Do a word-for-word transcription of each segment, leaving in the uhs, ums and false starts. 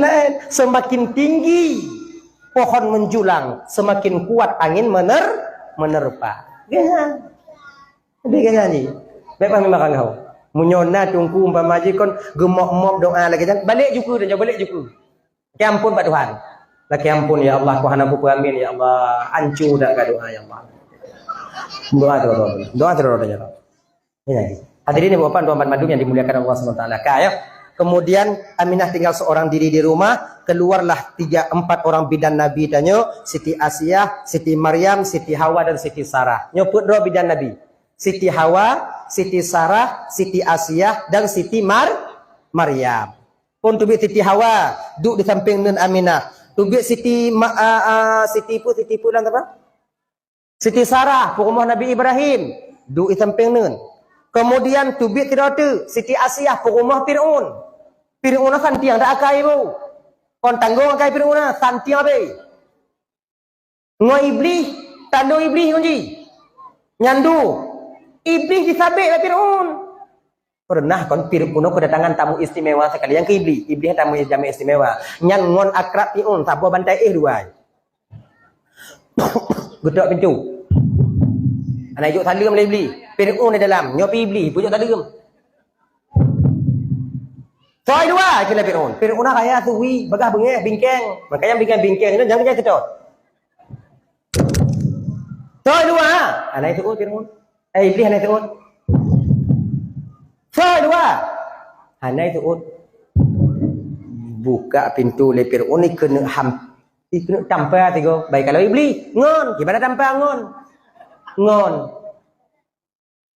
Laén, semakin tinggi pohon menjulang, semakin kuat angin mener-, menerpa. Geuh nyan. Jadi geuh nyan jih. Bèk paham makan kau. Meunyoe na teungku umpama jih kon geumop-mop doa lagèe nyan, balek ju keue, dan balek ju keue. Lakèe ampôn bak Tuhan. Lakèe ampôn, ya Allah, Tuhan aku peuamin, ya Allah, ancu dak ka doa, ya Allah. Doa tu, doa tu. Doa tu, doa tu, ya Allah. Ini lagi. Hadirin ibu bapak, tuan-tuan bandum yang dimuliakan Allah Subhanahu wa taala. Ka, ya. Kemudian Aminah tinggal seorang diri di rumah, keluarlah tiga empat orang bidan Nabi tanyoe, Siti Asiah, Siti Maryam, Siti Hawa dan Siti Sarah. Nyoe peuet droe bidan Nabi. Siti Hawa, Siti Sarah, Siti Asiah dan Siti Mar-, Maryam. Phôn teubiet Siti Hawa, duek di sampéng neuen Aminah. Teubiet Siti Ma-, a, a, Siti peue, Siti peue lam apa? Siti Sarah, peurumoh Nabi Ibrahim, duek di sampéng neuen. Kemudian teubiet sidroe teuk, Siti Asiah, peurumoh Fir'aun. Fir'aun santiang dak akai bu. Kon tanggong akai Fir'aun, santiang abéh. Ngon Iblih, tandong Iblih ngon jih. Nyan du. Iblih disabek lé Fir'aun. Pernah kon Fir'aun kedatangan tamu istimewa sekali, nyang keu Iblih. Iblih tamu jameun istimewa. Nyan ngon akrab Fir'aun, saboh bantai éh dua. Geutok pintoe. Hana jijok saleuem lé Iblih. Fir'aun di dalam, nyoe pih Iblih, peujok saleuem. Soe dua, kheun lé Fir'aun. Fir'aun kaya turi, bagah beungéh, bingkeng. Makanya bingkeng-bingkeng nyan jangan, jangan seutôt. Soe dua, hana jiseuôt Fir'aun. Eh, Iblih hana jiseuôt. Soe dua, hana jiseuôt. Buka pintoe lé Fir'aun, ikeuneuk ham-, ikeuneuk tampa sigoe. Bai kalau Iblih, ngon. Kiban tampa ngon. Ngon.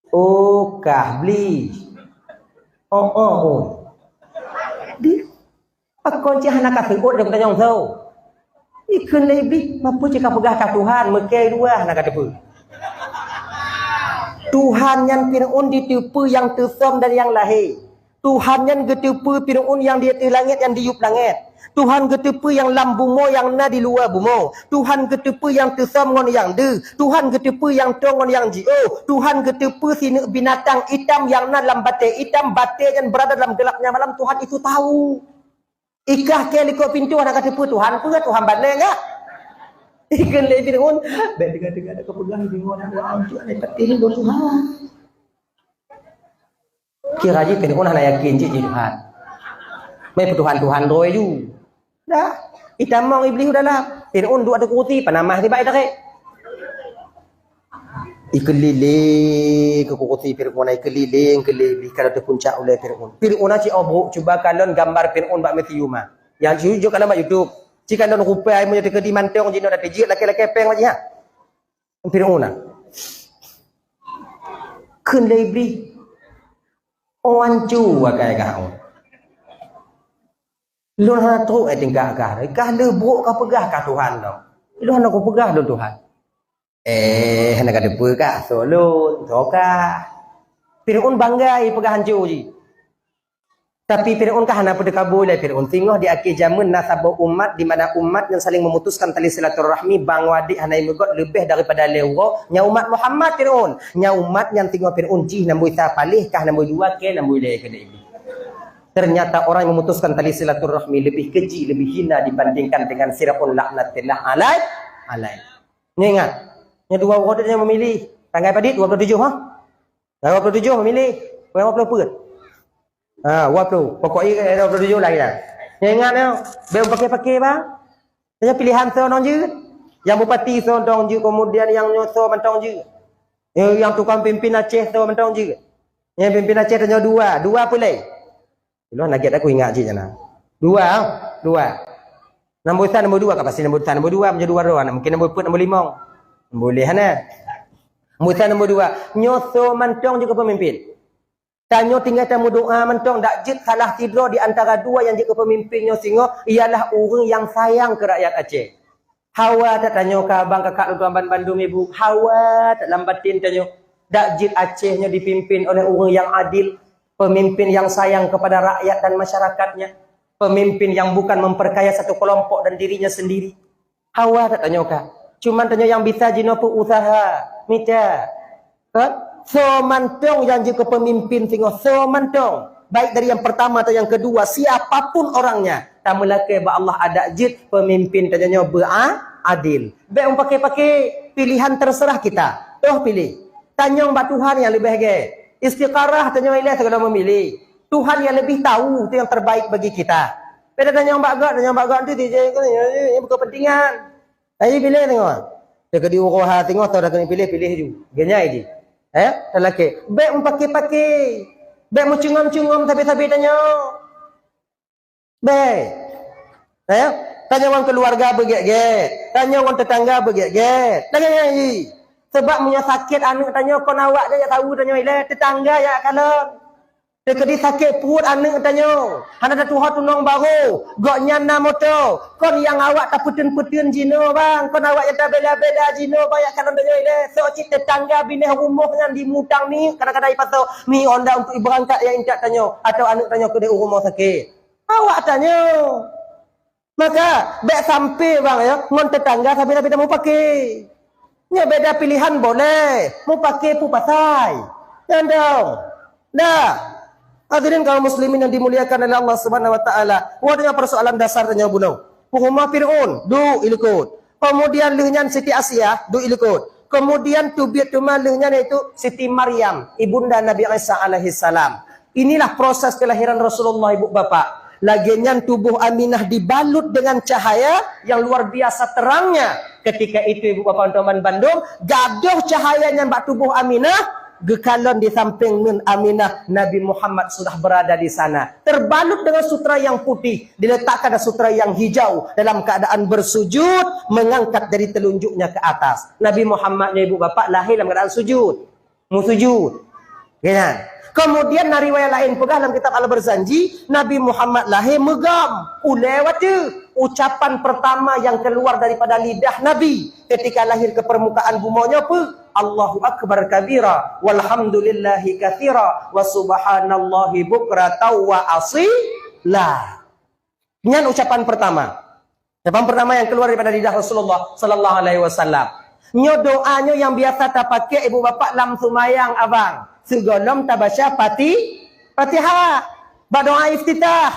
Oh, kah Iblih. Oh, oh, oh. Di, pakon cit hana kaseuôt lé geutanyoe soe? Ikheun lé Iblih, "Peue cit kapeugah kah Tuhan, meukée dua hana kateupeue." Tuhan nyan Fir'aun jiteupeue nyang teusöm dan nyang lahé. Tuhan nyan geuteupeue Fir'aun nyang di ateueh langét, nyang di yup langét. Tuhan geuteupeue nyang lam bumoe, nyang na di luwa bumoe. Tuhan geuteupeue nyang teusöm ngon nyang deuh. Tuhan geuteupeue nyang toe ngon nyang jiôh. Tuhan geuteupeue sineuk binatang itam nyang na lam batée itam, batée nyan beurada lam geulapnya malam, Tuhan itu tahu. Ikah kée likot pintoe hana kateupeue Tuhan peue, Tuhan bane nyan. Ikheun lé Fir'aun, "Bék teuga-teuga dak kapeugah Fir'aun, hana ancuek lé patéh lôn Tuhan." Kira jih Fir'aun hana yakin cit jih Tuhan. Meutuhan-tuhan droe ju. Dah, itamong Iblih u dalam. Fir'aun duek ateueh kurusi, panamah nibak itarek. Ikeulileng keu kurusi Fir'aun, ikeulileng keu lé Iblih ka teupuncak ulée Fir'aun. Fir'aun cit obrok, cuba kalon gambar Fir'aun bak museum ah. Nyang jujur kalon bak YouTube. Cit kalon rupa ai meunyoe teukeudi mantong jinoe dak teujeuet lakée-lakée péng bak jih ha. Fir'aun na. Kheun lé Iblih, "Oh, ancu akai kah oh. Lôn hana trok eh tingkah kah. Kah le brok kapeugah kah Tuhan lom. Lôn hana kupeugah lôn Tuhan." "Eh, hana kateupeue kah soe lôn, soe kah?" Fir'aun bangga ipeugah ancu jih. Tapi Fir'aun ka hana peuteukabu lé Fir'aun. Singoh di akhé jameun na saboh umat di mana umat nyang saling memutuskan tali silaturahmi, bang wadék hana imeugot leubeh daripada lhée uroe, nyan umat Muhammad Fir'aun. Nyan umat nyang singoh Fir'aun jih namboi sa paléh kah namboi dua kée namboi lhée keu Iblih. Ternyata orang yang memutuskan tali silaturahmi lebih keji, lebih hina dibandingkan dengan Fir'aun laknatillah alaih, alaih. Nyoe ingat, nyoe dua uroe nyoe meumilih. Tanggai padit dua puluh tujoh ha? Dua puluh tujoh meumilih, dua puluh peuet. Ha, dua puluh. Pokok jih dua puluh tujoh lah ya. Nyoe ingat nyoe, bék paké-paké bang. Nyoe pilihan soe nong jeuet. Nyang bupati soe nong jeuet, kemudian nyang nyoe soe mantong jeuet. Nyang, nyang tukang pimpin Aceh soe mantong jeuet. Nyang pimpin Aceh tanyoe dua, dua peureulée. Ulôn lagée aku ingat cit nyan. Dua, dua. Namboi sa namboi dua ka pasti namboi sa namboi dua, meunyoe dua droe, mungkin namboi peuet namboi limong. Namboi lhée hana. Namboi sa namboi dua. Nyoe soe mantong jeuet keu peumimpin. Tanyoe tinggai tameudoa mantong dak jeuet salah sidroe di antara dua nyang jeuet keu peumimpin nyoe singoh ialah ureuëng nyang sayang keu rakyat Aceh. Hawa that tanyoe ka bang kakak lôn tuan ban bandum ibu, hawa that lam batin tanyoe dak jeuet Aceh nyoe dipimpin oleh ureuëng nyang adil, pemimpin yang sayang kepada rakyat dan masyarakatnya, pemimpin yang bukan memperkaya satu kelompok dan dirinya sendiri. Hawa that tanyoe ka. Cuman tanyoe nyang bisa jinoe peuusaha, mita. Kan? Soe mantong nyang jeuet keu pemimpin singoh, soe mantong. Baik dari yang pertama atau yang kedua, siapapun orangnya, tameulakée bak Allah adak jeuet pemimpin tanyoe nyoe beu-a-, adil. Bék meupaké-paké pilihan terserah kita. Toh piléh. Tanyong bak Tuhan nyang leubeh gét. Istikharah tanyoe ilée sigohlom meumiléh. Tuhan yang lebih tahu itu yang terbaik bagi kita. Bék tanyong bak gét, tanyong bak gét nanti dijak bukan kepentingan. Ayo piléh tengok. Dia ke diuroha tengok atau dah kena piléh, piléh ju. Ganyai ji. Eh, talakée. Bék meupaké-paké. Bék meucungam-cungam sabe-sabe tanyoe. Bék. Eh, tanyoe ngon keuluwarga beugét-gét. Tanyoe ngon teutangga beugét-gét. Lagée nyan ji. Sebab meunyoe sakét aneuëk tanyoe kon awak jak tahu tanyoe ilée, teutangga jak kalon. Teukeudi sakét pruet aneuëk tanyoe, hana tatuho tunong barô, gobnyan na moto, kon nyang awak tapeuteun-peuteun jinoe bang, kon awak nyang tabela-bela jinoe bang, jak kalon tanyoe ilée, sok cit teutangga binéh rumoh nyan dimutang mi, kadang-kadang ipasoe mi Honda untuk ibeurangkat jak intat tanyoe, atau aneuëk tanyoe keudeh u rumoh sakét. Awak tanyoe. Maka, bék sampai bang ya, ngon teutangga sampai-sampai tamupaké. Nyoe beda pilihan boleh, mupaké peue pasai. Nyan dong. Dah. Hadirin kaum muslimin yang dimuliakan oleh Allah Subhanahu wa taala. Wah, dengan persoalan dasar tanyoe bunoe. Pengumah Fir'aun, duek ilikot. Kemudian lheueh nyan Siti Asiah, duek ilikot. Kemudian teubiet teuma lheueh nyan yaitu Siti Maryam, ibunda Nabi Isa alaihissalam. Inilah proses kelahiran Rasulullah, ibu bapak. Lagée nyan tubuh Aminah dibalut dengan cahaya yang luar biasa terangnya. Ketika itu, ibu bapak teman bandum, gadoh cahaya nyan bak tubuh Aminah, geukalon di samping nun Aminah, Nabi Muhammad sudah berada di sana. Terbalut dengan sutra yang putih, diletakkan sutra yang hijau dalam keadaan bersujud, mengangkat jari telunjuknya ke atas. Nabi Muhammad nyoe, ibu bapak, lahé lam keadaan sujud. Meusujud. Kan? Kemudian na riwayat laén peugah lam kitab Al-Barzanji, Nabi Muhammad lahé meugam, ulée watée. Ucapan pertama yang keluar daripada lidah Nabi ketika lahir ke permukaan bumoe nyoe peue? "Allahu akbar kabira, walhamdulillahi katsira, wa subhanallahi bukratan wa asila." Nyan ucapan pertama. Ucapan pertama yang keluar daripada lidah Rasulullah sallallahu alaihi wasallam. Nyoe doa nyoe nyang biasa tapaké ibu bapak lam sumayang abang. Sigohlom tabaca Fati-, Fatihah. Bak doa iftitah.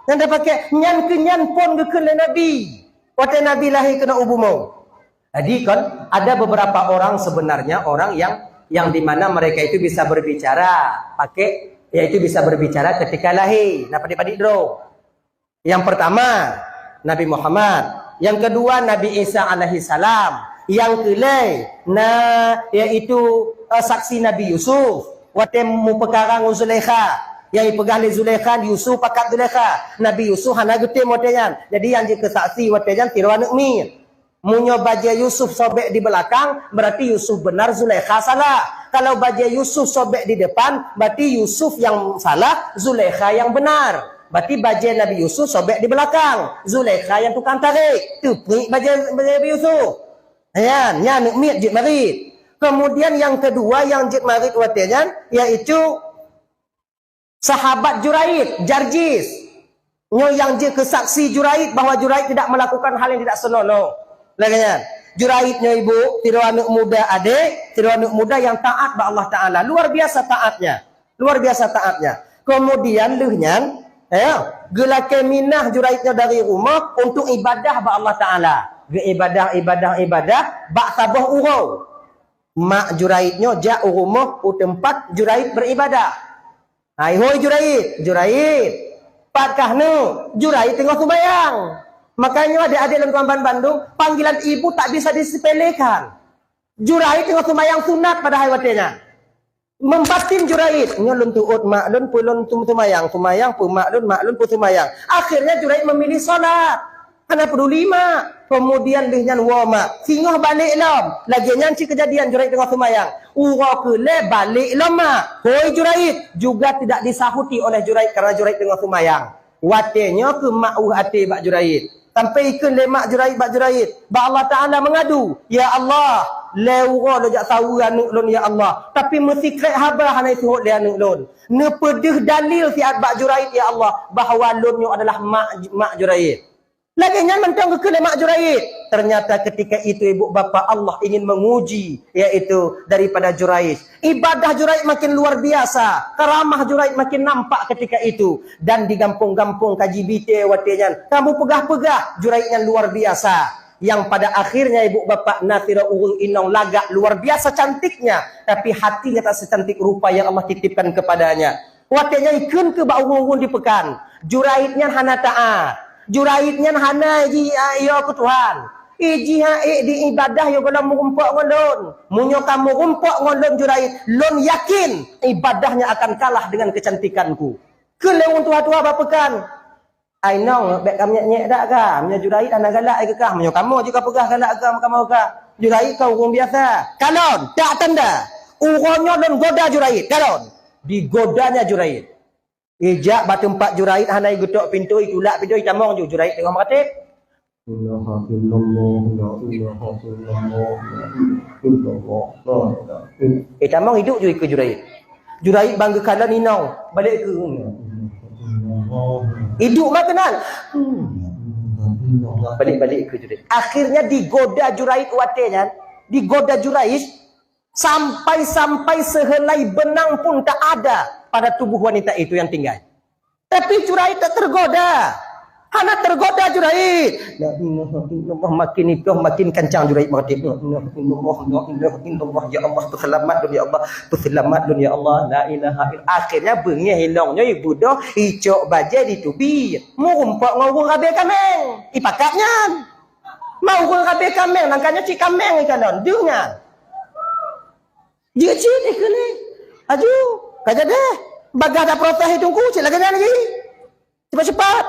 Nyang tapaké nyan keu nyan phon geukheun lé Nabi. Watée Nabi lahé keunoe u bumoe. Jadi kan ada beberapa orang sebenarnya orang yang, yang di mana mereka itu bisa berbicara pakai, yaitu bisa berbicara ketika lahé. Nah, padik-padik droe. Yang pertama, Nabi Muhammad. Yang kedua, Nabi Isa alaihissalam. Yang keulhée, na, yaitu, eh, saksi Nabi Yusuf. Watée meupeukara ngon Zulaikha. Nyang ipeugah lé Zulaikha, Yusuf pakat Zulaikha. Nabi Yusuf hana geutem watée nyan. Jadi, nyang jeuet keu saksi watée nyan sidroe aneuëk miet. Meunyoe bajée Yusuf sobek di beulakang, berarti Yusuf benar, Zulaikha salah. Kalau bajée Yusuf sobek di depan, berarti Yusuf yang salah, Zulaikha yang benar. Berarti bajée Nabi Yusuf sobek di beulakang, Zulaikha yang tukang tarek. Teupriek bajée, bajée Nabi Yusuf. Nyan, nyan aneuëk miet jeuet marit. Kemudian yang kedua yang jeuet marit watée nyan, yaitu Sahabat Juraid, Jarjis. Nyoe nyang jeuet keu saksi Juraid bahwa Juraid tidak melakukan hal yang tidak senonoh. Lagée nyan. Juraid nyoe ibu, sidroe aneuëk muda adek, sidroe aneuëk muda yang taat bak Allah Taala. Luar biasa taatnya. Luar biasa taatnya. Kemudian lheueh nyan, ya, geulakée minah Juraid nyoe dari rumah untuk ibadah bak Allah Taala. Geuibadah, ibadah, ibadah, bak saboh uroe. Mak Juraid nyoe jak u rumoh u teumpat Juraid beribadah. Hai, "Hoi Juraid, Juraid, pat kah nu?" Juraid teungoh sumbayang. Makanya adik-adik lôn tuan ban bandum, panggilan ibu tak bisa disepelekan. Juraid teungoh sumbayang sunat padahai watée nyan. Membatin Juraid, "Nyoe lôn tuot mak lôn, peue lôn sum-, sumbayang, sumbayang peue mak lôn, mak lôn peue sumbayang." Akhirnya Juraid memilih salat. Hana peuduli mak. Kemudian lheueh nyan woe mak. Singoh balek lom. Lagée nyan cit keujadian Juraid teungoh seumayang. Uroe keulhée balek lom mak. Hoi Juraid, juga tidak disahuti oleh Juraid karena Juraid teungoh seumayang. Watée nyoe keuh mak ueh até bak Juraid. Sampai ikheun lé mak Juraid bak Juraid, bak Allah Taala meungadu, "Ya Allah, lhée uroe lôn jak saweue aneuëk lôn ya Allah, tapi meusikrek haba hana iseuhot lé aneuëk lôn. Neupeudeuh dalil siat bak Juraid ya Allah bahwa lôn nyoe adalah mak, mak Juraid." Lagée nyan mantong geukheun lé mak Juraij. Ternyata ketika itu, ibu bapa, Allah ingin menguji, yaitu daripada Juraij. Ibadah Juraij makin luar biasa, karamah Juraij makin nampak ketika itu. Dan di gampông-gampông ka jibité watée nyan, ka meupeugah-peugah Juraij nyan luar biasa. Yang pada akhirnya, ibu bapa, na sidroe ureuëng inong lagak luar biasa cantiknya, tapi hatinya tak secantik rupa yang Allah titipkan kepadanya. Watée nyan ikheun keu bak ureuëng-ureuëng di peukan, Juraij nyan hana taát. Juraij nyan hana ji, a, yo keu Tuhan. Iji ha ék di ibadah yo gohlom meurumpok ngon lôn. Meunyoe ka meurumpok ngon lôn Juraij, lôn yakin ibadahnya akan kalah dengan kecantikanku. Kheun lé ureuëng tuha-tuha bak peukan, "Ai nong, bék ka nyék-nyék dak ka. Meunyoe Juraij hana galak ai keu kah, meunyoe kamoe jih ka peugah galak keu kamoe ka. Juraij ka ureuëng biasa." Kalon, tak tanda. Uroe nyoe lôn goda Juraij. Kalon. Digodanya Juraij. Ijak bak teumpat Juraij hana geutok pintoe, itulak pintoe, itamong ju Juraij teungoh meurateb. La ilaha illallah, la ilaha illallah, la ilaha illallah, la ilaha illallah. Itamong iduek ju ikeue Juraij. Juraij bang geukalon inong, balek keu. Iduek mah keunan. Balek-balek keu Juraij. Akhirnya digoda Juraij watée nyan, digoda Juraij sampai-sampai sehelai benang pun tak ada pada tubuh wanita itu yang tinggal. Tapi Juraij tak tergoda. Hana tergoda Juraij. La ilaha illallah, makin itoh makin kancang Juraij meurateb. La ilaha illallah, la ilaha illallah, ya Allah, peuseulamat lôn ya Allah, peuseulamat lôn ya Allah. La ilaha ill-, akhirnya beungéh inong nyoe ibudoh, icok bajée diteubiet. Meurumpok ngon ureuëng rabe kaméng. Ipakat nyan. Ma ureuëng rabe kaméng, nangka nyoe cit kaméng ikalon. Deuh nyan. Jeuet cit ikheun lé. Aju, ka jadeh. Bagah dak proses i teungku, cit lagée nyan lagi. Cepat-cepat.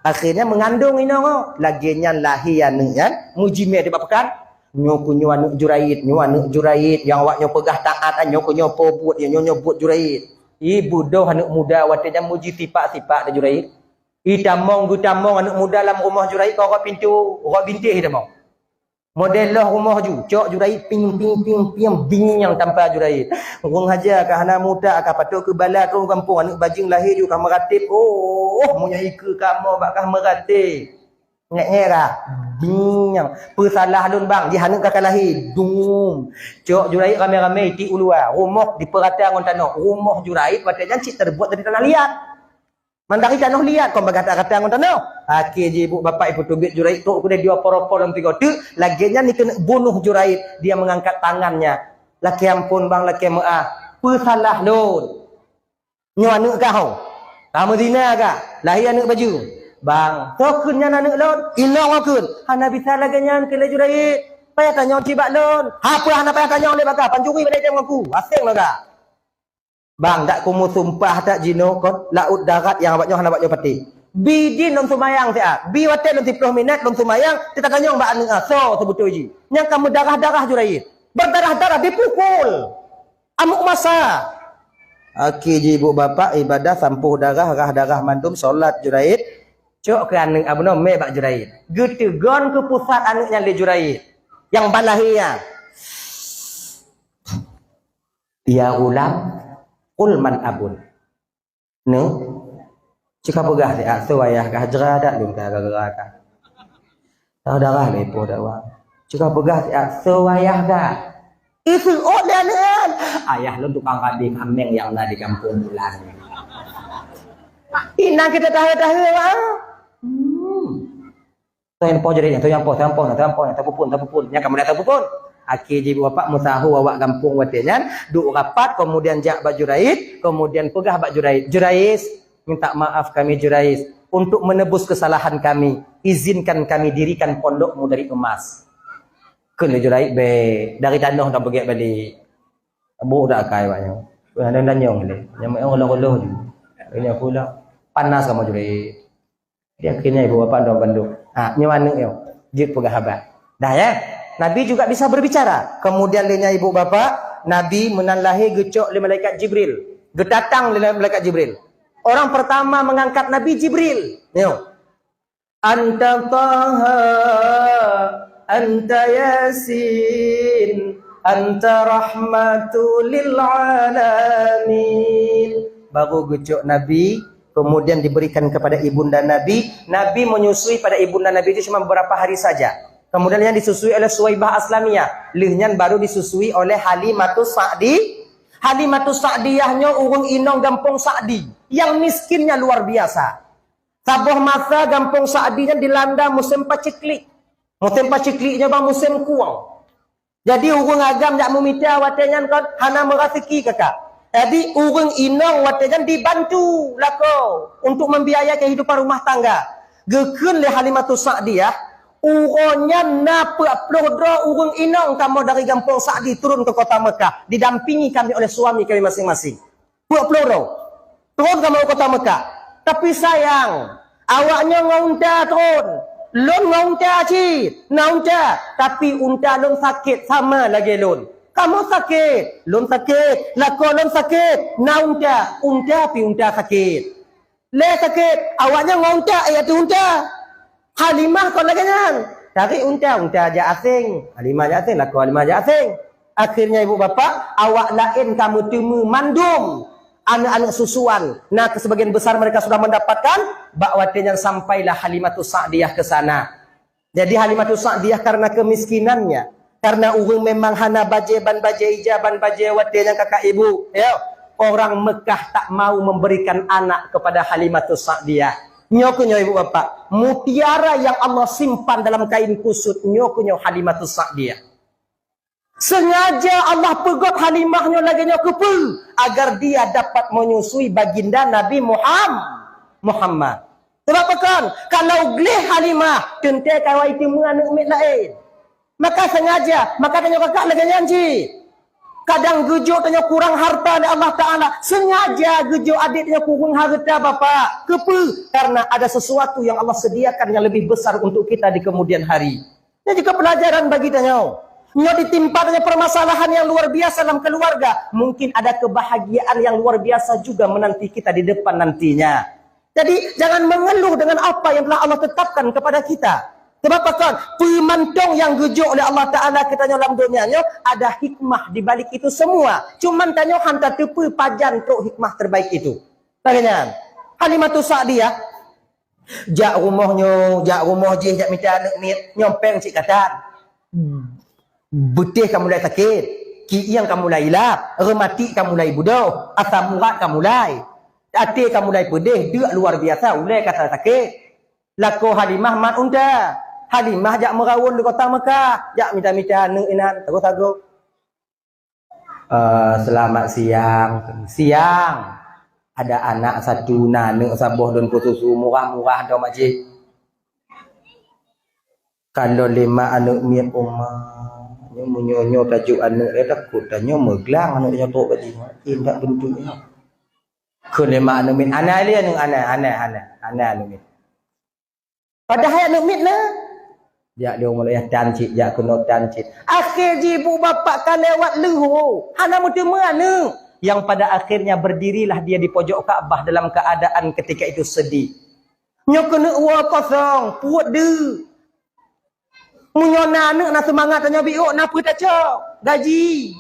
Akhirnya mengandung inong, oh. Lagée nyan lahé aneuëk nyan, meujimé di bak peukan. Nyoe keuh nyoe aneuëk Juraij, nyoe aneuëk Juraij, nyang awak nyoe peugah taát, nyoe keuh nyoe po buet, nyoe nyoe buet Juraij. Ibudoh aneuëk muda watée nyan meuji sipak-sipak di Juraij. Itamong geutamong aneuëk muda lam rumoh Juraij, ka rot pintoe, rot bintéh itamong. Model loh rumoh ju, cok Juraij ping, ping, ping, ping, bing nyang tampa Juraij. Ureuëng haja ka hana muta ka patot keu bala keu gampông aneuëk bajeueng lahé ju ka meurateb. Oh, meunyoe ikeue kamoe bak ka meurateb. Ngek-ngek ka. Bing nyang. Peusalah lôn bang, jih aneuëk ka ka lahé. Dum. Cok Juraij ramé-ramé itiek u luwa. Rumoh dipeurata ngon tanoh. Rumoh Juraij watée nyan cit teubuet dari tanah liat. Mandari tanoh liat kon bagah rata-rata ngon tanoh. Akhé jih ibu bapak ipeuteubiet Juraij trok keudeh dua poropo lam tiga teuk, lagée nyan dikeuneuk bunoh Juraij, dia mengangkat tangannya. Lakée ampôn bang, lakée meuáh, peusalah lôn. Nyoe aneuëk kah ho? Ka meuzina kah? Lahé aneuëk bajeueng. Bang, soe kheun nyan aneuëk lôn? Inong ho kheun. Hana bisa lagée nyan kheun lé Juraij. Payah tanyong cit bak lôn. Hapa hana payah tanyong lé bak kah? Pancuri bak dayah ngon ku. Aséng lagak. Bang, dak kumeusumpah that jinoe kon laôt darat nyang awak nyoe hana awak nyoe patéh. Bi dien lôn seumayang siat, bi watée lôn siplôh minét lôn seumayang, teutatanyong bak aneuëk, ah, soe seubeutôi jih. Nyang ka meudarah-darah Juraij. Berdarah-darah, dipukul. Amuk masa. Akhé jih ibu bapak ibadah sampôh darah, rah darah mandum, solat Juraij. Cok keu aneuëk, ah, bunoe mé bak Juraij. Geuteugon keu pusat aneuëk nyan lé Juraij. Nyang ban lahé nyan. "Ya ghulam, qul man abun." Neu, cit ka peugah siat soe ayah kah, jra dak lôn ka geura kah. Saudara lé po dak wa. Cit ka peugah siat soe ayah kah. Iseuôt lé aneuëk nyan. Ayah lôn tukang rabe kaméng nyang na di gampông bulan. Inan kita tahe-tahe wa. Hmm. Soe nyang po Juraij, soe nyang po, soe nyang po, soe nyang po, tapupun, tapupun. Nyang ka muda tapupun. Akhé jih ibu bapak meusaho awak gampông watée nyan, duek rapat, kemudian jak bak Juraij, kemudian peugah bak Juraij, "Juraij, minta maaf kami Juraij, untuk menebus kesalahan kami, izinkan kami dirikan pondokmu dari emas." Kheun lé Juraij, "Bék, dari tanoh dah beugét balek." Bôh dak akai awak nyoe. Ada tanyong lé. Nyang meu'en reuloh-reuloh ju. Ini aku lah. Panas kamoe Juraij. Jadi akhirnya ibu bapak dong bandum. Ha, nyoe aneuëk nyoe. Jeuet peugah haba. Dah ya. Nabi juga bisa berbicara. Kemudian lé nyan ibu bapak, Nabi meunan lahé geucok lé malaikat Jibril. Geutatang lé malaikat Jibril. Orang pertama mengangkat Nabi Jibril. Nyoe. "Anta Taha, anta Yasin, anta rahmatu lil alamin." Baru geucok Nabi Kemudian diberikan kepada ibunda Nabi. Nabi menyusui pada ibunda Nabi itu cuma beberapa hari saja. Kemudian yang disusui oleh Suwaibah Aslamiyah. Lheueh nyan baru disusui oleh Halimatus Sa'di. Halimatus Sa'diyah nyoe ureuëng inong gampông Sa'di. Yang miskinnya luar biasa. Saboh masa gampông Sa'di nyan dilanda musém paceklik. Musém paceklik nyoe ban musém kueng. Jadi ureuëng agam jak meumita watée nyan kon hana meuraseuki kakak. Jadi ureuëng inong watée nyan dibantu lakoe untuk membiayai kehidupan rumah tangga. Geukheun lé Halimatus Sa'diyah, uroe nyan na peuet ploh droe ureuëng inong kamoe dari gampông Sa'di turun ke kota Mekah, didampingi kami oleh suami kami masing-masing. Peuet ploh droe. Tron kamoe u kota Mekah. Tapi sayang, awaknyoe ngon unta tron. Lôn ngon unta cit. Na unta, tapi unta lôn sakét sama lagée lôn. Kamoe sakét, lôn sakét. Lakoe lôn sakét, na unta. Unta pi unta sakét. Lé sakét, awaknyoe ngon unta, eh, ateueh unta. Halimah kon lagée nyan. Tarék unta, unta jak aséng. Halimah jak aséng, lakoe Halimah jak aséng. Akhirnya ibu bapak, awak laén ka meuteumé mandum aneuk-aneuk susuan. Nah, sebagian besar mereka sudah mendapatkan, bak watée nyan sampailah Halimatus Sa'diyah ke sana. Jadi Halimatus Sa'diyah karena kemiskinannya, karena ureuëng memang hana bajée ban bajée ija ban bajée watée nyan kakak ibu, ya. Orang Mekah tak mau memberikan anak kepada Halimatus Sa'diyah. Nyoe keuh nyoe ibu bapak, mutiara yang Allah simpan dalam kain kusut, nyoe keuh nyoe Halimatus Sa'diyah. Sengaja Allah peugöt Halimah nyoe lagée nyoe keupeue, agar dia dapat menyusui baginda Nabi Muham-, Muhammad. Sebab pakon, kalau gleh Halimah, teuntée kawai teumé aneuk miet laén. Maka sengaja, maka tanyoe kakak lagée nyan cit. Kadang geujok tanyoe kurang harta lé Allah Taala, sengaja geujok adek tanyoe kurang harta bapak. Keupeue? Karena ada sesuatu yang Allah sediakan yang lebih besar untuk kita di kemudian hari. Nyoe jeuet keu pelajaran bagi tanyoe. Nyoe ditimpa tanyoe permasalahan yang luar biasa dalam keluarga. Mungkin ada kebahagiaan yang luar biasa juga menanti kita di depan nantinya. Jadi, jangan mengeluh dengan apa yang telah Allah tetapkan kepada kita. Sebab pakon, peumantong nyang geujok lé Allah Taala keu tanyoe lam donya nyoe, ada hikmah di balik itu semua. Cuman tanyoe hana tateupeue pajan trok hikmah terbaik itu. Lagée nyan, Halimatus Sa'diyah, jak rumoh nyoe, jak rumoh jih, jak mita aneuk miet, nyoe péng cit katan. Beutéh ka mulai sakét, kieng ka mulai ilap, reumatik ka mulai budoh, asam urat ka mulai, até ka mulai peudeh, deuk luar biasa, ulée ka sakét. Lakoe Halimah mat unta. Halimah jak meurawon di kota Mekah, jak mita-mita aneuk inan, sagoe-sagoe. Eh, selamat siang. Siang. Ada anak satu, na aneuk saboh lôn peususu murah-murah dong makcik. Kalau lima aneuk miet uma, nyoe meunyoe nyoe tajuk aneuk dia takut tanyoe meuglang aneuk nyoe trok bak jih. Indak bentuknya. Keu lima aneuk miet, aneuk dia aneuk, aneuk, aneuk, aneuk, aneuk aneuk miet. Padahai aneuk miet na. Jak lé umu laya tan cit, jak keunoe tan cit. Akhé jih ibu bapak ka lewat leuho, hana meuteumé aneuk. Yang pada akhirnya berdirilah dia di pojok Ka'bah dalam keadaan ketika itu sedih. Nyoe keuneuk woe kosong, peuet deuk. Meunyoe na aneuk na seumangat tanyoe biôk, na peue tacok? Gaji.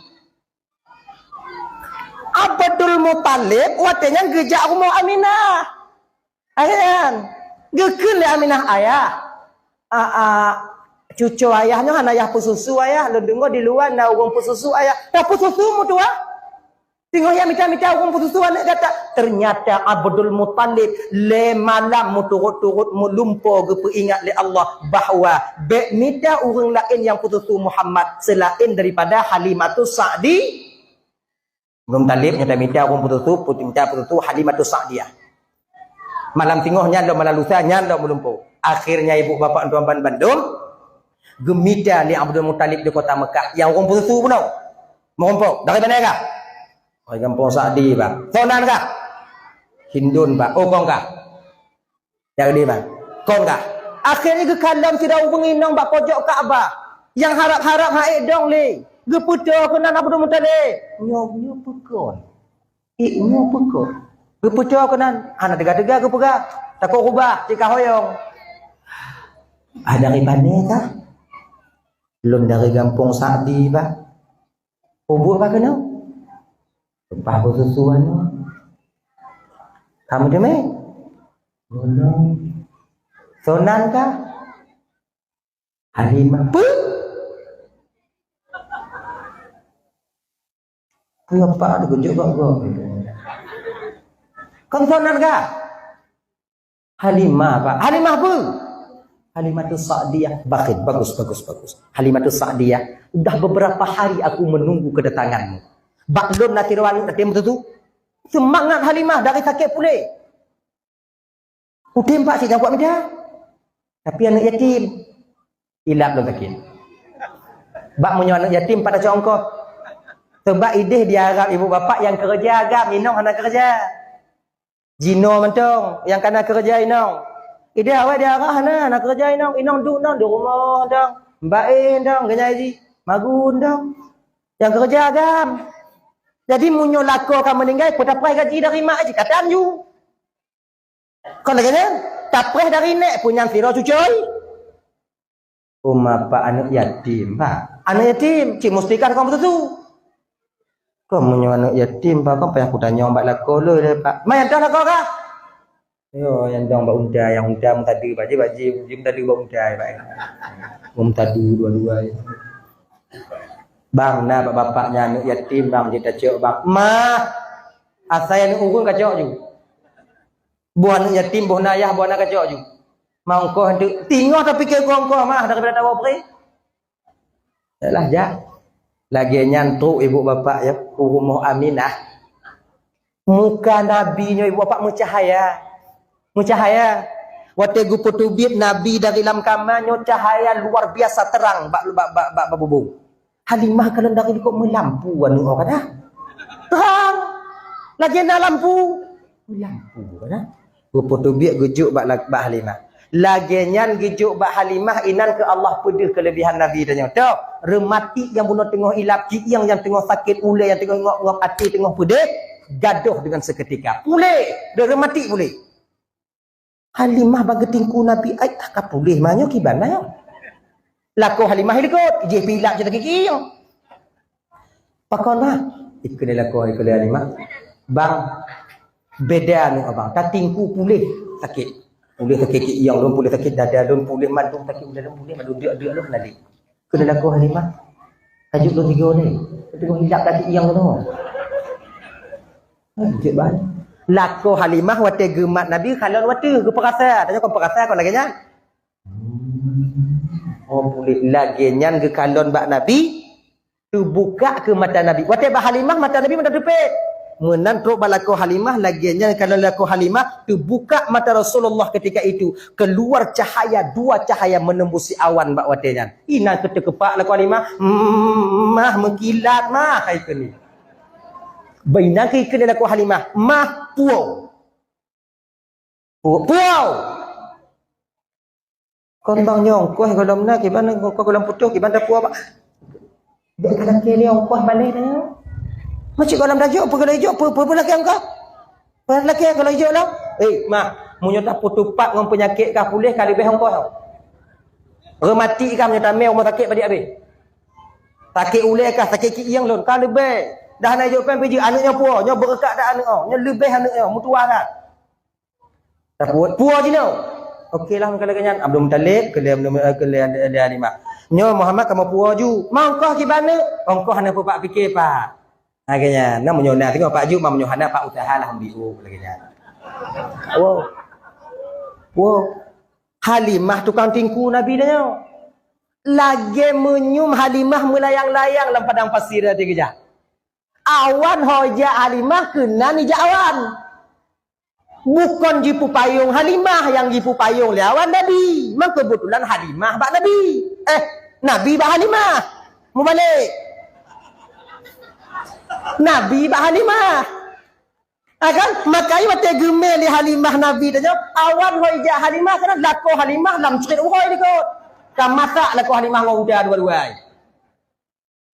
Abdul Muthalib watée nyan geujak rumoh Aminah. Akhé nyan, geukheun lé Aminah, "Ayah, a, a, cucoe ayah nyoe hana yah peususu ayah, lôn deungoe di luwa na ureuëng peususu ayah." "Tapeususu meutuwah? Singoh yah mita-mita ureuëng peususu aneuk gata?" Ternyata Abdul Muthalib lé malam meuturot-turot meulumpoe geupeuingat lé Allah bahwa bék mita ureuëng laén nyang peususu Muhammad seulaén daripada Halimatus Sa'di. Abdul Muthalib nyan tamita ureuëng peususu, mita peususu Halimatus Sa'diyah. Malam singoh nyan lom, malam lusa nyan lom meulumpoe. Akhirnya ibu bapak tuan ban bandum geumita lé Abdul Muthalib di kota Mekah. Nyang ureuëng peususu bunoe. Meureumpok, dari mana kah? Dari gampông Sa'di, Pak. Sonan kah? Hindun, Pak. Oh, kong kah? Jadi, Pak. Kon kah? Akhirnya geukalon sidroe ureuëng inong bak pojok Ka'bah. Nyang harab-harab han ék dong lé. Geupeutoe keunan Abdul Muthalib. Nyoe, nyoe peue kon? Ék, nyoe peue kon? Geupeutoe keunan. Hana teuga-teuga geupeugah. Takot rubah, cit ka hoyong. "Ah, dari pane kah?" "Lôn dari gampông Sa'di, Pak." "Peue buet bak keunoe?" "Leupah peususu aneuk." "Kamoe teumé?" Sonan kah? Halimah. Peue? Peue apa dikunjung gok-gok? Kon sonan kah? Halimah, Pak. Halimah peue? Halimatus Sa'diyah. Bagus, bagus, bagus, bagus. Halimatus Sa'diyah, udah beberapa hari aku menunggu kedatanganmu. Bak lôn na sidroe aneuk yatim tu. Seumangat Halimah dari sakét puléh. Udeb, Pak, cit nyang kuat mita. Tapi aneuk yatim. Ilab lôn sakét. Bak meunyoe aneuk yatim pat tacok ongkoh. Sabab idéh di Arab ibu bapak nyang keureuja agam, inong hana keureuja. Jinoe mantong nyang kana keureuja inong. Idéh awai di Arab hana, hana keureuja inong. Inong duek nong di rumoh mantong. Mbaén dong, geunyai jih. Magun dong. Nyang keureuja agam. Jadi meunyoe lakoe ka meuninggai, peue tapreh gaji dari mak jih? Ka tan ju. Kon lagèe nyan, tapreh dari nèk, peue nyan sidroe cucôi? Uma, Pak, aneuk yatim, Pak. Aneuk yatim, cit mustika kon beutôi. Kon meunyoe aneuk yatim, Pak, kon payah kutanyong bak lakoe lé, Pak. Ma nyang dong lakoe kah? Yo, nyang dong bak unta, nyang unta meutadu, bak jih, bak jih, jih meutadu bak unta, Pak. Meutadu dua-dua. Bang, na bak bapak nyan aneuk yatim, Bang, jeuet tacok, Bang. Mah, asai aneuk ureueng kacok ju. Boh aneuk yatim, boh na ayah, boh na kacok ju. Ma ongkoh teuk, teungoh tapike keu ongkoh mah daripada tawoe pré. Yalah, jak. Lagèe nyan trok ibu bapak ya, u rumoh Aminah. Muka Nabi nyoe ibu bapak meucahaya. Meucahaya. Watèe geupeuteubiet Nabi dari lam kama nyoe cahaya luar biasa terang bak, bak, bak, bak, bak bubông. Halimah kalon dari likot meulampu aneuk nyoe kada. Terang. Lagèe na lampu. Meulampu kada. Geupeuteubiet geujok bak la-, bak Halimah. Lagèe nyan geujok bak Halimah inan keu Allah peudeuh keulebihan Nabi tanyoe. Toh, reumatik nyang bunoe teungoh ilab, kieng nyang teungoh sakét, ulèe nyang teungoh ngop-ngop, até teungoh peudeh, gadôh deungon seuketika. Puléh, deuh reumatik puléh. Halimah bak geutingku Nabi, "Ai, ka puléh ma nyoe kiban ma nyoe?" Lakoe Halimah i likot, jih pilak jih lagèe kieng. Pakon, Bang? Ikheun lé lakoe, ikheun lé Halimah. Bang, beda nyoe, Abang. Tatingku puléh sakét. Puléh sakét kieng lôn, puléh sakét dada lôn, puléh mandum sakét ulèe lôn, puléh mandum deuk-deuk lôn, nalek. Kheun lé lakoe Halimah. Tajuk lôn tiga ni. Tiga hilap sakét kieng lôn. Jeuet ban. Lakoe Halimah watèe geumat Nabi kalon watèe geupeurasa. Tanyoe kon peurasa kon lagèe nyan. Oh, puléh lagèe nyan geukalon bak Nabi, teubukak keu mata Nabi. Watèe bak Halimah, mata Nabi meunan teupet. Meunan trok bak lakoe Halimah, lagèe nyan kalon lakoe Halimah, teubukak mata Rasulullah ketika itu. Keluar cahaya, dua cahaya menembusi awan bak watèe nyan. Inan keuteukeupak lakoe Halimah, "Mah, meukilat, mah," hai keunoe. Bak inan keu ikheun lakoe Halimah, "Mah, puwoe." Pu-, puwoe! Kon bang nyoe ongkoh gohlom na, kiban ongkoh gohlom putôh, kiban tapuwoe bak. Dek ka lakèe lé ongkoh balèe na. Macam gohlom tajok, peue gohlom ijok, peue, peue, peue lakèe ongkoh? Peue lakèe gohlom ijok lom? Eh, mah, meunyoe tapeutupat ngon peunyakét kah puléh ka leubeh ongkoh. Reumatik kah meunyoe tamè rumoh sakét padit abéh. Sakét ulèe kah, sakét kieng lôn, ka leubeh. Dah na ijok pèng pih jeuet, aneuk nyoe puwoe, nyoe beureukat that aneuk nyoe, nyoe leubeh aneuk nyoe, meutuwah that. Tapuwoe, puwoe jinoe. Oke lah, meuka lagèe nyan. Abdul Muthalib, keu lé, keu lé, keu lé Halimah. Nyoe Muhammad kamoe puwoe ju. Ma ongkoh kiban neuk? Ongkoh hana peue Pak pike, Pak. Lagèe nyan. Nah, meunyoe na singoh Pak ju, ma meunyoe hana Pak useuha lah biôh lagèe nyan. Puwoe. Puwoe. Halimah tukang tingku Nabi tanyoe. Lagèe meunyum Halimah meulayang-layang lam padang pasir ateueh geujak. Awan ho ijak Halimah keunan ijak awan. Bukon jipeupayong Halimah, nyang jipeupayong lé awan Nabi. Memang keubeutulan Halimah bak Nabi. Eh, Nabi bak Halimah. Meubalek. Nabi bak Halimah. Ah, kan? Makai watèe geumè lé Halimah Nabi tanyoe, awan ho ijak Halimah, keunan lakoe Halimah lam cret uroe likot. Ka masak lakoe Halimah ngon uda dua-dua.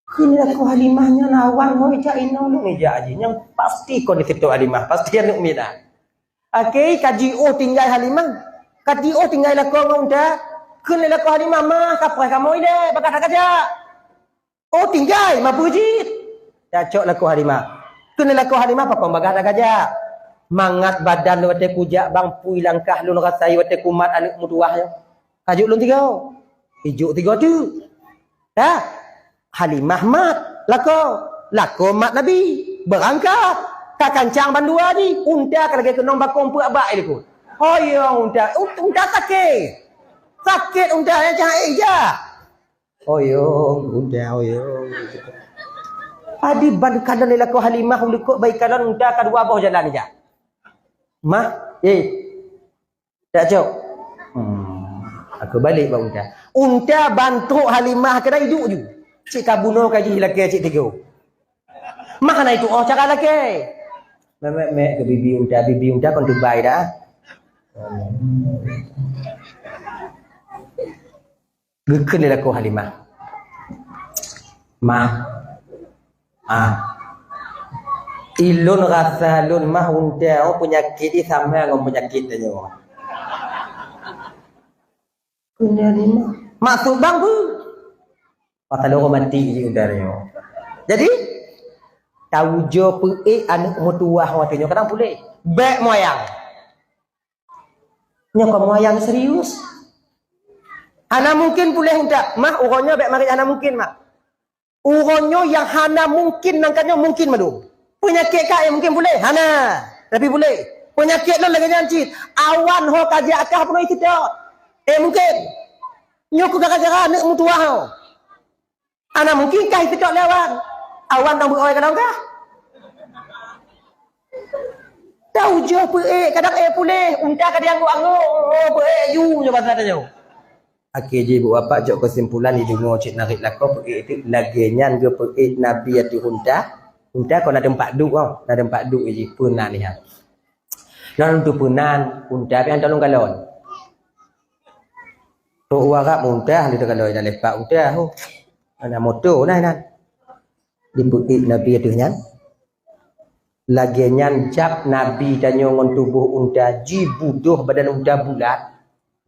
Kheun lakoe Halimah nyan awan ho ijak inong lôn ijak jih. Nyang pasti kon di situ Halimah, pasti aneuk miet ah. Akhé ka jiôh tinggai Halimah. Ka jiôh tinggai lakoe ngon uda. Kheun lé lakoe Halimah, "Mah, kapreh kamoe ilèe, bagaih that kajak." "Oh, tinggai, ma peue jih?" Tacok lakoe Halimah. Kheun lé lakoe Halimah, "Pakon bagaih that kajak?" Mangat badan lôn watée kujak bang pui langkah lôn rasai watée kumat aneuëk meutuwah nyoe. Ka jok lôn tiga. Ijok tiga tu. Dah. Halimah mat, lakoe. Lakoe mat Nabi. Beurangkat. Ka kancang bandua di. Unta ka lagée keunong bakong peuet bak i likot. Hoyong unta. Unta sakét. Sakét unta nyang cahai ija. Oyong, unta oyong. Adi ban kalon lé lakoe Halimah u likot bai kalon unta ka dua boh jalan ija. Mah, eh. Tak cok. Hmm, aku balik bak unta. Unta ban trok Halimah kena idup ju. Cik ka bunoe ka jih lakée cik tigo. Mah hana itu oh cara lakée. Mek mek ke bibi unta, bibi unta kon tubai dah. Geukheun lé lakoe Halimah. Mah. Ah. Ilôn rasa lôn mah unta oh peunyakét i sama ngon peunyakét tanyoe. Kheun lé Halimah. Maksud bang bu. Mata lôn mati ji unta tanyoe. Jadi taujoe peuék aneuëk meutuwah watée nyoe kadang puléh. Bék moyang. Nyoe kamoe nyang serius. Hana mungkin puléh unta. Mah, uroe nyoe bék marit hana mungkin, mah. Uroe nyoe nyang hana mungkin nangka nyoe mungkin mandum. Peunyakét ka nyang mungkin puléh? Hana. Tapi puléh. Peunyakét lôn lagée nyan cit. Awan ho ka jak kah peunoh iteutôt. Eh, mungkin. Nyoe keu gara-gara aneuëk meutuwah ho. Hana mungkin kah iteutôt lé awan. Awan nyang beuoi kadang kah? Taujoe peuék kadang ék puléh, unta ka dianggôk-anggôk, oh, peuék ju nyoe basa tanyoe. Akhé jih buet bapak cok keusimpulan jideungoe cit narit lakoe peuék teuk lagée nyan geupeuék Nabi ateueh unta. Unta kon na teumpat duek oh, na teumpat duek jih peunan nyan. Lôn teuh peunan unta pih han tolong galon. Trok u Arab unta han teuh galon na lepak unta ho. Ana moto na inan. Dipeuék Nabi ateueh nyan. Lagée nyan jak Nabi tanyoe ngon tuboh unta jibudoh badan unta bulat.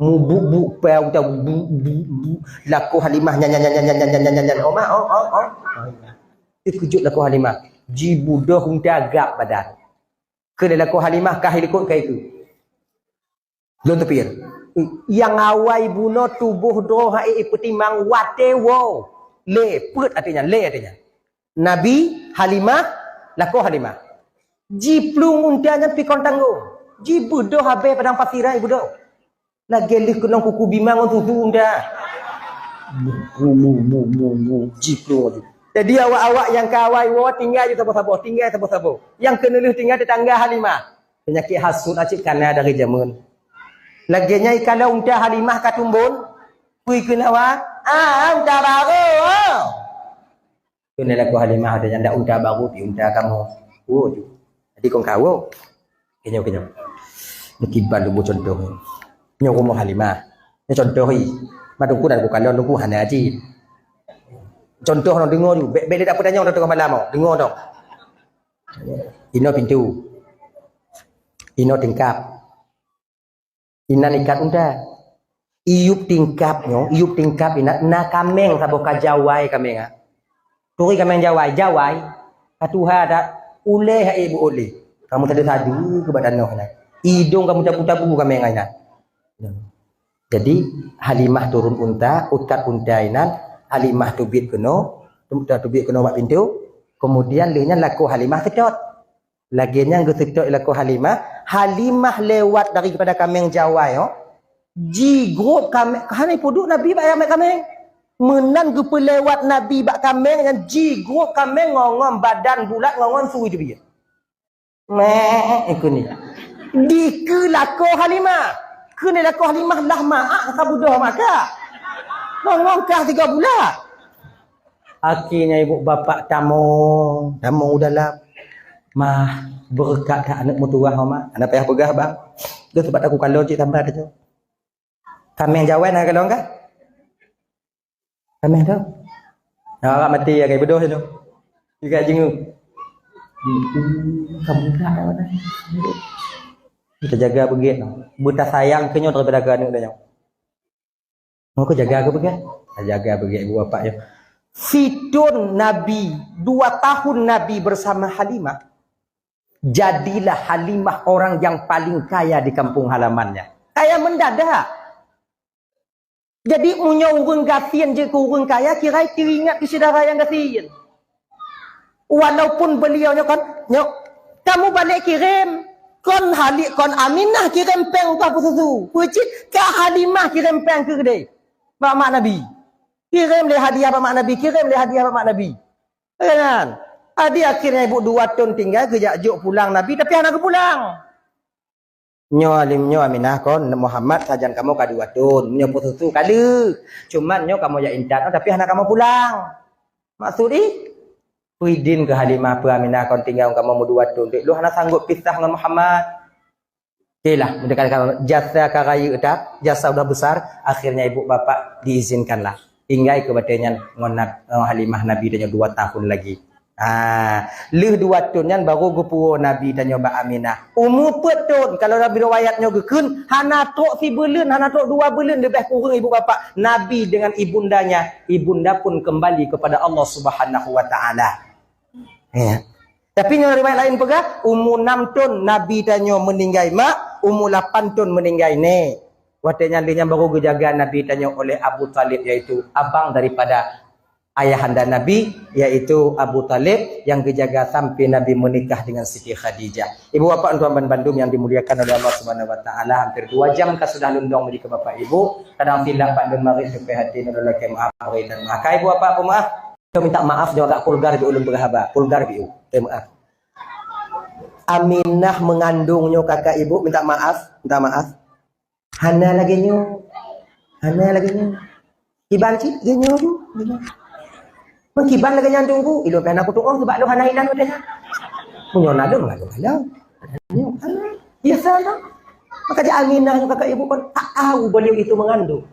Mubuk-buk pah unta bu bu bu. Lakoe Halimah nyan nyan nyan nyan nyan nyan nyan nyan. Oma oh oh oh. Teukeujot lakoe Halimah. Jibudoh unta gab badan. Keu lé lakoe Halimah kah ilikot kai keu. Lôn teupir. Nyang awai bunoe tuboh droe hai ipeutimang watée woe. Lé peuet até nyan, lé até nyan. Nabi, Halimah, lakoe Halimah. Jiplueng unta nyan pikon tanggong. Jibeudoh habéh padang pasi rai beudoh. Lagée lheueh keunong kuku bima ngon susu unta. Bu, bu, bu, bu, bu, jiplueng laju. Jadi awak-awak nyang ka awai woe tinggai ju saboh-saboh, tinggai saboh-saboh. Nyang keuneulheueh tinggai teutangga Halimah. Peunyakét hasut acit kana dari jameun. Lagée nyan ikalon unta Halimah ka tumbon, peue keunawa? Ah, unta barô, oh. Keuneulheueh lakoe Halimah ada nyang dak unta barô pi unta kamoe. Oh, ju. Jadi kon kawoe. Keunyoe, keunyoe. Meukiban lubuk contoh. Nyoe rumoh Halimah. Nyoe contoh i. Madungku dan bukan lôn lungku hana aji. Contoh nyoe deungoe ju. Bek bek dak peutanyong dah tengah malam oh. Deungoe dong. Inoe pintu. Inoe tingkap. Inan ikat unta. Iyup tingkap nyoe, iyup tingkap inan na kameng saboh ka jawai kameng ah. Turi kameng jawai, jawai. Ka tuha dak uleh hai bu uleh. Kamu sadu-sadu ke badan noh inan. Idong kamu tabu-tabu kameng inan. Jadi Halimah turun unta, ukat unta inan, Halimah teubiet keunoe, teubiet keunoe bak pintu. Kemudian lheueh nyan lakoe Halimah seutôt. Lagée nyan geuseutôt lakoe Halimah, Halimah lewat daripada kameng jawai oh. Jigrôp kameng, hana ipuduek Nabi bak kameng. Meunan geupeulewat Nabi bak kameng nyan jigrôp kameng ngon, ngon badan bulat ngon, ngon sui teubiet. Meh, ikuni. Dikeue lakoe Halimah. Keuneulheueh lakoe Halimah lah maak ka budoh maka. Ngon, ngon kah tiga bulan. Akhirnya ibu bapak tamong, tamong u dalam. Mah, beureukat that aneuëk meutuwah ho, Mak. Hana payah peugah, Bang. Deuh, sabab aku kalon cit tambah teuh. Kameng jawai na kalon kah? Kameng tu. Nah, awak mati ya kai bedoh tu. Juga jenguk. Kamu dah. Kita jaga beugét. Beutasayang keu nyoe daripada keu aneuëk dah nyoe. Maka jaga ke peugah? Jaga peugah ibu bapak ya. Siton Nabi, dua tahun Nabi bersama Halimah. Jadilah Halimah orang yang paling kaya di kampung halamannya. Kaya mendadak. Jadi, meunyoe ureuëng gasien jeuet keu ureuëng kaya, kira teuingat keu syedara nyang gasien. Walaupun beliau nyoe kon, nyoe, kamu balik kirim, kon Hali-, kon Aminah kirim péng ubah peususu. Peucit ka Halimah kirim péng keu keudeh. Bak mak Nabi. Kirim lé hadiah bak mak Nabi, kirim lé hadiah bak mak Nabi. Kan? Adi akhirnya ibu dua thon tinggai, geujak jok pulang Nabi, tapi hana geupulang. Nyoe Alim, nyoe Aminah kon, Muhammad sajan kamoe ka dua thon, nyoe peususu ka lheueh. Cuman nyoe kamoe jak intat, tapi hana kamoe pulang. Maksud ih? Peue idin keu Halimah, peue Aminah kon tinggai kamoe meudua thon, dek lôn hana sanggup pisah ngon Muhammad. Oke lah, meudekat jasa ka rayeuk that, jasa udah besar, akhirnya ibu bapak diizinkanlah. Tinggai keu batée nyan ngon Nab-, ngon Halimah Nabi tanyoe dua tahun lagi. Ah, lheueh dua thon nyan baru geupuwoe Nabi tanyoe bak Aminah. Umu peuet thon, kalau Nabi riwayat nyoe geukheun, hana trok sibuleuen, hana trok dua buleuen, leubeh kureueng ibu bapak. Nabi dengan ibundanya, ibunda pun kembali kepada Allah Subhanahu wa Ta'ala. Ya. Tapi ngon riwayat laén peugah, umu nam thon Nabi tanyoe meuninggai mak, umu lapan thon meuninggai nék. Watée nyan lheueh nyan baru geujaga Nabi tanyoe oleh Abu Thalib, yaitu abang daripada ayahanda Nabi, yaitu Abu Thalib, yang geujaga sampai Nabi menikah dengan Siti Khadijah. Ibu bapak tuan ban bandum yang dimuliakan oleh Allah Subhanahu wa Taala, hampir dua jam ka sudah lundong meudi keu bapak ibu. Kadang silap bak lôn marit, sampai hati lôn lakée maaf, beri dan maaf. Ka ibu bapak peumaaf. Minta maaf, nyoe agak vulgar bi ulôn peugah haba. Vulgar bi u. Minta maaf. Aminah mengandung nyoe kakak ibu, minta maaf, minta maaf. Hana lagée nyoe. Hana lagée nyoe. Kiban cit lagée nyoe ju. Meukiban lagée nyan tunggu. Ilôn pih hana kutuoh sebab lôn hana inan watée nyan. Meunyoe na lôn mengandung hana. Nyoe hana. Biasa lah. Maka jak Aminah nyoe kakak ibu kon tak tahu beliau itu mengandung.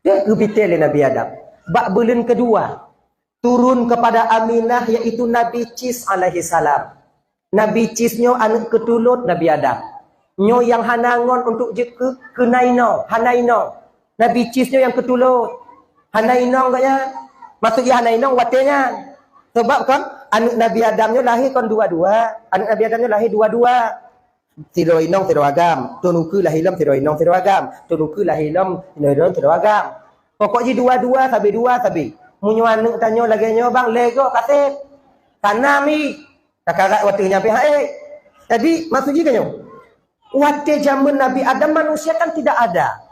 Dia geupitai lé Nabi Adam. Bak buleuen keudua, turun kepada Aminah, yaitu Nabi Cis alaihi salam. Nabi Cis nyoe aneuëk keutulot Nabi Adam. Nyoe nyang hana ngon untuk jeuet keu, keu na inong, hana inong. Nabi Cis nyoe nyang keutulot. Hana inong gobnyan. Maksud jih hana inong watée nyan. Sebab kon aneuëk Nabi Adam nyoe lahé kon dua-dua. Aneuëk Nabi Adam nyoe lahé dua-dua. Sidroe inong sidroe agam. Thon ukeue lahé lom sidroe inong sidroe agam. Thon ukeue lahé lom sidroe inong sidroe agam. Pokok jih dua-dua sabe, dua sabe. Meunyoe aneuëk tanyoe lagée nyoe bang, lego kaseb. Kana mi. Takarat watée nyan pih hai. Jadi maksud jih tanyoe. Watée jameun Nabi Adam manusia kan tidak ada.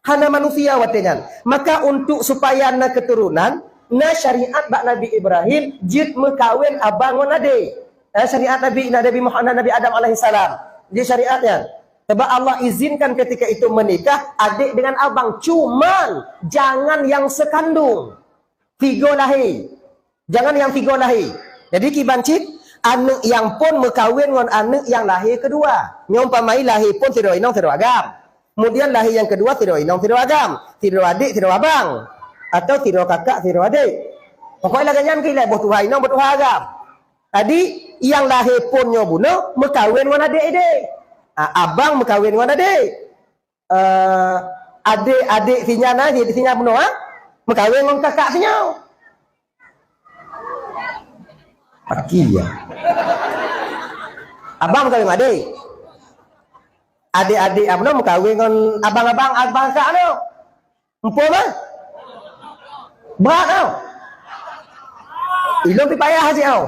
Hana manusia watée nyan. Maka untuk supaya na keturunan, na syariat bak Nabi Ibrahim jeuet meukawen abang ngon adé. Eh, syariat Nabi, Nabi Muhammad, Nabi Adam alaihissalam. Di syariat nyan. Sebab Allah izinkan ketika itu menikah adik dengan abang. Cuman, jangan yang sekandung. Tiga lahé. Jangan yang tiga lahé. Jadi, kiban cit, aneuëk nyang phon meukawen ngon aneuëk nyang lahé keudua. Nyoe umpamai lahé phon sidroe inong sidroe agam. Kemudian lahé nyang keudua sidroe inong sidroe agam. Sidroe adék sidroe abang. Atau sidroe kakak sidroe adék. Pokoknya lagée nyan keu ilée boh tuha inong boh tuha agam. Jadi, nyang lahé phon nyoe bunoe meukawen ngon adék idéh. Ah, abang meukawen ngon adék. Eh, adék-adék si nyan na, si nyan bunoe, ha? Meukawen ngon kakak si nyoe. Aki ya. Abang meukawen ngon adék. Adék-adék, ah, bunoe meukawen ngon abang-abang, abang kakak tu. Empu mah? Brat tau. Ilôn pih payah cit tau.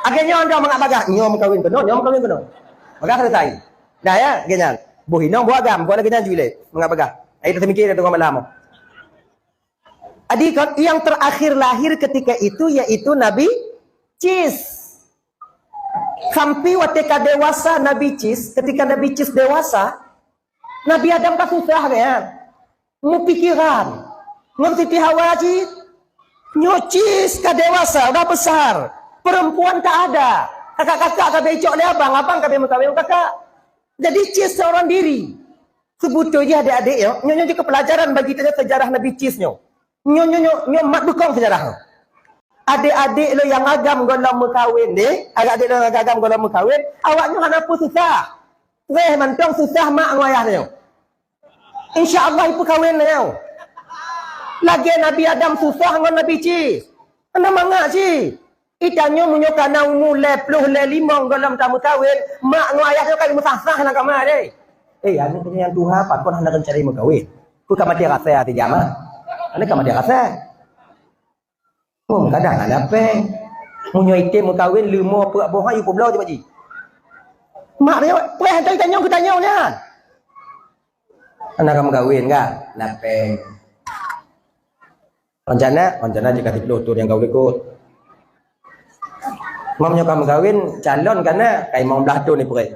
Akhé nyoe droe mangat bagah, nyoe meukawen keunoe, nyoe meukawen keunoe. Bagah selesai. Dah ya, akhé nyan. Boh inong, boh agam, boh lagée nyan ju ilée. Mangat bagah. Ai teumikir teungoh malam. Jadi, kan, yang terakhir lahir ketika itu yaitu Nabi Cis. Sampai watée ka dewasa Nabi Cis, ketika Nabi Cis dewasa, Nabi Adam ka susah kan? Meupikiran. Ngon Siti Hawa cit. Nyoe Cis ka dewasa, udah besar. Perempuan tak ada. Kakak-kakak ka becok lé abang, abang ka meukawen kakak. Jadi Cis seorang diri. Sebetulnya adik-adik, ya, nyoe, nyoe juga pelajaran bagi kita sejarah Nabi Cis nyoe. Nyoe, nyoe, nyoe, nyoe mat beukong sejarah nyoe. Adik-adik lo nyang agam gohlom meukawen deh, adik-adik lo nyang agam gohlom meukawen, awak nyoe hana peue susah. Weh mantong susah mak ngon ayah nyoe. Insya Allah ipeukawen nyoe. Lagée Nabi Adam susah ngon Nabi Cis. Hana mangat cit. Itanyoe meunyoe kana umu lhèe ploh lhèe limong gohlom tameukawen, mak ngon ayah nyoe ka jimeusah-sah lam kama deh. Eh, aneuk nyoe nyang tuha pakon hana rencana meukawen. Peue ka maté rasa teuh jameun? Aneuk ka maté rasa. Oh, kadang hana péng. Meunyoe item meukawen leumo peuet boh han yue peubloe cit, Pak Ji. Mak nyoe preh teuh itanyoe geutanyong nyan. Hana ka meukawen kan? Hana péng. Rencana, rencana jika tiga puluh tahun yang kau ikut. Mam nyoe ka meukawen, calon kana kai lima belas tahun ni peureuet.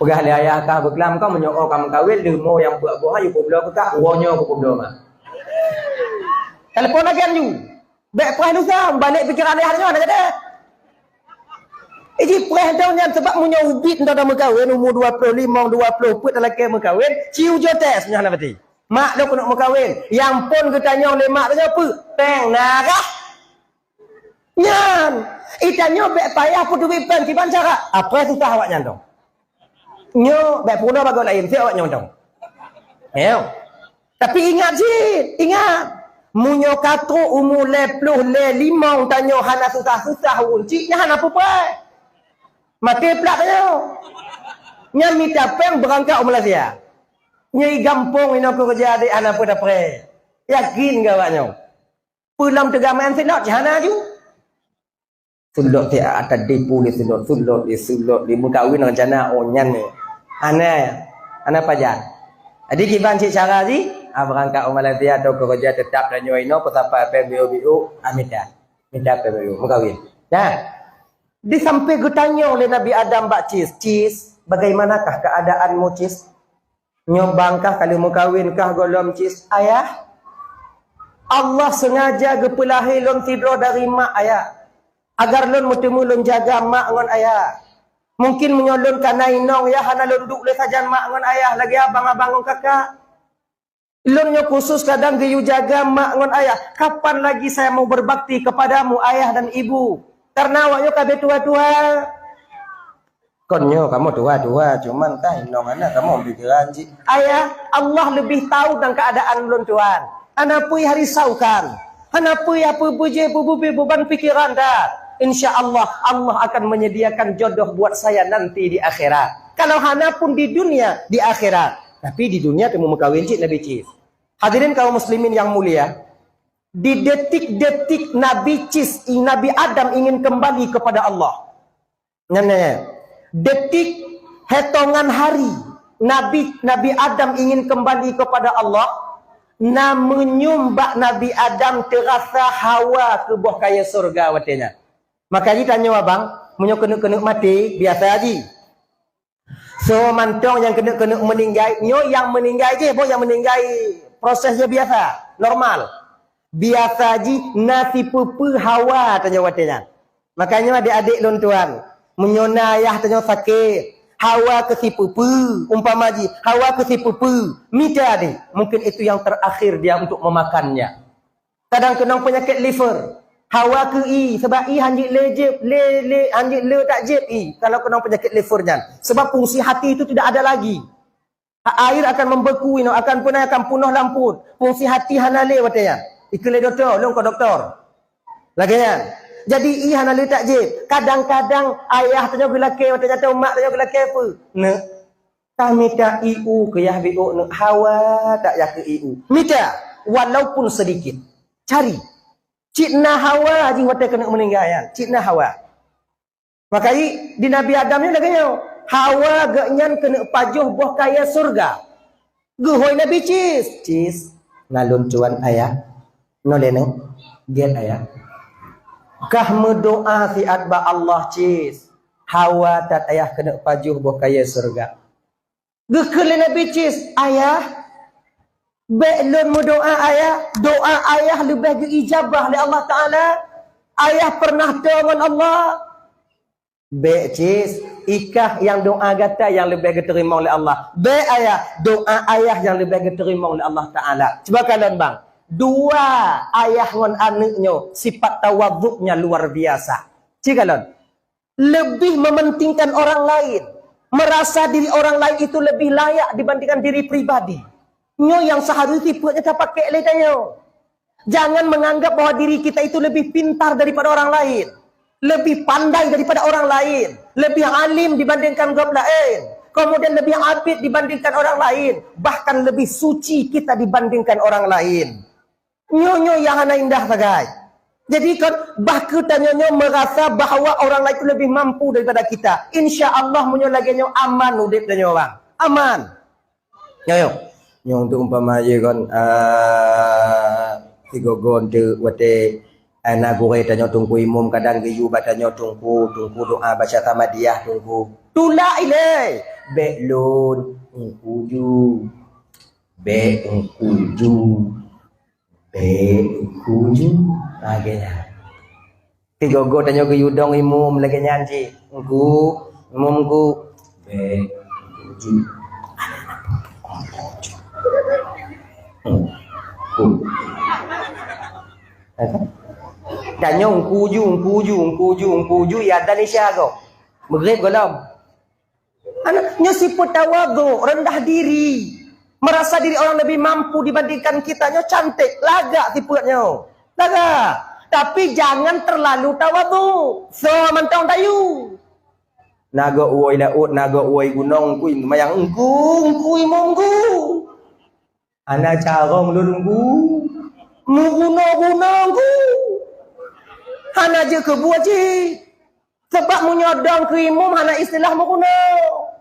Peugah lé ayah kah beuklam kau meunyoe oh ka meukawen, leumo nyang buet boh ayu peubloe keu kah, uroe nyoe peubloe mak. Telepon lagi anju. Bèk preh lusa, balik pikiran ayah nyoe nak kata. Iji preh dong nyan sebab meunyoe ubit dah meukawen umur dua puluh lima, dua puluh peuet dah lakèe meukawen, ciu jotes nyoe hana pati. Mak lôn keuneuk meukawen. Nyang phon geutanyong lé mak tanyoe peue? Péng narah. Nyan, itanyoe bèk payah peuteubiet péng kiban cara. Apa susah awak nyan dong? Nyoe bèk peurunoe bagoe laén, si awak nyoe dong. Nyoe. Tapi ingat cit, ingat. Meunyoe ka trok umu lhèe ploh lhèe limong tanyoe hana susah-susah uncit, nyan hana peue-peue. Maté plak tanyoe. Nyan mita péng beurangkat u Malaysia. Nyoe i gampông inoe keureuja dek hana peue tapreh. Yakin keu awak nyoe? Peue lom teuga main silot, hana ju. Silot ti ata depu lé silot, silot lé silot lé meukawen rencana oh nyan ni. Hana, hana pajan. Jadi kiban cit cara jih, ah, beurangkat u Malaysia atau keureuja teutap tanyoe inoe, peusapat péng biu-biu, ah, mita. Mita péng biu, meukawen. Nah, di sampéng geutanyong lé Nabi Adam bak cis, "Cis, bagaimanakah keadaanmu, cis?" Nyoe bang kah ka lheueh meukawen kah gohlom cis, "Ayah, Allah sengaja geupeulahé lôn sidroe dari mak ayah, agar lôn meuteumé lôn jaga mak ngon ayah. Mungkin meunyoe lôn ka na inong, yah hana lôn duek lé sajan mak ngon ayah lagèe abang-abang ngon kakak. Lôn nyoe khusus kadang geuyue jaga mak ngon ayah. Kapan lagi saya mau berbakti kepadamu, ayah dan ibu? Karena awak nyoe ka bèe tuha-tuha." Kon nyoe kamoe tuha-tuha, cuman ka inong hana kamoe pikiran jih. "Ayah, Allah lebih tahu tentang keadaan lôn, Tuhan. Hana peue yah risaukan. Hana peue yah peubeujeuet peubeubeh beban pikiran that. Insya Allah, Allah akan menyediakan jodoh buat saya nanti di akhirat. Kalau hana pun di dunia, di akhirat." Tapi di dunia teuma meukawen cit Nabi Cis. Hadirin kaum muslimin yang mulia, di detik-detik Nabi Cis, Nabi Adam ingin kembali kepada Allah. Nyan, nyan, nyan. Detik hitungan hari Nabi, Nabi Adam ingin kembali kepada Allah, na meunyum bak Nabi Adam teurasa hawa keu boh kayèe syeuruga watèe nyan. Maka jitanyoe abang, meunyoe keuneuk-keuneuk maté, biasa jih. So mantong nyang keuneuk-keuneuk meuninggai, nyoe nyang meuninggai jih, boh nyang meuninggai proses jih biasa, normal. Biasa jih na sipeue-peue hawa tanyoe watèe nyan. Makanya adék-adék lôn tuan, meunyoe na ayah tanyoe sakét, hawa keu sipeue-peue, umpama jih, hawa keu sipeue-peue, mita deh. Mungkin itu yang terakhir dia untuk memakannya. Kadang keunong peunyakét liver, hawa keu ie, sebab ie hanjeuet le jieb, le, le, hanjeuet le tak jieb ie, kalau keunong peunyakét liver nyan. Sebab fungsi hati itu tidak ada lagi. Air akan membeku inoe, akan punai, akan punoh lam pruet. Fungsi hati hana lé watèe nyan. Ikheun lé dokto, lôn kon dokto. Lagèe nyan. Jadi, ie hana lé tak jieb. Kadang-kadang ayah tanyoe geulakèe watèe nyan, mak tanyoe geulakèe peue? Neuk, tamita ie u keu yah biôk neuk, hawa that yah keu ie u. Mita, walaupun sedikit. Cari. Cit na hawa jih watèe keuneuk meuninggai nyan. Cit na hawa. Maka i, di Nabi Adam nyoe lagèe nyoe. Hawa geuh nyan keuneuk pajoh boh kayèe syeuruga. Geuhôi Nabi Cis, "Cis, na lôn tuan ayah. Nyoe lé nyoe, gèt ayah. Kah meudoa siat bak Allah, Cis. Hawa that ayah keuneuk pajoh boh kayèe syeuruga." Geukheun lé Nabi Cis, "Ayah, bèk lôn meudoa ayah, doa ayah leubeh geuijabah lé Allah Taala. Ayah pernah toe ngon Allah." "Bèk Cis, i kah nyang doa gata nyang leubeh geuteurimong lé Allah. Bèk ayah, doa ayah nyang leubeh geuteurimong lé Allah Taala." Cuba kalon bang, dua ayah ngon aneuk nyoe sifat tawadhuknya luar biasa. Ci kalon. Lebih mementingkan orang lain, merasa diri orang lain itu lebih layak dibandingkan diri pribadi. Nyoe nyang seuharusnya peuet nyang tapakék lé tanyoe. Jangan menganggap bahwa diri kita itu lebih pintar daripada orang lain, lebih pandai daripada orang lain, lebih alim dibandingkan gob laén, kemudian lebih abid dibandingkan orang lain, bahkan lebih suci kita dibandingkan orang lain. Nyoe-nyoe nyang hana indah sagai. Jadi kon bah keu tanyoe nyoe merasa bahwa orang lain itu lebih mampu daripada kita. Insya Allah meunyoe lagée nyoe aman udeb tanyoe bang. Aman. Nyoe, nyoe. Nyoe untuk umpama je kon, ah, sigoe-goe teuk watée, ah, na gurée tanyoe teungku imum kadang geuyue bak tanyoe teungku, teungku doa baca Samadiyah teungku. Tulak ilée. Bék lôn, teungku ju. Bék teungku ju. Bék teungku ju. Lagée nyan. Sigoe-goe tanyoe geuyue dong imum lagée nyan cit. Teungku, imum teungku. Bék teungku ju. Tanyoe teungku ju, teungku ju, teungku ju, teungku ju, ya dan isya goe. Meugréb gohlom. Aneuk nyoe sifeuet tawadhu, rendah diri. Merasa diri orang lebih mampu dibandingkan kita nyoe cantik, lagak sifeuet nyoe. Lagak. Tapi jangan terlalu tawadhu. Soe mantong tayue. Na goe woe laôt, na goe woe gunong, teungku imum, teungku, teungku imum teungku. Hana carông lôn teungku. Meurunoe-runoe teungku. Hana jeuet keu buet jih. Sabab meunyoe dong keu imum hana istilah meurunoe.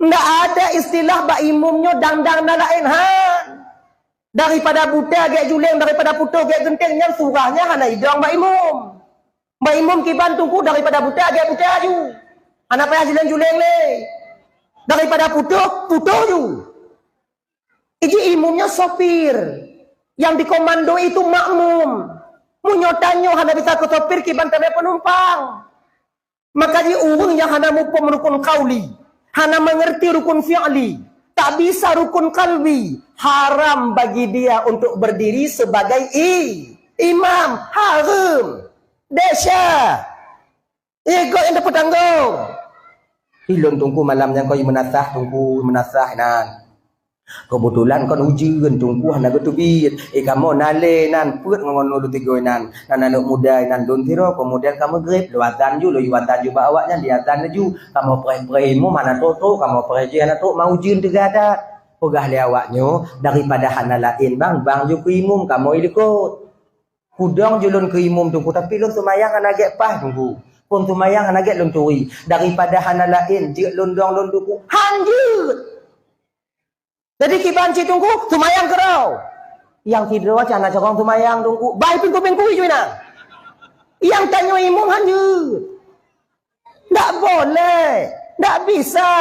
Ndak ada istilah bak imum nyoe dang-dang na laén han. Daripada buta gét juléng, daripada putôh gét geunteng, nyan surah nyan hana idong bak imum. Bak imum kiban teungku daripada buta gét buta ju. Hana payah juléng-juléng lé. Daripada putôh, putôh ju. Iji imumnya sopir. Yang dikomando itu makmum. Meunyoe tanyoe hana bisa keu sopir kiban tamé penumpang. Maka ji ureuëng nyang hana muphom rukun qauli, hana mengerti rukun fi'li, tak bisa rukun qalbi, haram bagi dia untuk berdiri sebagai i-, imam. Haram. Desya. Ikot yang dapat tanggung. Ilôn teungku malam nyan kon menasah teungku menasah nan. Keubeutulan kon ujeuen teungku hana geuteubiet. Eh, kamoe na lé nan peuet ngon ulôn tiga nan. Nan aneuk muda nan lôn sidroe, kemudian ka meugreb, lôn azan ju, lôn yue azan ju bak awaknyan, di azan laju. Kamoe preh-preh imum hana trok-trok, kamoe preh jih hana trok, ma ujeuen teuga that. Peugah lé awaknyoe, daripada hana laén bang, bang ju keu imum, kamoe likot. Kudong ju lôn keu imum teungku, tapi lôn seumayang hana gét paih teungku. Phon seumayang hana gét lôn turi. Daripada hana laén, jeuet lôn dong lôn teungku. Han jeuet! Jadi kiban cit teungku, seumayang keudroe. Nyang sidroe cit hana carông seumayang teungku. Bai pingku-pingku ju inan. Nyang tanyoe imum han jeuet. Ndak boleh. Ndak bisa.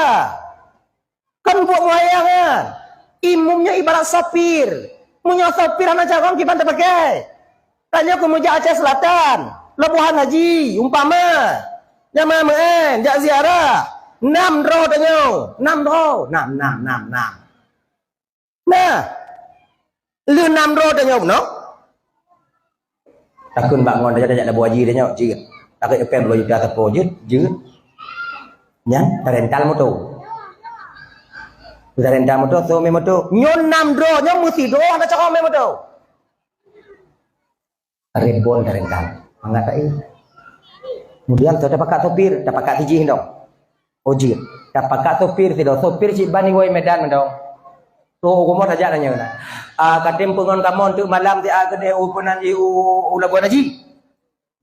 Kan buet wayang kan? Imum nyoe ibarat sopir. Meunyoe sopir hana carông kiban tapakée. Tanyoe keu meujak Aceh Selatan, Labuhan Haji, umpama, nyang meu'en jak ziarah, nam droe tanyoe, nam droe, nam, nam, nam, nam. Nah, lheueh nam droe tanyoe bunoe. Takheun bak ngon tajak-tajak Labuhan Haji tanyoe, jeuet. Takheun epée dua juta sapo, jeuet, jeuet. Nyan, tarental moto. Tarental moto, soe mé moto. Nyoe nam droe, nyoe meusidroe hana carông mé moto. Rebon tarental. Mangat tak eh. Kemudian, tapakat sopir, tapakat sijih dong. Oh, jeuet. Tapakat sopir sidroe, sopir cit ban iwoe Medan dong. Tu rumoh tajak nanya na. Ah, katem peungon kamoe untuk malam ti a keudeh u peunan i u, u Labuhan Haji.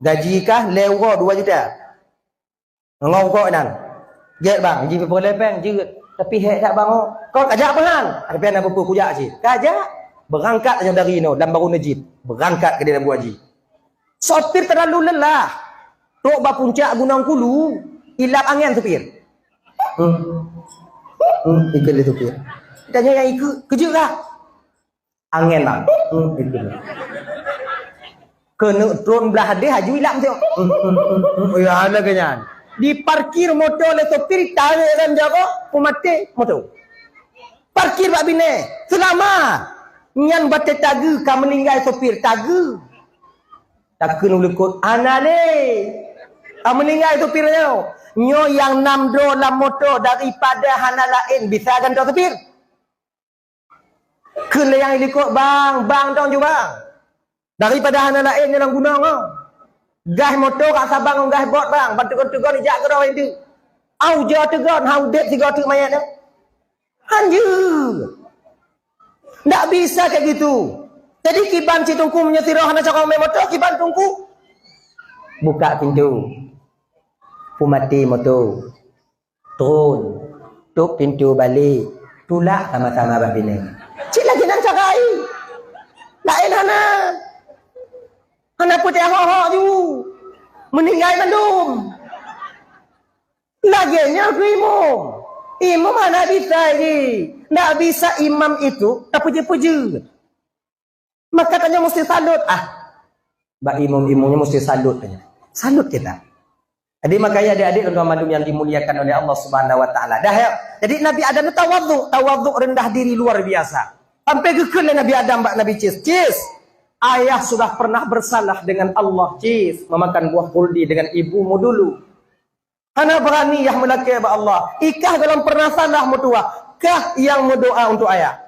Gaji kah lhèe uroe dua juta. Ngon kok nan. Gét bang, ji peureulèe péng jeuet. Tapi hék that bang oh. Kon kajak peuhan. Tapi aneuk pupu kujak cit. Kajak. Beurangkat nyoe dari inoe lam baru neujib. Beurangkat keudeh Labuhan Haji. Sopir terlalu lelah. Trok bak puncak Gunong Kulu, ilap angén sopir. Hmm. Hmm, ikheun lé sopir. Tanya nyang ikheun, keujeuet kah? Angén, bang. Hmm, ikheun. Keuneuk tron blah deh, haju ilap meusiok. Hmm, hmm, hmm, hmm. Oh, ya, hana keunyan. Diparkir moto lé sopir, tarék rem jaroe, peumaté moto. Parkir bak binéh, seulama. Nyan batée tageue ka meuninggai sopir, tageue. Takheun u likot, "Hana lé. Ka meuninggai sopir nyoe." Nyoe nyang nam droe lam moto daripada hana laén bisa gantoe sopir. Kheun lé nyang i likot, "Bang, bang dong ju bang." Daripada hana laén nyoe lam gunong, oh. Gas moto ka saban ngon gas bot barang, ban teugon-teugon ijak keudroe indeuek. Au jeuet teugon, hana udeb sigoe teuk manyét nyoe. Hanjeuet. Ndak bisa kayak gitu. Jadi kiban cit teungku meunyoe sidroe hana carông mé moto, kiban teungku. Buka pintu. Peumati moto. Tron. Tôp pintu balek. Tulak sama-sama bak binéh. Cit lagèe nan cara ai. Laén hana. Hana peuteuhok-hok ju. Meuninggai mandum. Lagèe nyan keu imum. Imum hana bisa jih. Ndak bisa imam itu tapeujeuet-peujeuet. Maka tanyoe mesti salut. Ah, bak imum-imum nyoe mesti salut tanyoe. Salut kita. Jadi makanya adik-adik dan tuan mandum yang dimuliakan oleh Allah Subhanahu wa taala. Dah ya. Jadi Nabi Adam itu tawadhu, tawadhu rendah diri luar biasa. Sampai geukheun lé Nabi Adam bak Nabi Cis, "Cis, ayah sudah pernah bersalah dengan Allah, Cis, memakan buah khuldi dengan ibumu dulu." Hana beurani yah meulakée bak Allah. Ikah golom pernah salah meutuwah. Kah nyang meudoa untuk ayah.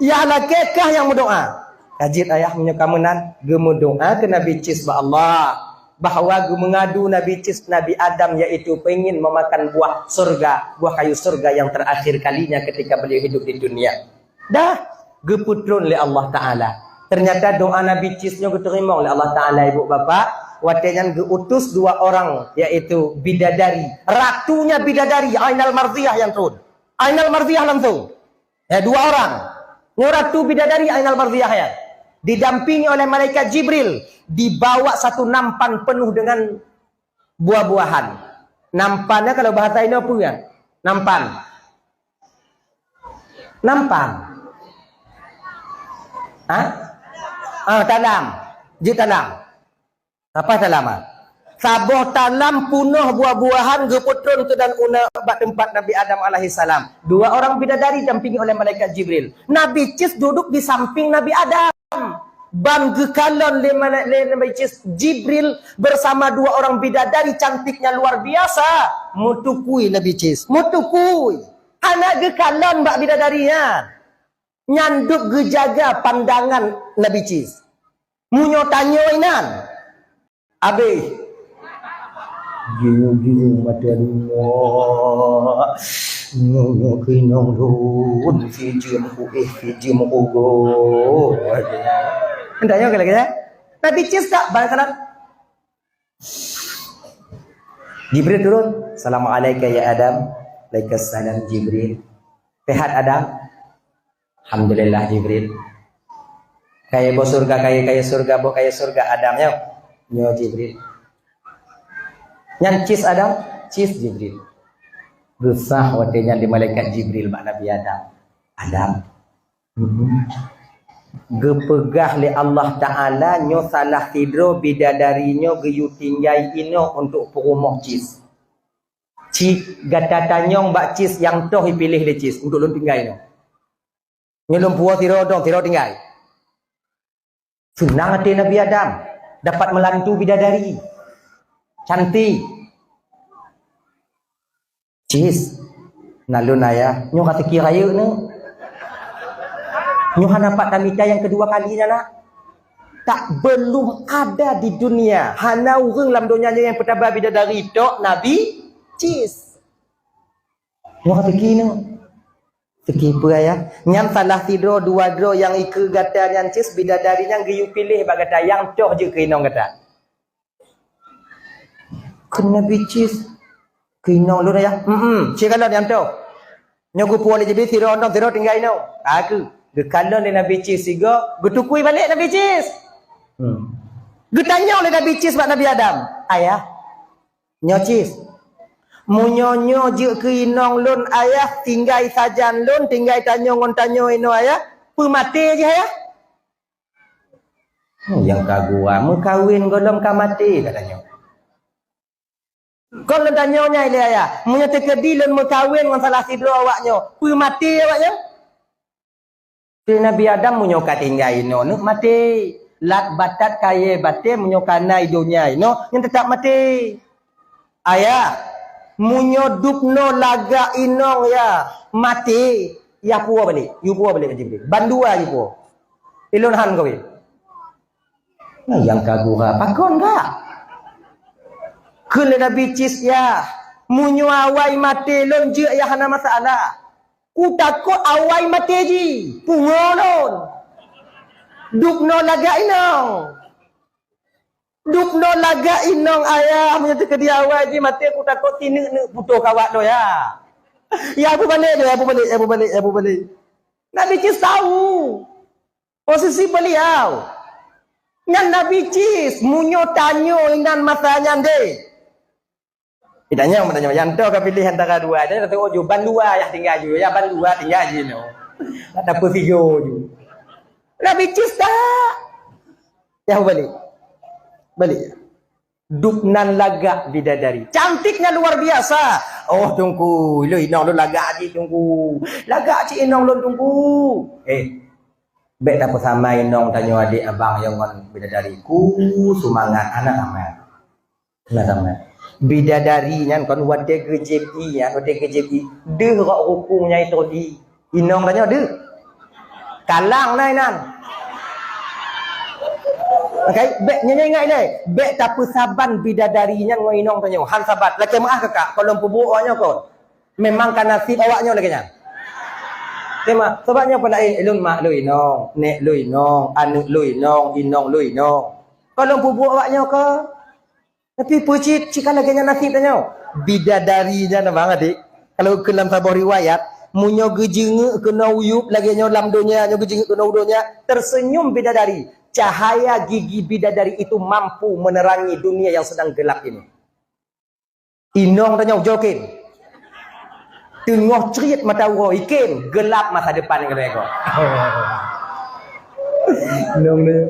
Yah lakée kah nyang meudoa. Ka jeuet ayah meunyoe ka meunan, geumeudoa keu Nabi Cis bak Allah. Bahwa geumeungadu Nabi Cis, Nabi Adam, yaitu pengen memakan buah surga, buah kayu surga yang terakhir kalinya ketika beliau hidup di dunia. Dah, geupeutron lé Allah Ta'ala. Ternyata doa Nabi Cis nyoe geuteurimong lé Allah Ta'ala, ibu bapak. Watée nyan geuutus dua orang, yaitu bidadari. Ratunya bidadari, Ainal Marziyah nyang tron. Ainal Marziyah langsung. Ya, dua orang. Nyoe ratu bidadari Ainal Marziyah nyan. Didampingi oleh malaikat Jibril. Dibawa satu nampan penuh dengan buah-buahan. Nampan nyan kalau bahasa Indonesia apa ya? Nampan. Nampan. Ha? Ah, talam. Jeuet talam. Apa talam, ah? Saboh talam punoh buah-buahan geupeutron keu dan una bak teumpat Nabi Adam alaihissalam. Dua orang bidadari dampingi oleh malaikat Jibril. Nabi Cis duduk di samping Nabi Adam. Ban geukalon lé malai-, lé Nabi Cis, Jibril bersama dua orang bidadari cantiknya luar biasa. Meutukui Nabi Cis, meutukui. Hana geukalon bak bidadari nyan. Nyan dub geujaga pandangan Nabi Cis. Meunyoe tanyoe inan, abéh. Giung-giung mata lima. Nyoe-nyoe keuinong lôn, sijeuem kuéh, sijeuem kugoe. Entah nyoe lagèe, ya? Nabi Cis tak balasan. Jibril turun. "Assalamualaikum ya Adam." "Waalaikumsalam, Jibril." "Sehat, Adam?" "Alhamdulillah, Jibril." "Kayée boh surga, kayée, kayée surga, boh kayée surga, Adam, nyoe." "Nyoe, Jibril." "Nyan Cis, Adam?" "Cis, Jibril." Geusah watée nyan di malaikat Jibril bak Nabi Adam. "Adam." Mhm. Geupeugah lé Allah Ta'ala nyoe salah sidroe bidadari nyoe geuyue tinggai inoe untuk peurumoh Cis. Ci-, gata tanyong bak Cis nyang toh ipiléh lé Cis untuk lôn tinggai inoe. Nyoe lôn puwoe sidroe dong, sidroe tinggai. Seunang até Nabi Adam dapat meulantu bidadari. Cantik. "Cis, na lôn ayah, nyoe ka teuki rayeuk neuh. Nyoe hana pat tamita nyang keudua kali nyan na. Tak belum ada di dunia, hana ureuëng lam donya nyoe nyang peutaba bidadari tok Nabi Cis. Nyoe ka teuki neuh." "Teuki peue, ayah?" "Nyan salah sidroe dua droe nyang ikeue gata nyan Cis, bidadari nyang geuyue piléh bak gata, nyang toh jeuet keu inong gata." Kheun Nabi Cis, "Keu inong lôn, ayah?" "Mm-mm, sikalon nyang toh. Nyoe geupuwoe lé Jibril, sidroe dong, sidroe tinggai inoe." Ka keuh, geukalon lé Nabi Cis sigoe, geutukui balek Nabi Cis. Hmm. Geutanyong lé Nabi Cis bak Nabi Adam, "Ayah, nyoe Cis, meunyoe nyoe jeuet keu inong lôn, ayah, tinggai sajan lôn, tinggai tanyoe ngon tanyoe inoe, ayah, peu maté jih, ayah?" Hmm, nyang ka gua meukawen gohlom ka maté, ka tanyong. Kon lôn tanyong nyan ilée ayah, meunyoe teukeudi lôn meukawen ngon salah sidroe awak nyoe, peu maté awak nyoe? Kheun Nabi Adam, "Meunyoe ka tinggai inoe, neuh maté. Lat batat kayée batée, meunyoe ka na i donya inoe, nyan teutap maté." "Ayah, meunyoe dubnoe lagak inong yah maté, yah puwoe balek, yue puwoe balek," kheun Jibril. "Bandua yue puwoe. Ilôn han kawé." Nyang ka gura, pakon ka? Kheun lé Nabi Cis, "Yah, meunyoe awai maté lôn jeuet, yah hana masalah. Kutakot awai maté jih, pungo lôn. Dubnoe lagak inong. Dubnoe lagak inong, ayah, meunyoe teukeudi awai jih maté, kutakot tineuk-neuk putôh kawat lôn, ya." Ya, peubalek lé, ya, peubalek, ya, peubalek, ya, peubalek. Nabi Cis tahu posisi beliau. Nyan Nabi Cis, meunyoe tanyoe inan masa nyan deh. Tanyoe, tanyoe, nyang toh ka piléh antara dua, tanyoe teuka ju, ban dua yah tinggai ju, ya, ban dua tinggai ju nyoe. Nak tapeusigo ju. Nabi Cis tak. Yah balik. Balik. Dubnan lagak bidadari. Cantiknya luar biasa. "Oh, Teungku, lôn inong lôn lagak cit, Teungku. Lagak cit inong lôn, Teungku." Eh, bèk tapeusamai inong tanyoe adék abang nyoe ngon bidadari. Ku seumangat, hana tamat. Hana tamat. Bidadari nyan kon watèe geujieb ié nyan, watèe geujieb ié. Deuh rot rukung nyang itôt ié. Inong tanyoe deuh. Kalang na inan. Oke, bèk nyan ingat ilèe. Bèk tapeusaban bidadari nyan ngon inong tanyoe. Han saban. Lakèe meu'ah kakak, kon lôn peubuet awak nyoe kon. Memang ka nasib awak nyoe lagèe nyan. Tema, sabab nyoe peunaéh, lôn mak lôn inong, nèk lôn inong, aneuk lôn inong, inong lôn inong. Kon lôn peubuet awak nyoe kon. Tapi peue cit, cit ka lagèe nyan nasib tanyoe. Bidadari nyan, abang, adék. Kalau keu lam saboh riwayat, meunyoe geujeungeuk keunoe u yup lagèe nyoe lam donya, nyoe geujeungeuk keunoe u donya, tersenyum bidadari. Cahaya gigi bidadari itu mampu menerangi dunia yang sedang gelap ini. Inong tanyoe jokin. Teungoh crit mata uroe ikin, gelap masa depan keunoe kok. Inong tanyoe.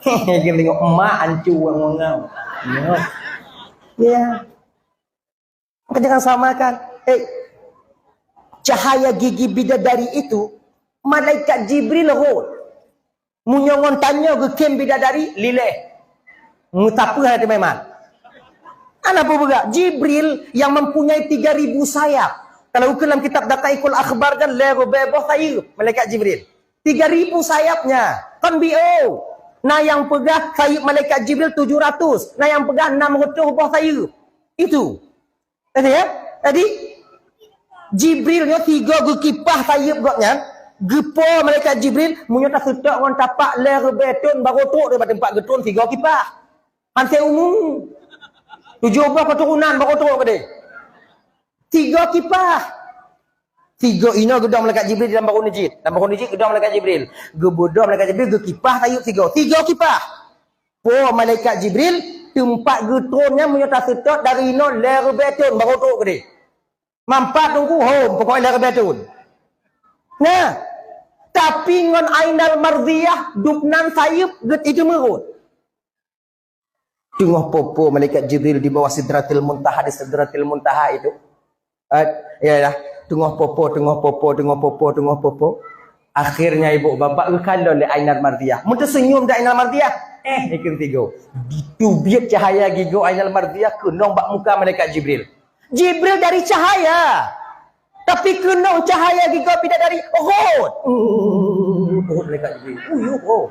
Ikin teungoh emak ancu ngau-ngau. Ya. Ya. Maka jangan samakan. Eh, cahaya gigi bidadari itu, malaikat Jibril rhot. Meunyoe ngon tanyoe geukhem bidadari, lileh. Meusapeue hana teumeuman. Ana peue beugah? Jibril yang mempunyai tiga ribu sayap. Kalau ukeue lam kitab Daqaiqul Akhbar kan, lhèe ribèe boh sayeuep malaikat Jibril. Tiga ribu sayapnya. Kan B O. Na nyang peugah sayeuep malaikat Jibril tujuh ratus. Na nyang peugah enam ratus boh sayeuep. Itu. Tadi ya? Tadi Jibril nyoe sigoe geukipah sayeuep gobnyan, geupo malaikat Jibril, meunyoe taseutôt ngon tapak lhèe ribèe thon barô trôk di teumpat geutrôn sigoe kipah. Hanse umu. Tujoh boh keuturonan barô trôk keudeh. Sigoe kipah. Sigoe inoe geudong malaikat Jibril dalam barô neujit. Dalam barô neujit geudong malaikat Jibril. Geubeudôh malaikat Jibril geukipah sayeuep sigoe. Sigoe kipah. Po malaikat Jibril, teumpat geutrôn nyan meunyoe taseutôt dari inoe lhèe ribèe thon barô trôk keudeh. Mampat Teungku, hom, pokok lhèe ribèe thon. Nah, tapi ngon Ainal Mardiyah, dubnan sayeuep geuteumeu'ah. Teungoh popo malaikat Jibril di bawah Sidratil Muntaha, di Sidratil Muntaha itu. Eh, ya, ya. Teungoh popo, teungoh popo, teungoh popo, teungoh popo. Akhirnya ibu bapak geukalon lé Ainal Mardiyah. Meuteuseunyum dak Ainal Mardiyah. Eh, ikeu tigo. Ditubiet cahaya gigoe Ainal Mardiyah keunong bak muka malaikat Jibril. Jibril dari cahaya. Tapi keunong cahaya gigoe bidadari rhot. Uh, rhot malaikat Jibril. Uyuh, rhot.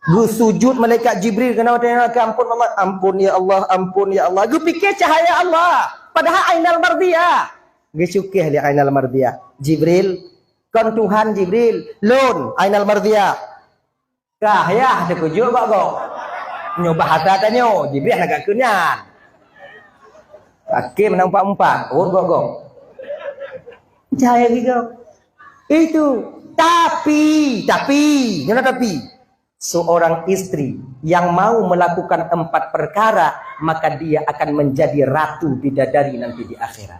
Geusujut malaikat Jibril keunoe teuka, "Ampôn Allah, ampôn ya Allah, ampôn ya Allah." Geupike cahaya Allah, padahai Ainal Mardiyah. Geucukeh lé Ainal Mardiyah, "Jibril, kon Tuhan Jibril, lôn Ainal Mardiyah." Kah yah teukeujot gok-gok. Nyoe bahasa tanyoe, Jibril hana geukheun nyan. Paké meunan umpat-umpat, rhot gok-gok. Cahaya gigoe. Itu. Tapi, tapi, nyoe na tapi. Seorang istri yang mau melakukan empat perkara, maka dia akan menjadi ratu bidadari nanti di akhirat.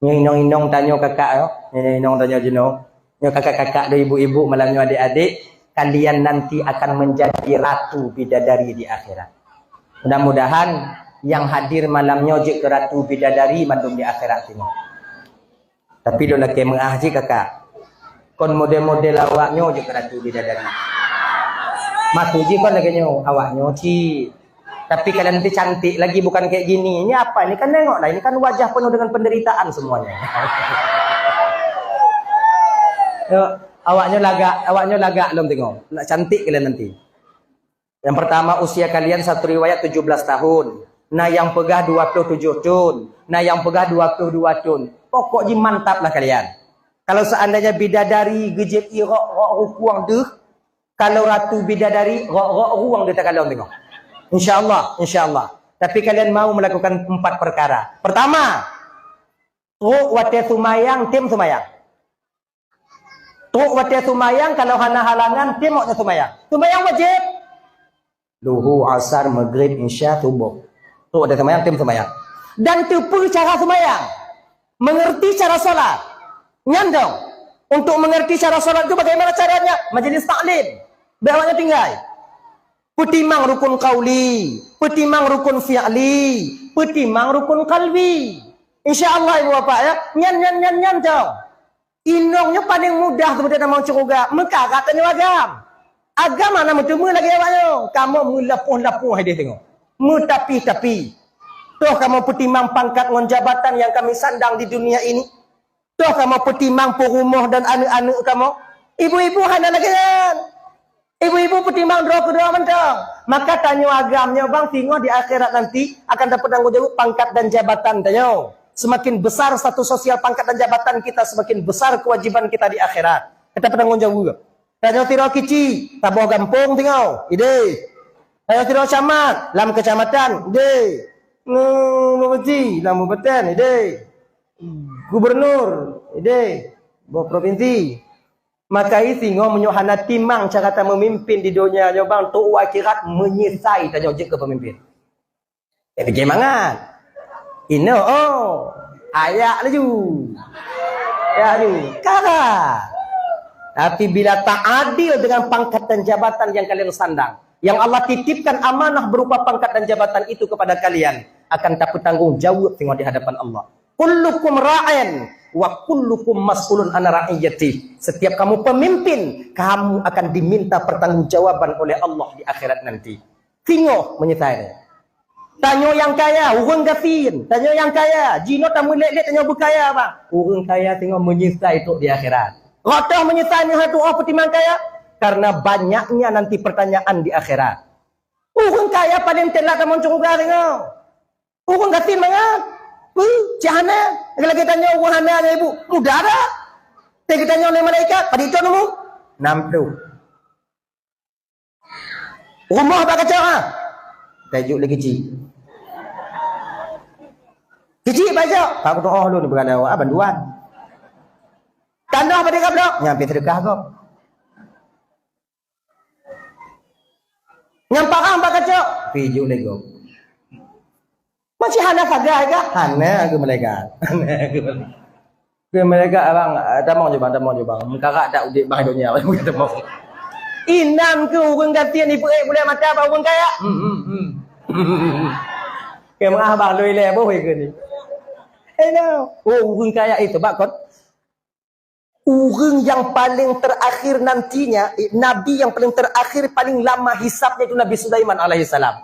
Nyoe inong-inong tanyoe kakak, yo. Nyoe inong tanyoe jinoe. Nyoe kakak-kakak dan ibu-ibu, malam nyoe adik-adik, kalian nanti akan menjadi ratu bidadari di akhirat. Mudah-mudahan yang hadir malam nyoe jeuet keu ratu bidadari mandum di akhirat sinoe. Tapi lôn lakèe meu'ah cit kakak. Kon model-model awak nyoe jeuet keu ratu bidadari. Maksud jih kon lagèe nyoe, awak nyoe cit. Tapi kalian nanti cantik lagi, bukan kayak gini. Ini apa ini? Kan tengoklah, ini kan wajah penuh dengan penderitaan semuanya. Yo, awak nyoe lagak, awak nyoe lagak lom tengok. Nak cantik kalian nanti. Yang pertama, usia kalian satu riwayat tujuh belas tahun. Na nyang peugah dua puluh tujuh thon. Na nyang peugah dua puluh dua thon. Pokok jih mantap lah kalian. Kalau seandainya bidadari geujép irok-rok rukueng deuh, kalau ratu bidadari rok-rok rueng deuh takalon tengok. Insya Allah, insya Allah. Tapi kalian mau melakukan empat perkara. Pertama, trok watèe seumayang, tem seumayang. Trok watèe seumayang, kalau hana halangan, tem watèe seumayang. Seumayang wajib. Luhur, asar, maghrib, isya, subuh. Trok watèe seumayang, tem seumayang. Dan teupeue cara seumayang. Mengerti cara salat. Nyan dong. Untuk mengerti cara salat itu bagaimana caranya? Majelis taklim. Bèk awaknyan tinggai. Peutimang rukun qauli, peutimang rukun fi'li, peutimang rukun qalbi. Insya Allah, ibu bapak, ya. Nyan, nyan, nyan, nyan, dong. Inong nyoe paléng mudah seubeutoe tamong syeuruga, meukarat tanyoe agam. Agam hana meuteumé lagèe awak nyoe. Kamoe meulapoh-lapoh idéh teungoh. Meutapi-tapi. Toh kamoe peutimang pangkat ngon jabatan nyang kami sandang di dunia ini? Toh kamoe peutimang peurumoh dan aneuk-aneuk kamoe? Ibu-ibu hana lagèe nyan. Ibu-ibu peutimang droe keudroe mantong. Maka tanyoe agam nyoe bang singoh di akhirat nanti akan tapeutanggong jaweueb pangkat dan jabatan tanyoe. Semakin besar status sosial pangkat dan jabatan kita, semakin besar kewajiban kita di akhirat. Kita peutanggong jaweueb. Tanyoe sidroe kicik, saboh gampông singoh, idéh. Tanyoe sidroe camat, lam kecamatan, idéh. Nyoe bupati, lam kabupaten, idéh. Gubernur, idéh. Boh provinsi. Maka i singoh meunyoe hana timang cara tameumimpin di donya nyoe bang, trok u akhirat meunyeusai tanyoe jeuet keu peumimpin. Eh, pike mangat. Inoe, oh, ayak laju. Ayak laju. Karat. Tapi bila tak adil dengan pangkat dan jabatan yang kalian sandang, yang Allah titipkan amanah berupa pangkat dan jabatan itu kepada kalian, akan tapeutanggong jaweueb singoh di hadapan Allah. Kullukum ra'in wa kullukum mas'ulun an ra'iyyati. Setiap kamu pemimpin, kamu akan diminta pertanggungjawaban oleh Allah di akhirat nanti. Singoh meunyeusai. Tanyoe nyang kaya, ureueng gasien. Tanyoe nyang kaya, jinoe tameulét-lét tanyoe beukaya, bang. Ureueng kaya singoh meunyeusai trok di akhirat. Roh toh meunyeusai meuhana tuoh peutimang kaya? Karena banyaknya nanti pertanyaan di akhirat. Ureueng kaya paléng telat tamong syeuruga singoh. Ureueng gasien mangat. Peue? Cit hana. Lagèe-lagèe tanyoe ureueng hana ngon ibu. Mudah dak? Teuka tanyoe lé malaikat, padit thon umu? Nam ploh. Rumoh bak kacok, ha? Tajok lé kicik. Kicik bak kacok. Pak kutoh lôn beurada awak bantuan. Tanoh padit ka bloe? Nyan pih seudeukah gob. Nyang parah bak kacok, pijôk lé gob. Masih hana sagai kah? Hana keu malaikat. Hana keu malaikat. Keu malaikat, abang, eh, tamong jubang, tamong jubang. Meukarat that udép bak donya, tamong. Inan keu ureueng gasien ipeuék bulèe mata bak ureueng kaya. Hmm, hmm, hmm. Keu meuah bang, lôn ilèe boh ikeu ni. Eh, no. Oh, ureueng kaya itu, bak kon. Ureueng nyang paleng terakhir nantinya, eh, nabi nyang paleng terakhir, paleng lama hisabnya itu Nabi Sulaiman alaihissalam.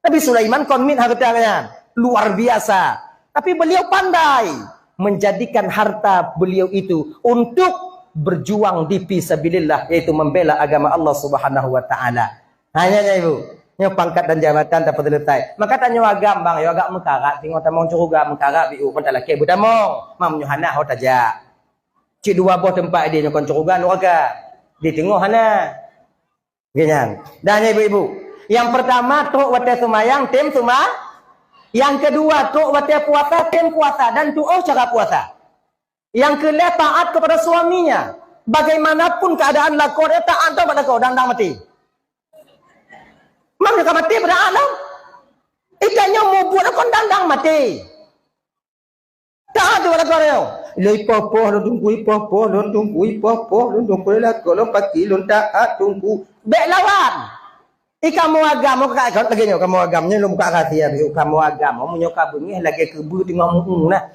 Nabi Sulaiman kon miet hareuta nyan, luar biasa. Tapi beliau pandai menjadikan harta beliau itu untuk berjuang di fi sabilillah, yaitu membela agama Allah Subhanahu wa taala. Hanya nya, Ibu. Nyoe pangkat dan jabatan tapeuseuleutai. Maka tanyoe agam, bang, yo agak meukarat, singoh tamong syeuruga, meukarat biu, kon talakèe beutamong. Mam nyoe hana ho tajak. Cit dua boh teumpat di nyoe kon syeuruga, nuraka. Di teungoh hana. Nyan. Dan ibu-ibu. Yang pertama, trok watèe seumayang, tem seuma-, yang kedua, trok watèe puasa, tem puasa, dan tuoh cara puasa. Yang keulhèe, taat kepada suaminya. Bagaimanapun keadaan lakoe, dia taat teuh bak lakoe, dang-dang maté. Mam ka maté, taat lom. Ikan nyoe mubuet kon dang-dang maté. Taat teuh bak lakoe nyoe. Lôn poh-poh lôn teungku, poh-poh lôn teungku, poh-poh lôn teungku, lakoe lôn paki lôn taat teungku. Bèk lawan. I kamoe agam, ka, ka, lagèe nyoe kamoe agam, nyoe lôn buka rahsia, kamoe agam, meunyoe ka beungèh lagèe keubeue teungoh meu-ueng nah.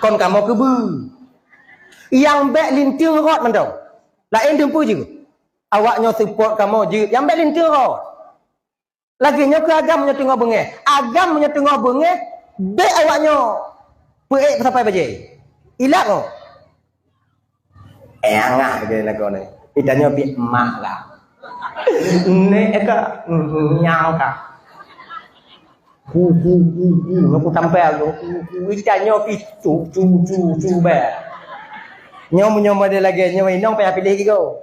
Kon kamoe keubeue. Nyang bèk linteung rot mantong. Laén teumpeue jeuet. Awak nyoe support kamoe jeuet, nyang bèk linteung rot. Lagèe nyoe keu agam meunyoe teungoh beungèh. Agam meunyoe teungoh beungèh, bèk awak nyoe peuék sampai bajèe. Ilak nyoe. Eh, angah lagèe lakoe nyoe. Itanyoe pih emak lah. Nek ka, nyang ka. Ku, ku, ku, ku, nyoe ku tampal, ku, ku, ku, ikan nyoe pi, cu, cu, cu, cu, ba. Nyoe meunyoe model lagèe nyoe, inong payah piléh gigoe.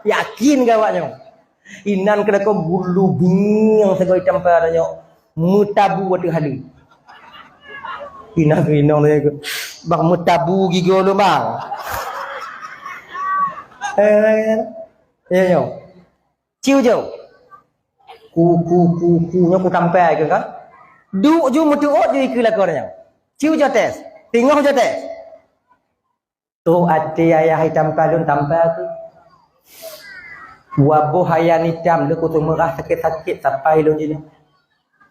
Yakin keu awak nyoe. Inan keuh lakoe bulu bingeng sagoe itampa tanyoe. Meutabu ateueh haleue. Inan keuh inong tanyoe keuh, "Bang, meutabu gigoe lôn, Bang." Eh, ya, nyoe. Ciu jo. Ku, ku, ku, ku, nyoe ku tampa keuh kan. Duek ju meuteuôt ju ikeue lakoe nyoe. Ciu jo tes. Teungoh jo tes. Trok até ayah itampa lôn tampa keuh. Dua boh ayan itam lé ku teumeurah sakét-sakét sapai lôn jinoe.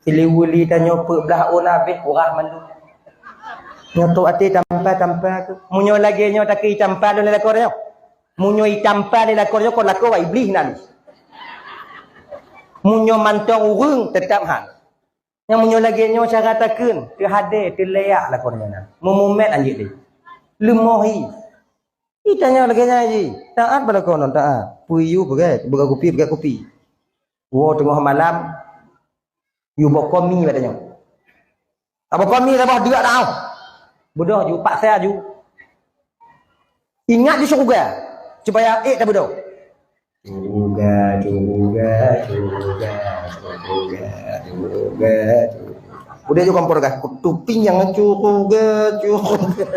Siliwili tanyoe peuet blah ôn habéh, urah mandum. Nyoe trok até tampa-tampa keuh. Meunyoe lagèe nyoe takeu itampa lôn lé lakoe nyoe. Meunyoe itampa lé lakoe nyoe, kon lakoe bak Iblih nan. Meunyoe mantong ureueng, teutap han. Nyang meunyoe lagèe nyoe cara takheun, teuhadé, teuleuyak lakoe nyoe na. Meumumet anjeuk lé. Leumoh hi. Itanyoe lagèe nyan ji. Taát bak lakoe nyoe, taát. Peue yue peugah, peugah kupi, peugah kupi. Woe teungoh malam, yue bokon mi bak tanyoe. Tabokon mi saboh deuk dah. Beudôh ju, paksa ju. Ingat di syeuruga, supaya ék tabeudôh. Syeuruga, syeuruga, syeuruga, syeuruga, syeuruga, syeuruga. Udeh ju kompor gah, tuping nyang syeuruga, syeuruga.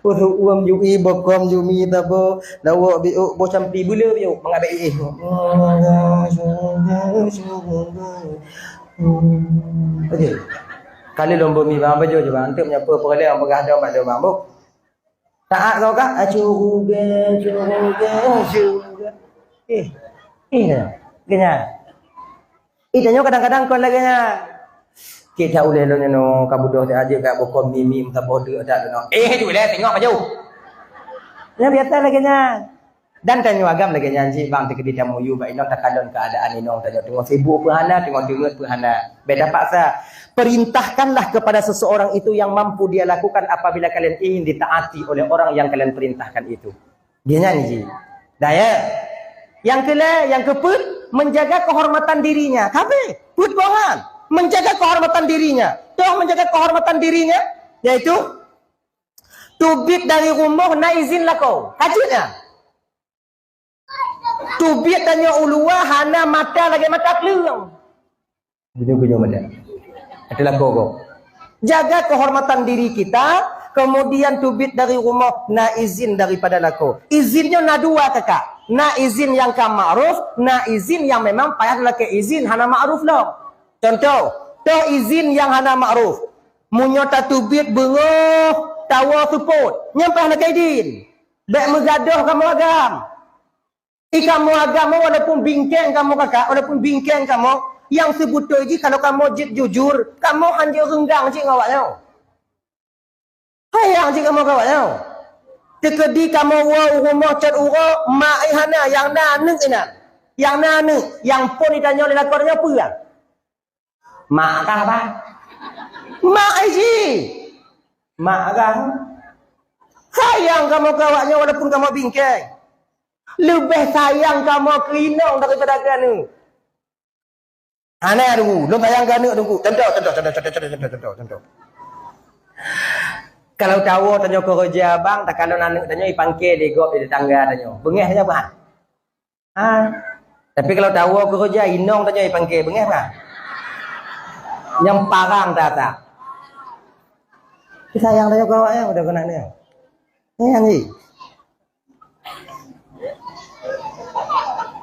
Ueh uem ju i, bokon ju mi tabo, lawok biuk, boh campi beuleu biuk, mangat bèk iéh. Syeuruga, syeuruga, syeuruga. Hmm, okey. Kali lôn beu mi bang, baju je bang. Antuk meunyoe peue-peue lé, bang peugah dong, bak dong, bang, bu. Taát kau kah? Ah, syeuruga, syeuruga, syeuruga. Eh, eh, keunya. Keunya. Eh, tanyoe kadang-kadang kon lagèe nyan. Cit that ulèe lôn nyoe, ka beudôh that, jeuet ka bukon mimi meusaboh deuk that lôn. Eh, tu lé, tengok baju. Nyan biasa lagèe nyan. Dan tanyoe agam lagèe nyan cit bang, teukeudi tamuyu bak inong, takalon keuadaan inong tanyoe teungoh sibuk peue hana, teungoh deungon peue hana. Beda paksa. Perintahkanlah kepada seseorang itu yang mampu dia lakukan apabila kalian ingin ditaati oleh orang yang kalian perintahkan itu. Dia nyan ji. Dah ya. Yang keulhèe, yang keupeuet, menjaga kehormatan dirinya. Kabe, peuet bohan. Menjaga kehormatan dirinya. Toh menjaga kehormatan dirinya, yaitu teubiet dari rumoh na izin lakoe. Ka jeuet nyan. Teubiet tanyoe u luwa hana mata lagèe mata kleueng. Geunyueng-geunyueng mata. Ateueh lakoe gob. Jaga kehormatan diri kita, kemudian teubiet dari rumoh na izin daripada lakoe. Izin nyoe na dua kakak. Na izin nyang ka ma'ruf, na izin nyang memang payah lakèe izin hana ma'ruf lom. Contoh, toh izin nyang hana ma'ruf. Meunyoe tateubiet beungoh tawoe seupôt, nyan payah lakèe idin. Bèk meugadôh kamoe agam. I kamoe agam, walaupun bingkeng kamoe kakak, walaupun bingkeng kamoe, nyang seubeutôi jih kalau kamoe jeuet jujur, kamoe hanjeuet reunggang cit ngon awak nyoe. Sayang cit kamoe ngon awak nyoe. Teukeudi kamoe woe u rumoh cot uroe, mak i hana, nyang na aneuk inan. Nyang na aneuk, nyang phon itanyoe lé lakoe nyoe peue? Mak kah, bah? Mak ai jih. Mak kah? Sayang kamoe keu awak nyoe walaupun kamoe bingkeng. Leubeh sayang kamoe keu inong daripada keu aneuk. Hana teungku, lôn sayang keu aneuk teungku. Contoh, contoh, contoh, contoh, contoh, contoh, contoh, contoh. Kalau tawoe tanyoe keureuja bang, takalon aneuk tanyoe ipangke lé gob di tetangga tanyoe. Beungèh tanyoe bah? Ha. Tapi kalau tawoe keureuja inong tanyoe ipangke, beungèh bah? Nyang parang that-that. Sayang tanyoe keu awak nyan, udah keunan nyan. Nyan ji.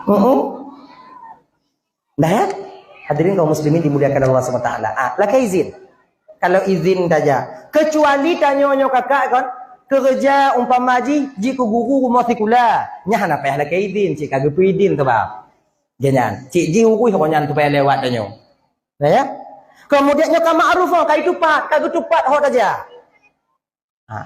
Heeh. Dah ya? Hadirin kaum muslimin dimuliakan Allah Subhanahu wa taala. Ah, lakèe izin. Kalau izin saja. Kecuali tanyoe nyoe kakak kon, keureuja umpama jih, jih keu guru rumoh sikula. Nyan hana payah lakèe izin, cit ka geupeu izin tu bah. Nyan, cit jih urus ho nyan tu payah lewat tanyoe. Dah ya? Kemudian nyoe ka ma'ruf, ka itupat, ka geutupat ho saja. Ha.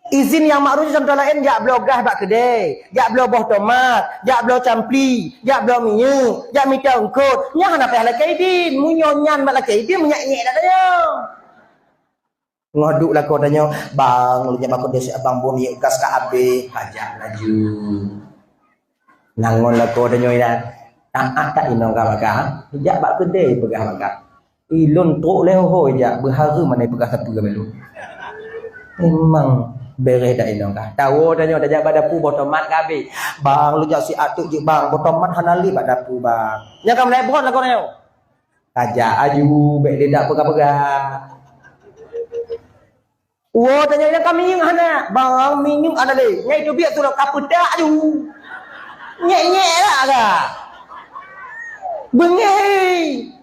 Izin nyang ma'ruf contoh laén, jak bloe gas bak keudè, jak bloe boh tomat, jak bloe campli, jak bloe minyeuk, jak mita eungkôt. Nyan hana payah lakèe idin. Meunyoe nyan bak lakèe idin, meunyak-nyak dak tanyoe. Ngon duek lakoe tanyoe, "Bang, lôn jak bak keudè, abang, boh minyeuk gas ka habéh." Pajak laju. Nyan ngon lakoe tanyoe nyan. Ah, ah, tak inong ka makan. Jak bak keudè peugah makan. Ilôn trok lé ho-ho jak, beuhareuem hana peugah sapeue lom ilôn. Memang bereh dak inong ka. Tawoe tanyoe tajak bak dapu, boh tomat ka habéh. Bang, lôn jak siat teuk jeuet bang, boh tomat hana lé bak dapu bang. Nyan ka meunai brot lagoe nyoe. Tajak aju, bèk lé dak peugah-peugah. Woe tanyoe nyang ka minyeuk hana, bang minyeuk hana lé. Nyang itu biet tu lah ka peudak aju. Nyek-nyek lah ka. Beungéh.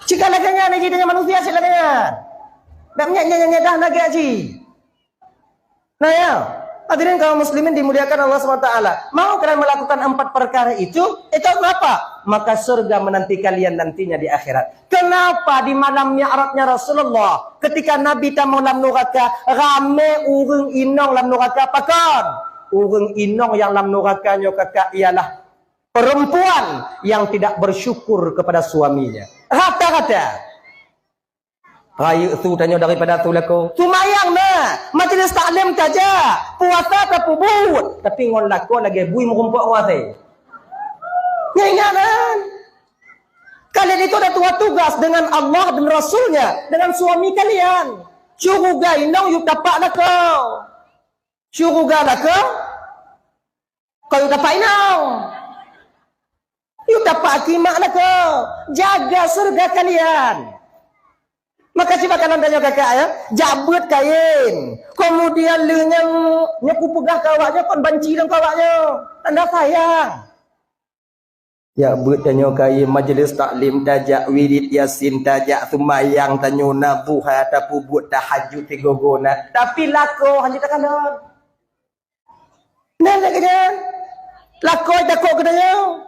Cit ka lagèe nyan, cit tanyoe manusia cit lagèe nyan. Dak nyek-nyek-nyek dah lagèe cit. Nah ya, hadirin kaum muslimin dimuliakan Allah subhanahu wa taala. Mau kalian melakukan empat perkara itu? Itu kenapa? Maka surga menanti kalian nantinya di akhirat. Kenapa di malam Mi'rajnya Rasulullah, ketika Nabi tamong lam nuraka, ramé ureueng inong lam nuraka? Pakon? Ureueng inong nyang lam nuraka nyoe kakak ialah perempuan yang tidak bersyukur kepada suaminya. Rata-rata. Rayeuk su tanyoe daripada su lakoe. Sumayang na, majlis taklim tajak, puasa tapeubuet, tapi ngon lakoe lagèe bui meurumpok ngon asèe. Nyan ingat kan? Kalian itu ada dua tugas dengan Allah dan Rasulnya, dengan suami kalian. Syuruga inong yue tapak lakoe. Syuruga lakoe, kon yue tapak inong. Yue tapak aki mak lakoe. Jaga syuruga kalian. Maka sibakalon tanyoe kakak ya, jak beuet kayém. Kemudian lheueh nyan, nyoe kupeugah keu awak nyoe kon banci lom keu awak nyoe. Tanda sayang. Jak beuet tanyoe kayém, majlis taklim tajak, wirid Yasin tajak, seumayang tanyoe na, duha tapeubuet, tahajud sigoe-goe na. Tapi lakoe hana takalon. Nah, lagèe nyan. Lakoe takot keu tanyoe.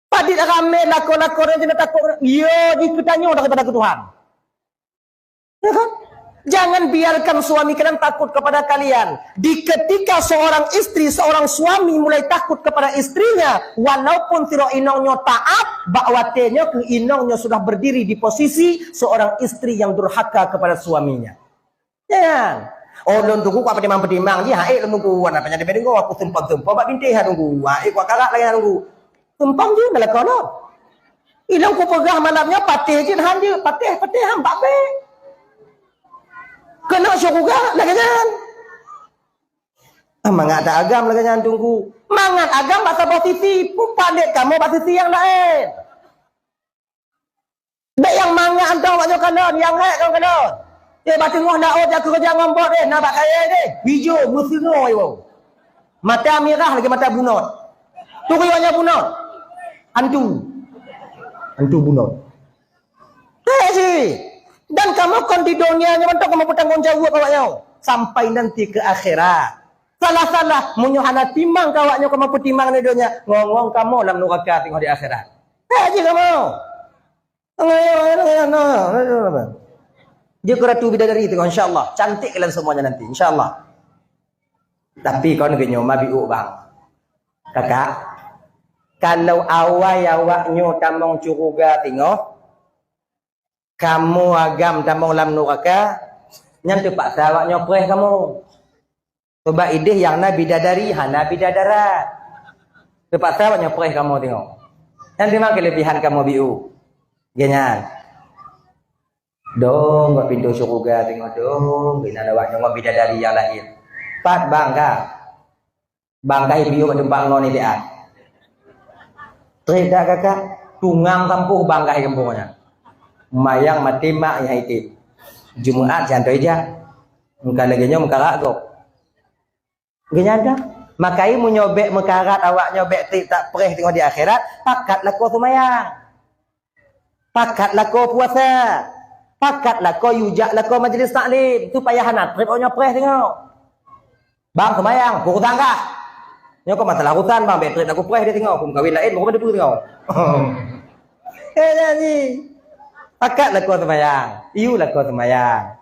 Padit ramé lakoe-lakoe nyan takot. Yo, jih keu tanyoe daripada keu Tuhan. Ya kan? Jangan biarkan suami kalian takut kepada kalian. Di ketika seorang istri, seorang suami mulai takut kepada istrinya, walaupun sidroe inong nyoe taat, bak watèe nyoe keu inong nyoe sudah berdiri di posisi seorang istri yang durhaka kepada suaminya. Nyan. Oh, lôn tunggu kuat peutimang-peutimang jih, ha, ék lôn tunggu, na panyang diberi aku seumpang-seumpang bak bintéh, ha, tunggu, ha, ék kuat karak lagèe, ha, tunggu. Seumpang jih na lakoe lôn. Ilôn kupeugah malam nyoe patéh jih, han jeuet, patéh, patéh, han bak bèk. Keuneuk syuruga lagèe nyan. Ah, mangat that agam lagèe nyan, tunggu. Mangat agam bak saboh sisi, peupalet kamoe bak sisi nyang laén. Bèk nyang mangat hantom awak nyoe kalon, nyang hék kon kalon. Eh, bak teungoh laôt jak keureuja ngon bot deh, na bak kayèe deh. Bijô, meuseungoe iwoe. Mata mirah lagèe mata bunot. Turi awak nyoe bunot. Hantu. Hantu bunot. Hék cit. Dan kamoe kon di donya nyoe mantong kamoe peutanggong jaweueb awak nyoe. Sampai nanti keu akhirat. Salah-salah, meunyoe hana timang keu awak nyoe kamoe peutimang di donya, ngong-ngong kamoe lam nuraka teungoh di akhirat. Hék cit kamoe. Jeuet keu Ratu Bidadari teungoh, insya Allah. Cantik kalian semuanya nanti, insya Allah. Tapi kon geuh nyoe mabiuk bang. Kakak, kalau awai awak nyoe tamong syuruga teungoh, kamoe agam tamong lam nuraka, nyan teupaksa awak nyoe preh kamoe. Sabab idéh nyang na bidadari, hana bidadara. Teupaksa awak nyoe preh kamoe teungoh. Nyan teuma keulebihan kamoe biuk. Geuh nyan. Dong bak pintoe syuruga teungoh dong, inan awak nyoe ngon bidadari nyang laén. Pat bang ka? Bang ka ipiôh bak teumpat ngon ideak. Trép dak kakak, tungang sampôh bang ka i gampông nyan. Mayang maté mak nyang item. Jumaat jantoe jak. Meuka lagèe nyoe meukarat gob. Geuh nyan dah. Makai meunyoe bèk meukarat awak nyoe bèk trép tapreh teungoh di akhirat, pakat lakoe seumayang. Pakat lakoe puasa. Pakat lakoe yue jak lakoe majlis taklim. Supaya hana trép awak nyoe preh teungoh. Bang seumayang, urusan kah? Nyoe kon masalah urusan bang, bèk trép lakoe preh di teungoh. Peue meukawen laén, meukawen di peue teungoh. Eh, jadi. Pakat lakoe seumayang. Yue lakoe seumayang.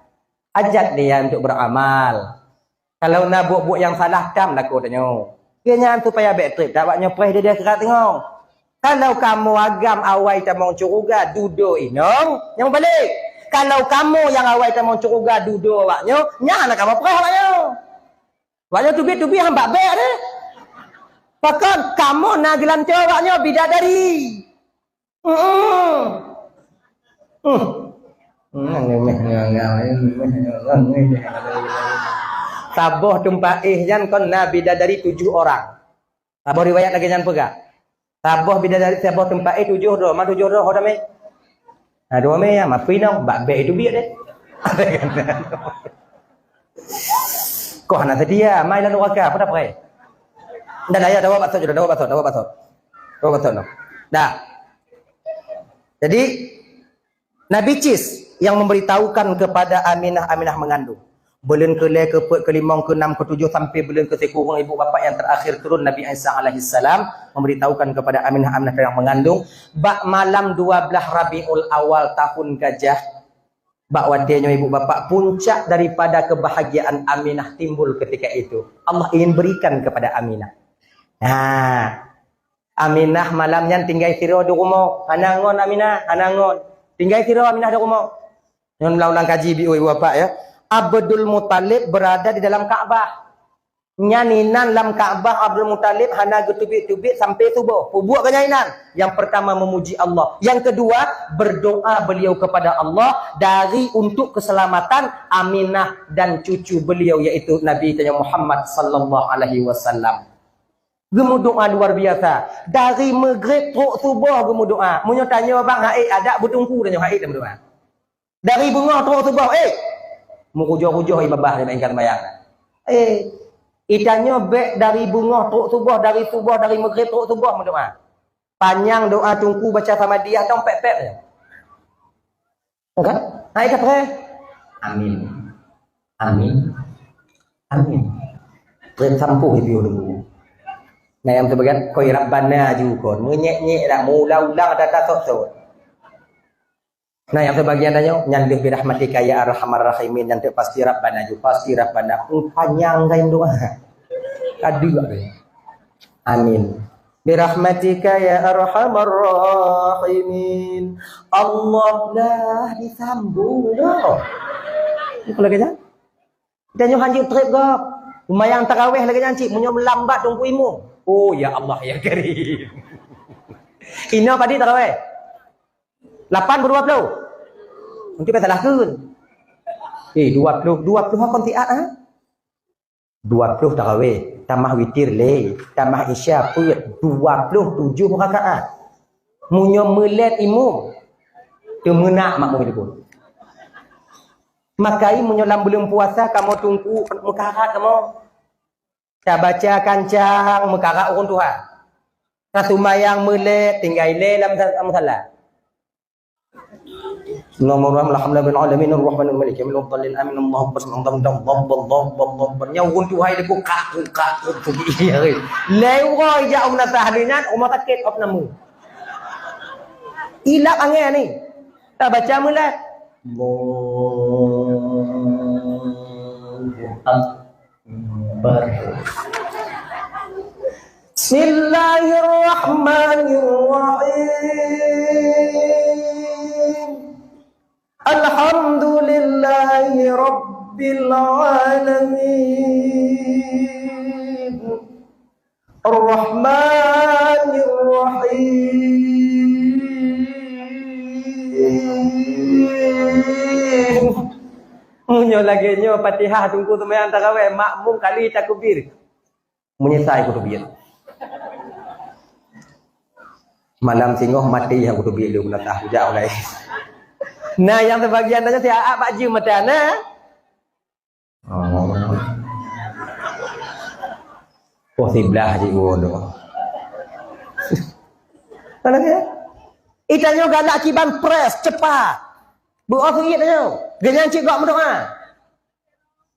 Ajak dia untuk beramal. Kalau na buet-buet nyang salah, tam lakoe tanyoe. Keu nyan supaya bèk trép that awak nyoe preh di akhirat teungoh. Kalau kamoe agam awai tamong syuruga dudoe inong, nyang mubalek. Kalau kamoe nyang awai tamong syuruga dudoe awak nyoe, nyan hana kamoe preh awak nyoe. Awak nyoe teubiet-teubiet han bak bèk deh. Pakon kamoe na geulantoe awaknyoe bidadari. Hmm. Hmm. Saboh teumpat éh nyan kon na bidadari tujoh orang. Saboh riwayat lagée nyan peugah. Saboh bidadari, saboh teumpat éh tujoh droe, ma tujoh droe ho tamé. Ha, dua mé ya, mapi nong, bak bek itu biak deh. Kau hana setia, mai lalu raka, apa dah pakai? Dah, dah, ya, dah, batok, dah, batok, dah, batok. Dah, batok, no. Dah. Jadi, Nabi Cis yang memberitahukan kepada Aminah, Aminah mengandung. Buleuen keulhée, keupeuet, keulimong, keunam, keutujoh sampai buleuen keusikureueng ibu bapak yang terakhir turun Nabi Isa alaihissalam memberitahukan kepada Aminah, Aminah yang mengandung, bak malam dua belas Rabiul Awal tahun gajah, bak watée nyoe ibu bapak, puncak daripada kebahagiaan Aminah timbul ketika itu. Allah ingin berikan kepada Aminah. Nah, Aminah malam nyan tinggai sidroe di rumoh. Hana ngon Aminah, hana ngon. Tinggai sidroe Aminah di rumoh. Ngon ulang-ulang kaji bi ibu bapak ya. Abdul Muthalib berada di dalam Ka'bah. Nyan inan lam Ka'bah Abdul Muthalib hana geuteubiet-teubiet sampai suboh. Peubuet ka nyan inan. Yang pertama memuji Allah. Yang kedua berdoa beliau kepada Allah dari untuk keselamatan Aminah dan cucu beliau yaitu Nabi Muhammad sallallahu alaihi wasallam. Geumeudoa luar biasa. Dari Maghrib trok suboh geumeudoa. Meunyoe tanyoe bang hai adak beutungku tanyoe hai lam doa. Dari beungoh trok suboh, eh. Meukujoh-kujoh ié babah di main sembahyang. Eh, itanyoe bek dari beungoh trok suboh, dari suboh, dari Maghrib trok suboh meudoa. Panyang doa tungku baca sama dia dong pek-pek. Kan? Hai ka preh. Amin. Amin. Amin. Preh sampoe ié dulu. Nah, yang sebagian koi Rabbana ju kon. Menyek-nyek dah, meulang-ulang dah tasok-sok. Nah, yang sebagian tanyoe, nyan leuh birahmatika ya arhamar rahimin, nyan teuk pasti Rabbana ju, pasti Rabbana. Uh, panyang kain doa. Ka deuk deh. Amin. Birahmatika ya arhamar rahimin. Allah lah disambung dah. Itu lagi dah. Kita nyoe hanjeuet trép gob. Seumayang taraweh lagée nyan cit, meunyoe meulambat teungku imum. Oh, ya Allah, ya Karim. Inoe padit taraweh? Lapan beu dua ploh? Mungkin salah keun. Eh, dua ploh, dua ploh kon siat, ha? Dua ploh taraweh, tamah witir lé, tamah isya peuet, dua ploh tujoh rakaat. Meunyoe meulet imum, teumeunak makmum itu pun. Makai meunyoe lam buleuen puasa kamoe teungku meukarat kamoe. Tabaca kancang meukarat ureuëng tuha. Taseumayang meulet tinggai lé lam sa-, musala. Bismillahirrahmanirrahim. Alhamdulillahirabbil alamin, arrahmanirrahim, maliki yaumiddin, amin. Allahu akbar, Allahu akbar, Allahu akbar, Allahu akbar. Nyan ureuëng tuha itu kaku, kaku, kaku. Lé uroe jak umah tahlil nyan, rumah sakit op namu. Ilap angén ni. Tabaca meulat. Allahu Akbar. Bismillahirrahmanirrahim. Alhamdulillahi Rabbil Alamin. Ar-Rahmanirrahim. Meunyoe lagée nyoe Fatihah teungku seumayang taraweh, makmum kali takbir. Meunyoe sai kuteubiet. Malam singoh maté nyang kuteubiet lé guna tah ujak ulai. Nah, nyang teubagian tanya si Aak bak jeuem mata na. Oh. Oh, siblah cik guru tu. Mana dia? Itanyoe galak kiban press cepat. Beuoh seuit tanyoe. Geunyan cik gok meudoa.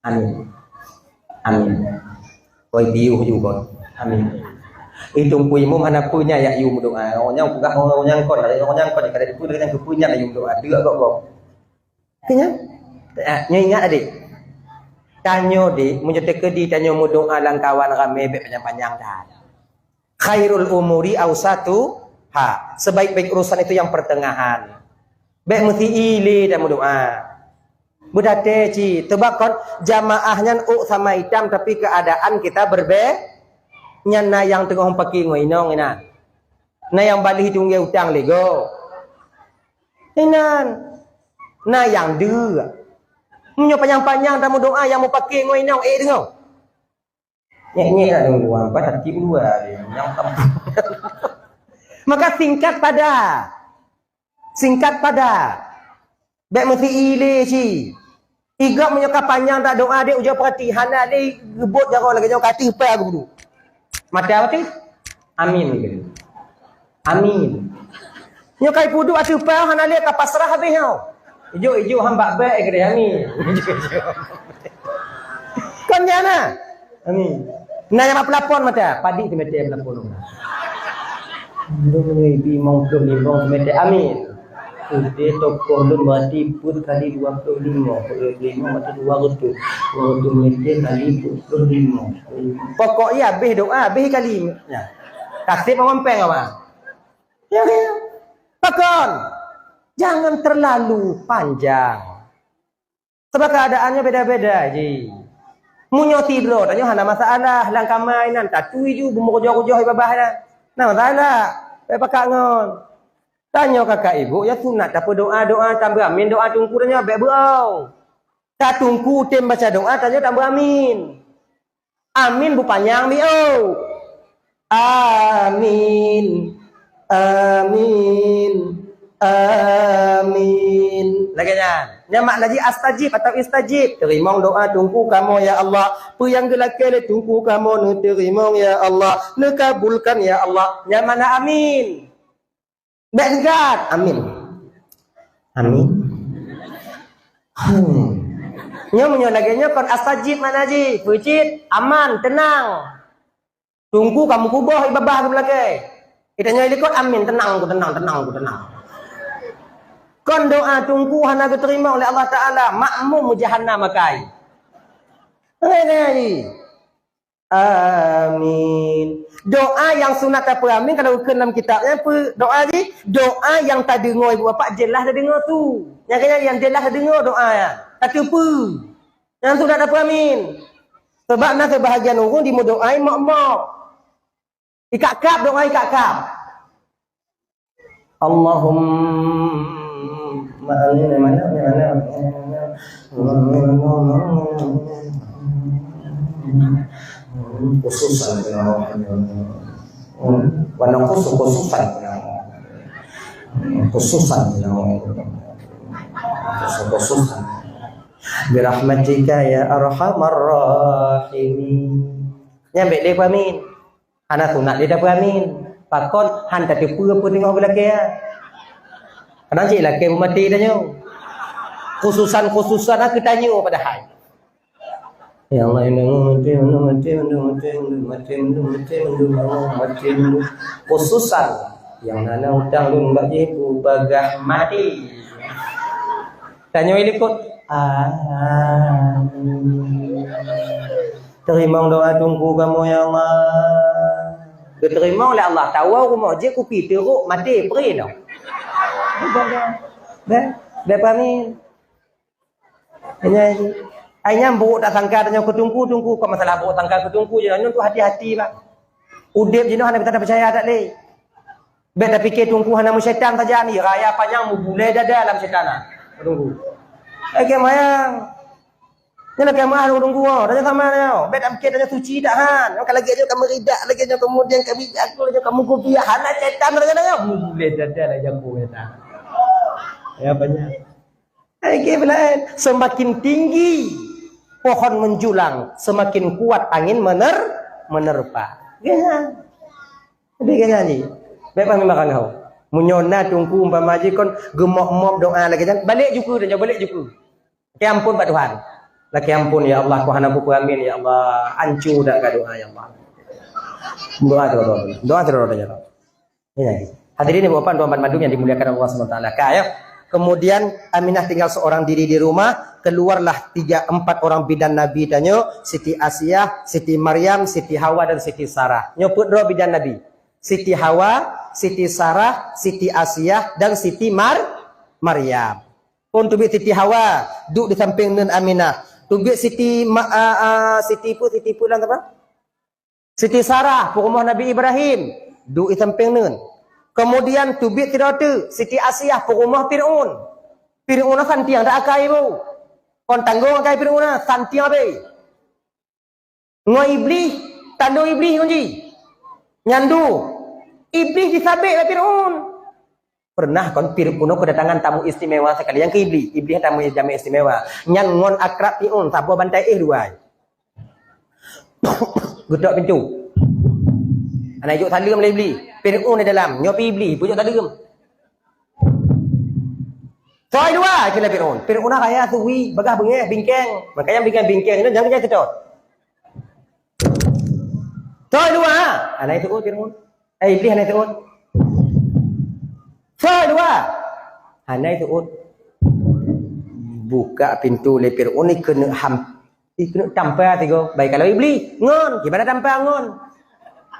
Amin. Amin. Oi biuh juga. Amin. Itu pun imum hana punya ya yu meudoa. Orang yang peugah orang yang kon, orang yang kon kada dipu dengan kepunya yu meudoa. Dua gok gok. Kenya? Ah, nyoe ingat adik. Tanyoe dik, meunyoe teukeudi tanyoe meudoa lam kawan ramé bèk panyang-panyang that. Khairul umuri ausatuha. Sebaik-baik urusan itu yang pertengahan. Bèk meusi ilé dan meudoa. Beudaté cit, teubakon jamaah nyan ôk sama itam tapi keadaan kita berbe-, Nyan na nyang teungoh pake ngon inong inan. Na nyang baléh tunggeng utang lego. Inan. Na nyang deuek. Meunyoe panyang-panyang tameudoa nyang meupake ngon inong, eh, deungoe. Nyek-nyek nak deungoe, empat hati dua dia. Nyang tam-, maka singkat pada. Singkat pada. Bèk meusi ilé ci. Igop meunyoe ka panyang tadoa deh, ujoe peurati, hana lé geubot jaroe lagèe nyoe ka ateueh pèe geuduek. Mata beutôi? Amin. Amin. Nyoe ka ipeuduek ateueh pèe hana lé ka pasrah habéh nyoe. Ijok-ijok han bak bèk, eh, keudeh amin. Kon nyan na? Amin. Na nyang bak peulapon mata, padit simeter peulapon. Lôn ibi limong ploh limong simeter, amin. Udeh tokoh lôn berarti peuet kali dua ploh limong, peuet kali limong berarti dua reutôh. Dua reutôh meter kali peuet ploh limong. Pokok jih habéh doa, habéh kali. Nyan. Kaseb awak péng awak. Ya, ya. Pakon? Jangan terlalu panjang. Sabab keuadaannya beda-beda ji. Meunyoe sidroe tanyoe hana masalah, lam kama inan tatui ju beumeukujoh-kujoh i babah inan. Na masalah, bèk pakat ngon. Tanyoe kakak ibu, ya sunat tapeudoa, doa tambah amin, doa teungku tanyoe bèk beuau. Ka teungku tem baca doa, tanyoe tambah amin. Amin beupanyang biôh. Amin. Amin. Amin. Lagèe nyan. Nyan makna jih astajib atau istajib. Teurimong doa teungku kamoe ya Allah. Peue nyang geulakèe lé teungku kamoe neuteurimong ya Allah. Neukabulkan ya Allah. Nyan makna amin. Bèk singkat. Amin. Amin. Hmm. Nyoe meunyoe lagèe nyoe kon astajib makna jih. Peue cit? Aman, teunang. Teungku ka meukuboh i babah geuh lakèe. Geutanyoe i likot amin, teunang ku, teunang, teunang ku, teunang. Kon doa teungku hana geuteurimong lé Allah Taala, makmum jahannam akai. Ngai-ngai. Amin. Doa nyang sunat tapeuamin, kalau geukheun lam kitab nyan peue doa jih? Doa nyang tadeungoe ibu bapak jeulaih tadeungoe su. Nyang keu nyan nyang jeulaih tadeungoe doa nyan. Tateupeue. Nyang sunat tapeuamin. Sabab na seubahagian ureueng jimeudoa mok-mok. Ikab-kab doa ikab-kab. Allahumma amin. Mana, mana? Khususan ya Allah. Wa naqussu khususan ya Allah. Khususan ya Allah. Khususan. Birahmatika ya arhamar rahimin. Nyan bèk lé peuamin. Hana sunat lé tapeuamin. Pakon han tateupeue peue teungoh geulakèe. Kadang cit lakèe beumaté tanyoe. Khususan-khususan keu tanyoe padahai. Ya Allah, ya Allah, maté, maté, maté, maté, maté, maté, maté, maté, maté, maté, maté. Khususan nyang hana utang lôn bak jih peubagah maté. Tanyoe i likot. Amin. Teurimong doa teungku kamoe ya Allah. Geuteurimong lé Allah, tawoe rumoh jeuet kupi teurok maté pré noh. Dah, dah, dah. Dah, dah paham ni? Nyan, ai nyan buruk tak sangka tanyoe keu teungku, teungku. Kon masalah buruk sangka keu teungku je, nyoe tu hati-hati bah. Udeb jinoe hana bisa tapeucaya that lé. Bèk tapike teungku hana meusyaitan sajan, raya panyang meubulée dada lam syaitan. Teungku. Eh, keu mayang. Nyoe lagèe meuah teungku, oh, tanyoe sama nyoe. Bèk tapike tanyoe suci that han. Ka lagèe nyoe ka meuridak, lagèe nyoe kemudian ka bijak, lagèe nyoe ka meukupiah, hana syaitan lagèe nyoe. Meubulée dada lah jago syaitan. Ya banyak. Hai, ke belaén, semakin tinggi pohon menjulang, semakin kuat angin mener-, menerpa. Geuh nyan. Jadi geuh nyan jih. Bèk paham makan kau. Meunyoe na teungku umpama jih kon geumop-mop doa lagèe nyan, balek juku dan balek juku. Lakèe ampôn bak Tuhan. Lakèe ampôn, ya Allah, Tuhan ampôn peuamin, ya Allah. Ancu dak ka doa, ya Allah. Doa tu, doa tu. Doa tu, doa tu, ya Allah. Ini lagi. Hadirin ibu bapak tuan-tuan mandum yang dimuliakan Allah Subhanahu wa taala. Ka, ya. Kemudian Aminah tinggal seorang diri di rumah, keluarlah tiga empat orang bidan Nabi tanyoe, Siti Asiah, Siti Maryam, Siti Hawa dan Siti Sarah. Nyoe peuet droe bidan Nabi. Siti Hawa, Siti Sarah, Siti Asiah dan Siti Mar-, Maryam. Phôn teubiet Siti Hawa, duek di sampéng neuen Aminah. Teubiet Siti Ma-, a, a, Siti peue, Siti peue lam apa? Siti Sarah, peurumoh Nabi Ibrahim, duek di sampéng neuen. Kemudian teubiet sidroe teuk, Siti Asiah, peurumoh Fir'aun. Fir'aun santiang that akai bu. Kon tanggong akai Fir'aun, santiang abéh. Ngon Iblih, tandong Iblih ngon jih. Nyan du. Iblih disabek lé Fir'aun. Pernah kon Fir'aun keudatangan tamu istimewa sekali, nyang keu Iblih. Iblih tamu jameun istimewa. Nyan ngon akrab Fir'aun, saboh bantai éh dua. Geutok pintoe. Hana jok saleuem lé Iblih. Fir'aun di dalam, nyoe pih Iblih, peujok saleuem. Soe dua, kheun lé Fir'aun. Fir'aun na kaya suwi, bagah beungéh, bingkeng. Makanya bingkeng-bingkeng nyan jangan kerja setot. Soe dua, hana seuôt Fir'aun. Eh, Iblih hana seuôt. Soe dua, hana seuôt. Buka pintoe lé Fir'aun, ikeuneuk ham, ikeuneuk tampa sigoe. Bai kalau Iblih, ngon. Gimana tampa ngon?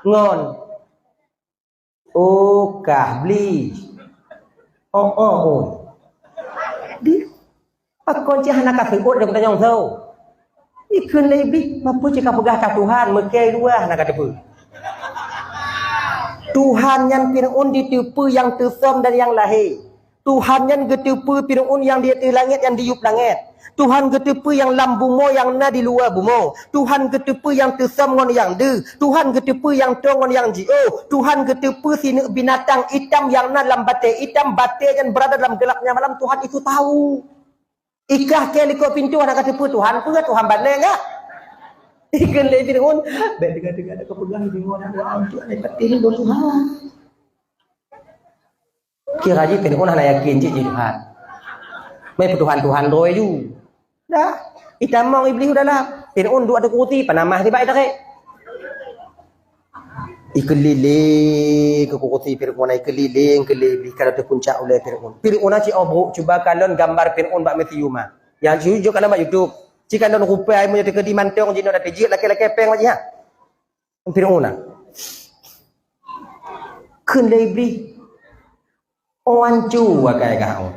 Ngon. Oh, kah bli. Oh, oh, oh. Di, pakon cit hana ka seuôt lé geutanyoe soe? Ikheun lé Iblih, "Peue cit kapeugah ka Tuhan, meukai dua hana ka teupeue." Tuhan nyan Fir'aun jiteupeue nyang teusöm dan nyang lahé. Tuhan nyan geuteupeue Fir'aun nyang di ateueh langét, nyang di yup langét. Tuhan geuteupeue nyang lam bumoe, nyang na di luwa bumoe. Tuhan geuteupeue nyang teusöm ngon nyang deuh. Tuhan geuteupeue nyang toe ngon nyang jiôh. Tuhan geuteupeue sineuk binatang itam nyang na lam batée itam, batée nyan beurada lam geulapnya malam. Tuhan itu tahu. Ikah keu likot pintoe hana ka teupeue Tuhan, peue Tuhan ban lé nyan? Ikheun lé Fir'aun, "Bék teuga-teuga tapeugah Fir'aun, Tuhan, Tuhan, Tuhan." Kira jih Fir'aun hana yakin cit jih Tuhan. Meutuhan-tuhan droe ju. Dah, itamong Iblih u dalam. Fir'aun duek ateueh kurusi, panamah sibak itarek. Ikeulileng keu kurusi Fir'aun, ikeulileng keu lé Iblih, ka teupuncak ulée Fir'aun. Fir'aun na cit obrok, cuba kalon gambar Fir'aun bak museum ah. Nyang jujur kalon bak YouTube. Cit kalon rupai meunyoe teukeudi mantong jinoe dan teujiek lakée-lakée péng bak jih ha. Fir'aun na. Kheun lé Iblih, "Oh, ancu akai kah oh.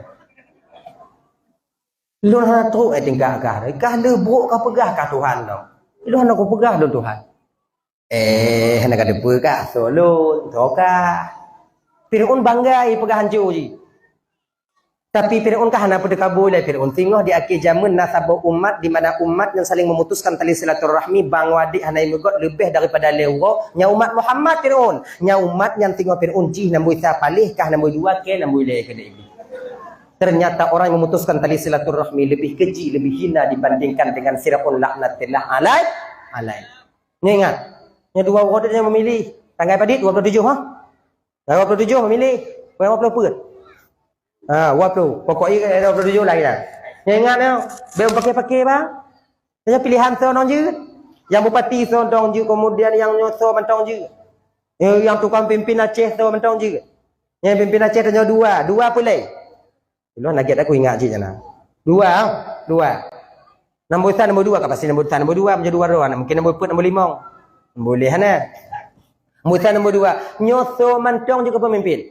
Lôn hana trok eh tingkat kah. Kah le brok kapeugah kah Tuhan lôn. Lôn hana kupeugah lôn Tuhan." Eh, hana ka teupeue kah soe lôn, soe kah. Fir'aun bangga ipeugah ancu jih. Tapi Fir'aun ka hana peuteukabu lé Fir'aun. Singoh di akhé jameun na saboh umat di mana umat nyang saling memutuskan tali silaturahmi, bang wadék hana imeugot leubeh daripada lhée uroe, nyan umat Muhammad Fir'aun. Nyan umat nyan singoh Fir'aun jih nombor sa paléh kah nombor dua keu nombor lhée keu Iblih. Ternyata orang yang memutuskan tali silaturahmi lebih keji, lebih hina dibandingkan dengan Fir'aun laknatillah alaih, alaih. Nyoe ingat, nyoe dua uroe teuh nyoe meumilih. Tanggai padit dua puluh tujoh ha? Dua puluh tujoh meumilih, dua puluh peuet. Ha, dua puluh. Pokok jih dua puluh tujoh lah ya. Nyoe ingat nyoe, bék paké-paké bang. Nyoe pilihan soe nong jeuet. Nyang bupati soe nong jeuet, kemudian nyang nyoe soe mantong jeuet. Nyoe nyang tukang pimpin Aceh soe mantong jeuet. Nyang pimpin Aceh tanyoe dua, dua peureulée. Ulôn lagée aku ingat cit nyan. Dua, dua. Nombor sa nombor dua ka pasti nombor sa nombor dua, meunyoe dua droe, mungkin nombor peuet nombor limong. Boleh hana? Nombor sa nombor dua. Nyoe soe mantong jeuet keu peumimpin.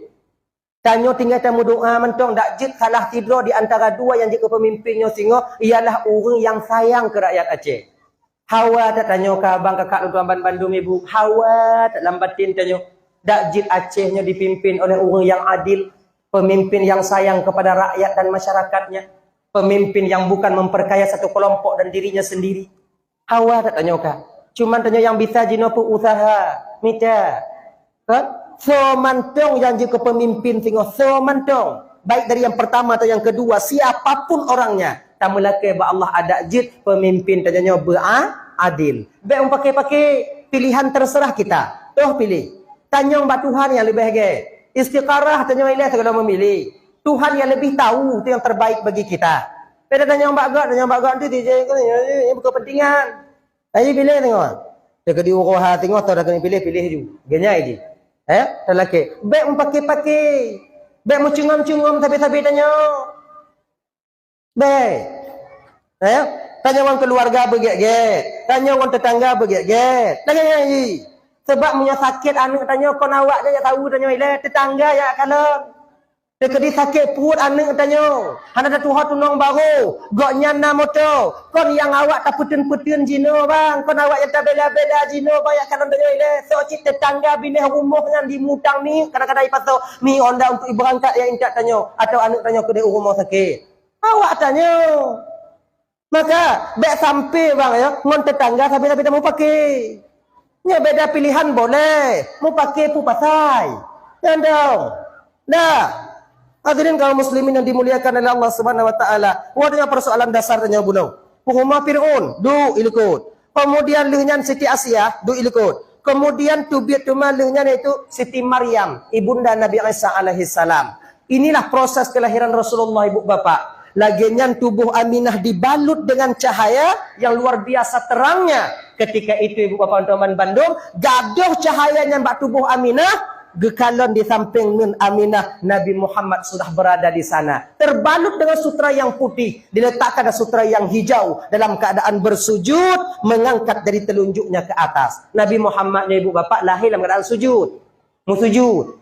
Tanyoe tinggai tameudoa mantong dak jeuet salah sidroe di antara dua nyang jeuet keu peumimpin nyoe singoh ialah ureuëng nyang sayang keu rakyat Aceh. Hawa that tanyoe ka bang kakak lôn tuan ban bandum ibu. Hawa that lam batin tanyoe dak jeuet Aceh nyoe dipimpin oleh ureuëng nyang adil, pemimpin nyang sayang kepada rakyat dan masyarakatnya, pemimpin nyang bukan memperkaya satu kelompok dan dirinya sendiri. Hawa that tanyoe ka. Cuman tanyoe nyang bisa jinoe peuusaha mita. Kan? Soe mantong nyang jeuet keu pemimpin singoh, soe mantong. Baik dari yang pertama atau yang kedua, siapapun orangnya, tameulakée bak Allah adak jeuet pemimpin tanyoe nyoe beu-a-, adil. Bék meupaké-paké, pilihan terserah kita. Toh pilih. Tanyong bak Tuhan nyang leubeh gét. Istiqarah tanyoe ilée sigohlom memilih. Tuhan yang lebih tahu itu yang terbaik bagi kita. Bék tanyong bak gét, tanyong bak gét nanti dia bukan kepentingan. Ayo pilih tengok. Teukeudi uroe ha tengok tau dah keuneuk pilih, pilih ju. Genyai jih. Eh, talakée. Bék meupaké-paké. Bék meucungom-cungom sabe-sabe tanyoe. Bék. Eh, tanyoe ngon keuluwarga beugét-gét. Tanyoe ngon teutangga beugét-gét. Lagée nyan jih. Sebab meunyoe sakét aneuëk tanyoe kon awak jak tahu tanyoe ilée, teutangga jak kalon. Teukeudi sakét pruet aneuk tanyoe, hana tatuho tunong barô, gobnyan na moto. Kon nyang awak tapeuteun-peuteun jinoe bang, kon awak nyang tabela-bela jinoe bang, nyang kalon tanyoe ilée. Sok cit teutangga binéh rumoh nyan dimutang mi, kadang-kadang ipasoe mi honda untuk ibeurangkat nyang intat tanyoe, atawa aneuk tanyoe keudeh u rumoh sakét. Awak tanyoe. Maka, bék sampai bang ya, ngon teutangga sampai-sampai tamupake. Nyoe beda pilihan boleh, mupake peue pasai. Nyan dong. Dah. Hadirin kaum muslimin yang dimuliakan oleh Allah Subhanahu wa taala. Wah, dengan persoalan dasar tanya bunoe. Peuhuma Firaun, duek ilikot. Kemudian lheueh nyan Siti Asiah, duek ilikot. Kemudian teubiet teuma lheueh nyan, yaitu Siti Maryam, ibunda Nabi Isa alaihissalam. Inilah proses kelahiran Rasulullah, ibu bapak. Lagée nyan tubuh Aminah dibalut dengan cahaya yang luar biasa terangnya. Ketika itu, ibu bapak, teman-teman bandum, gadôh cahaya nyan bak tubuh Aminah, geukalon di sampéng neuen Aminah, Nabi Muhammad sudah berada di sana. Terbalut dengan sutra yang putih, diletakkan ada sutra yang hijau, dalam keadaan bersujud, mengangkat jari telunjuknya ke atas. Nabi Muhammad nyoe, ibu bapak, lahé dalam keadaan sujud. Meusujud.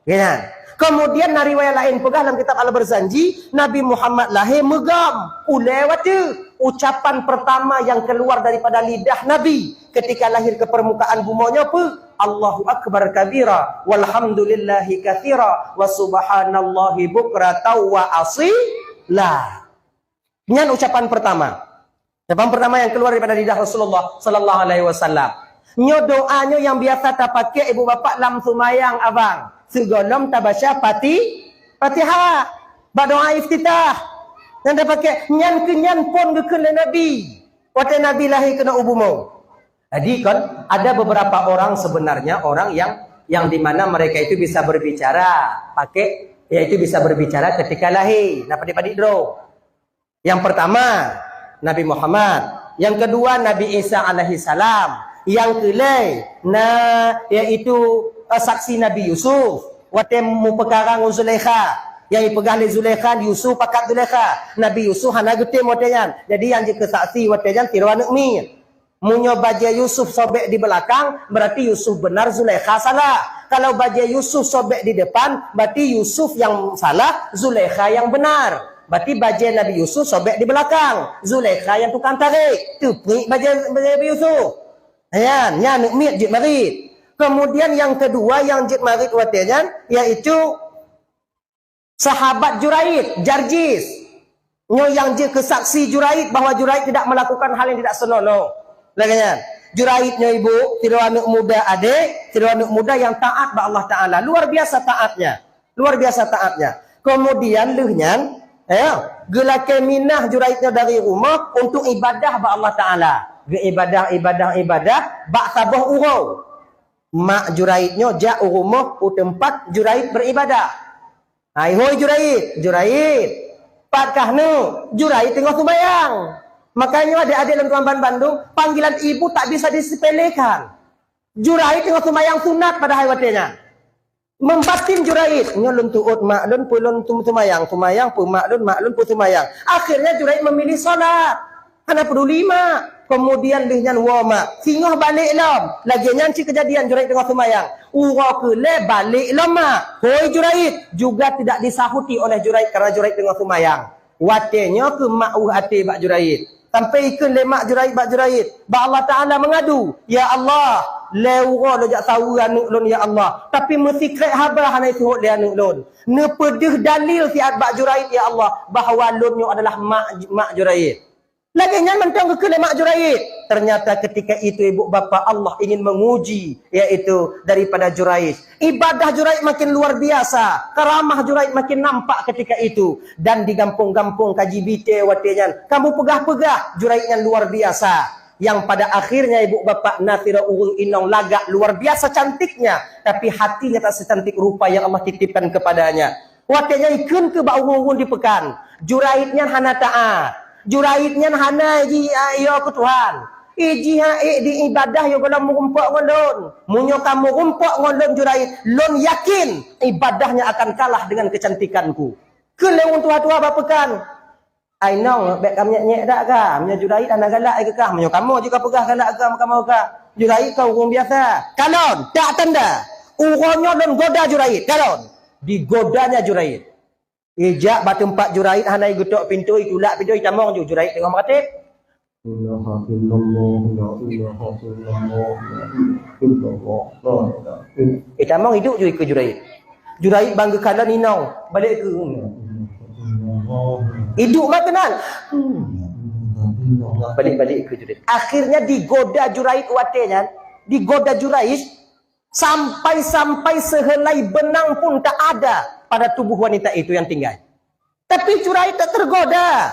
Ya. Kemudian na riwayat laén peugah lam kitab Al-Barzanji, Nabi Muhammad lahé meugom, ulée watée. Ucapan pertama yang keluar daripada lidah Nabi ketika lahir ke permukaan bumoe nyoe peue? "Allahu akbar kabira, walhamdulillahi katsira, wa subhanallahi bukratan wa asila." Nyan ucapan pertama. Ucapan pertama yang keluar daripada lidah Rasulullah sallallahu alaihi wasallam. Nyoe doa nyoe nyang biasa tapaké ibu bapak lam seumayang abang. Sigohlom tabaca Fati-, Fatihah. Bak doa iftitah. Nyang tapaké, nyan keuh nyan phon geukheun lé Nabi. Watée Nabi lahé keunoe u bumoe. Jadi kan ada beberapa orang sebenarnya orang yang, yang di mana mereka itu bisa berbicara pakai, yaitu bisa berbicara ketika lahé. Nah, padik-padik droe. Yang pertama, Nabi Muhammad. Yang kedua, Nabi Isa alaihissalam. Yang keulhée, na, yaitu, eh, saksi Nabi Yusuf. Watée meupeukara ngon Zulaikha. Nyang ipeugah lé Zulaikha, Yusuf pakat Zulaikha. Nabi Yusuf hana geutem watée nyan. Jadi, nyang jikeusaksi watée nyan sidroe aneuk miet. Meunyoe bajée Yusuf sobek di beulakang, berarti Yusuf benar, Zulaikha salah. Kalau bajée Yusuf sobek di depan, berarti Yusuf nyang salah, Zulaikha nyang benar. Berarti bajée Nabi Yusuf sobek di beulakang, Zulaikha nyang tukang tarek. Teupiek bajée, bajée Nabi Yusuf. Nyan, nyan aneuk miet jeuet marit. Kemudian nyang keudua nyang jeuet marit watée nyan, yaitu sahabat Juraij, Jarjis. Nyoe nyang jeuet keu saksi Juraij bahwa Juraij tidak melakukan hal yang tidak senonoh. Lagée nyan. Juraij nyoe ibu, sidroe aneuk muda adek, sidroe aneuk muda nyang taat bak Allah Taala. Luar biasa taatnya. Luar biasa taatnya. Kemudian lheueh nyan, ya, geulakée minah Juraij nyoe dari rumoh untuk ibadah bak Allah Taala. Geuibadah, ibadah, ibadah, bak saboh uroe. Mak Juraij nyoe jak u rumoh, u teumpat Juraij beribadah. "Hai, hoi Juraij, Juraij, pat kah neuh?" Juraij teungoh seumayang. Makanya adek-adek lôn tuan ban bandum, panggilan ibu tak bisa disepelekan. Juraij teungoh seumayang sunat padahai watée nyan. Membatin Juraij, "Nyoe lôn tuot mak lôn, peue lôn seumayang, seumayang peue mak lôn, mak lôn peue seumayang." Akhirnya Juraij memilih salat. Hana peduli mak. Kemudian lheueh nyan woe mak, singoh balek lom. Lagée nyan cit keujadian Juraij teungoh seumayang. Uroe keulhée balek lom mak. Hoi Juraij, juga tidak disahuti oleh Juraij karena Juraij teungoh seumayang. Watée nyoe keuh mak ueh até bak Juraij. Sampai ikheun lé mak Juraij bak Juraij, bak Allah Taala mengadu, "Ya Allah, lhée uroe lôn jak saweue aneuk lôn ya Allah, tapi meusikrek haba hana iseuhot lé aneuk lôn. Neupeudeuh dalil siat bak Juraij ya Allah bahwa lôn nyoe adalah mak, mak Juraij." Lagée nyan mantong geukheun lé mak Juraij. Ternyata ketika itu ibu bapa Allah ingin menguji, yaitu daripada Juraij. Ibadah Juraij makin luar biasa, karamah Juraij makin nampak ketika itu. Dan di gampông-gampông ka jibite watée nyan, ka meupeugah-peugah Juraij nyan luar biasa. Yang pada akhirnya ibu bapa na sidroe ureuëng inong lagak luar biasa cantiknya, tapi hatinya tak secantik rupa yang Allah titipkan kepadanya. Watée nyan ikheun keu bak ureuëng-ureuëng di peukan, Juraij nyan hana taát. Juraij nyan hana ji, a, yo keu Tuhan. Iji ha ék di ibadah yo gohlom meurumpok ngon lôn. Meunyoe ka meurumpok ngon lôn Juraij, lôn yakin ibadahnya akan kalah dengan kecantikanku. Kheun lé ureuëng tuha-tuha bak peukan, "Ai nong, bék ka nyék-nyék dak ka? Meunyoe Juraij hana galak keu kah, meunyoe kamoe jeuet ka peugah galak keu kamoe ka. Juraij ka ureuëng biasa." Kalon, tak tanda. Uroe nyoe lôn goda Juraij, kalon. Digodanya Juraij. Ijak bak teumpat Juraij hana igeutok pintoe, itulak pintoe, itamong ju Juraij teungoh meuratéb. La ilaha illallah, la ilaha illallah, la ilaha illallah, la ilaha illallah. Itamong iduek ju ikeue Juraij. Juraij ban geukalon inong, balek ikeue. Iduek meukeunong. Balek-balek ikeue Juraij. Akhirnya digoda Juraij watée nyan, digoda Juraij sampai-sampai sehelai benang pun tak ada pada tubuh wanita itu yang tinggal. Tapi Juraij tak tergoda.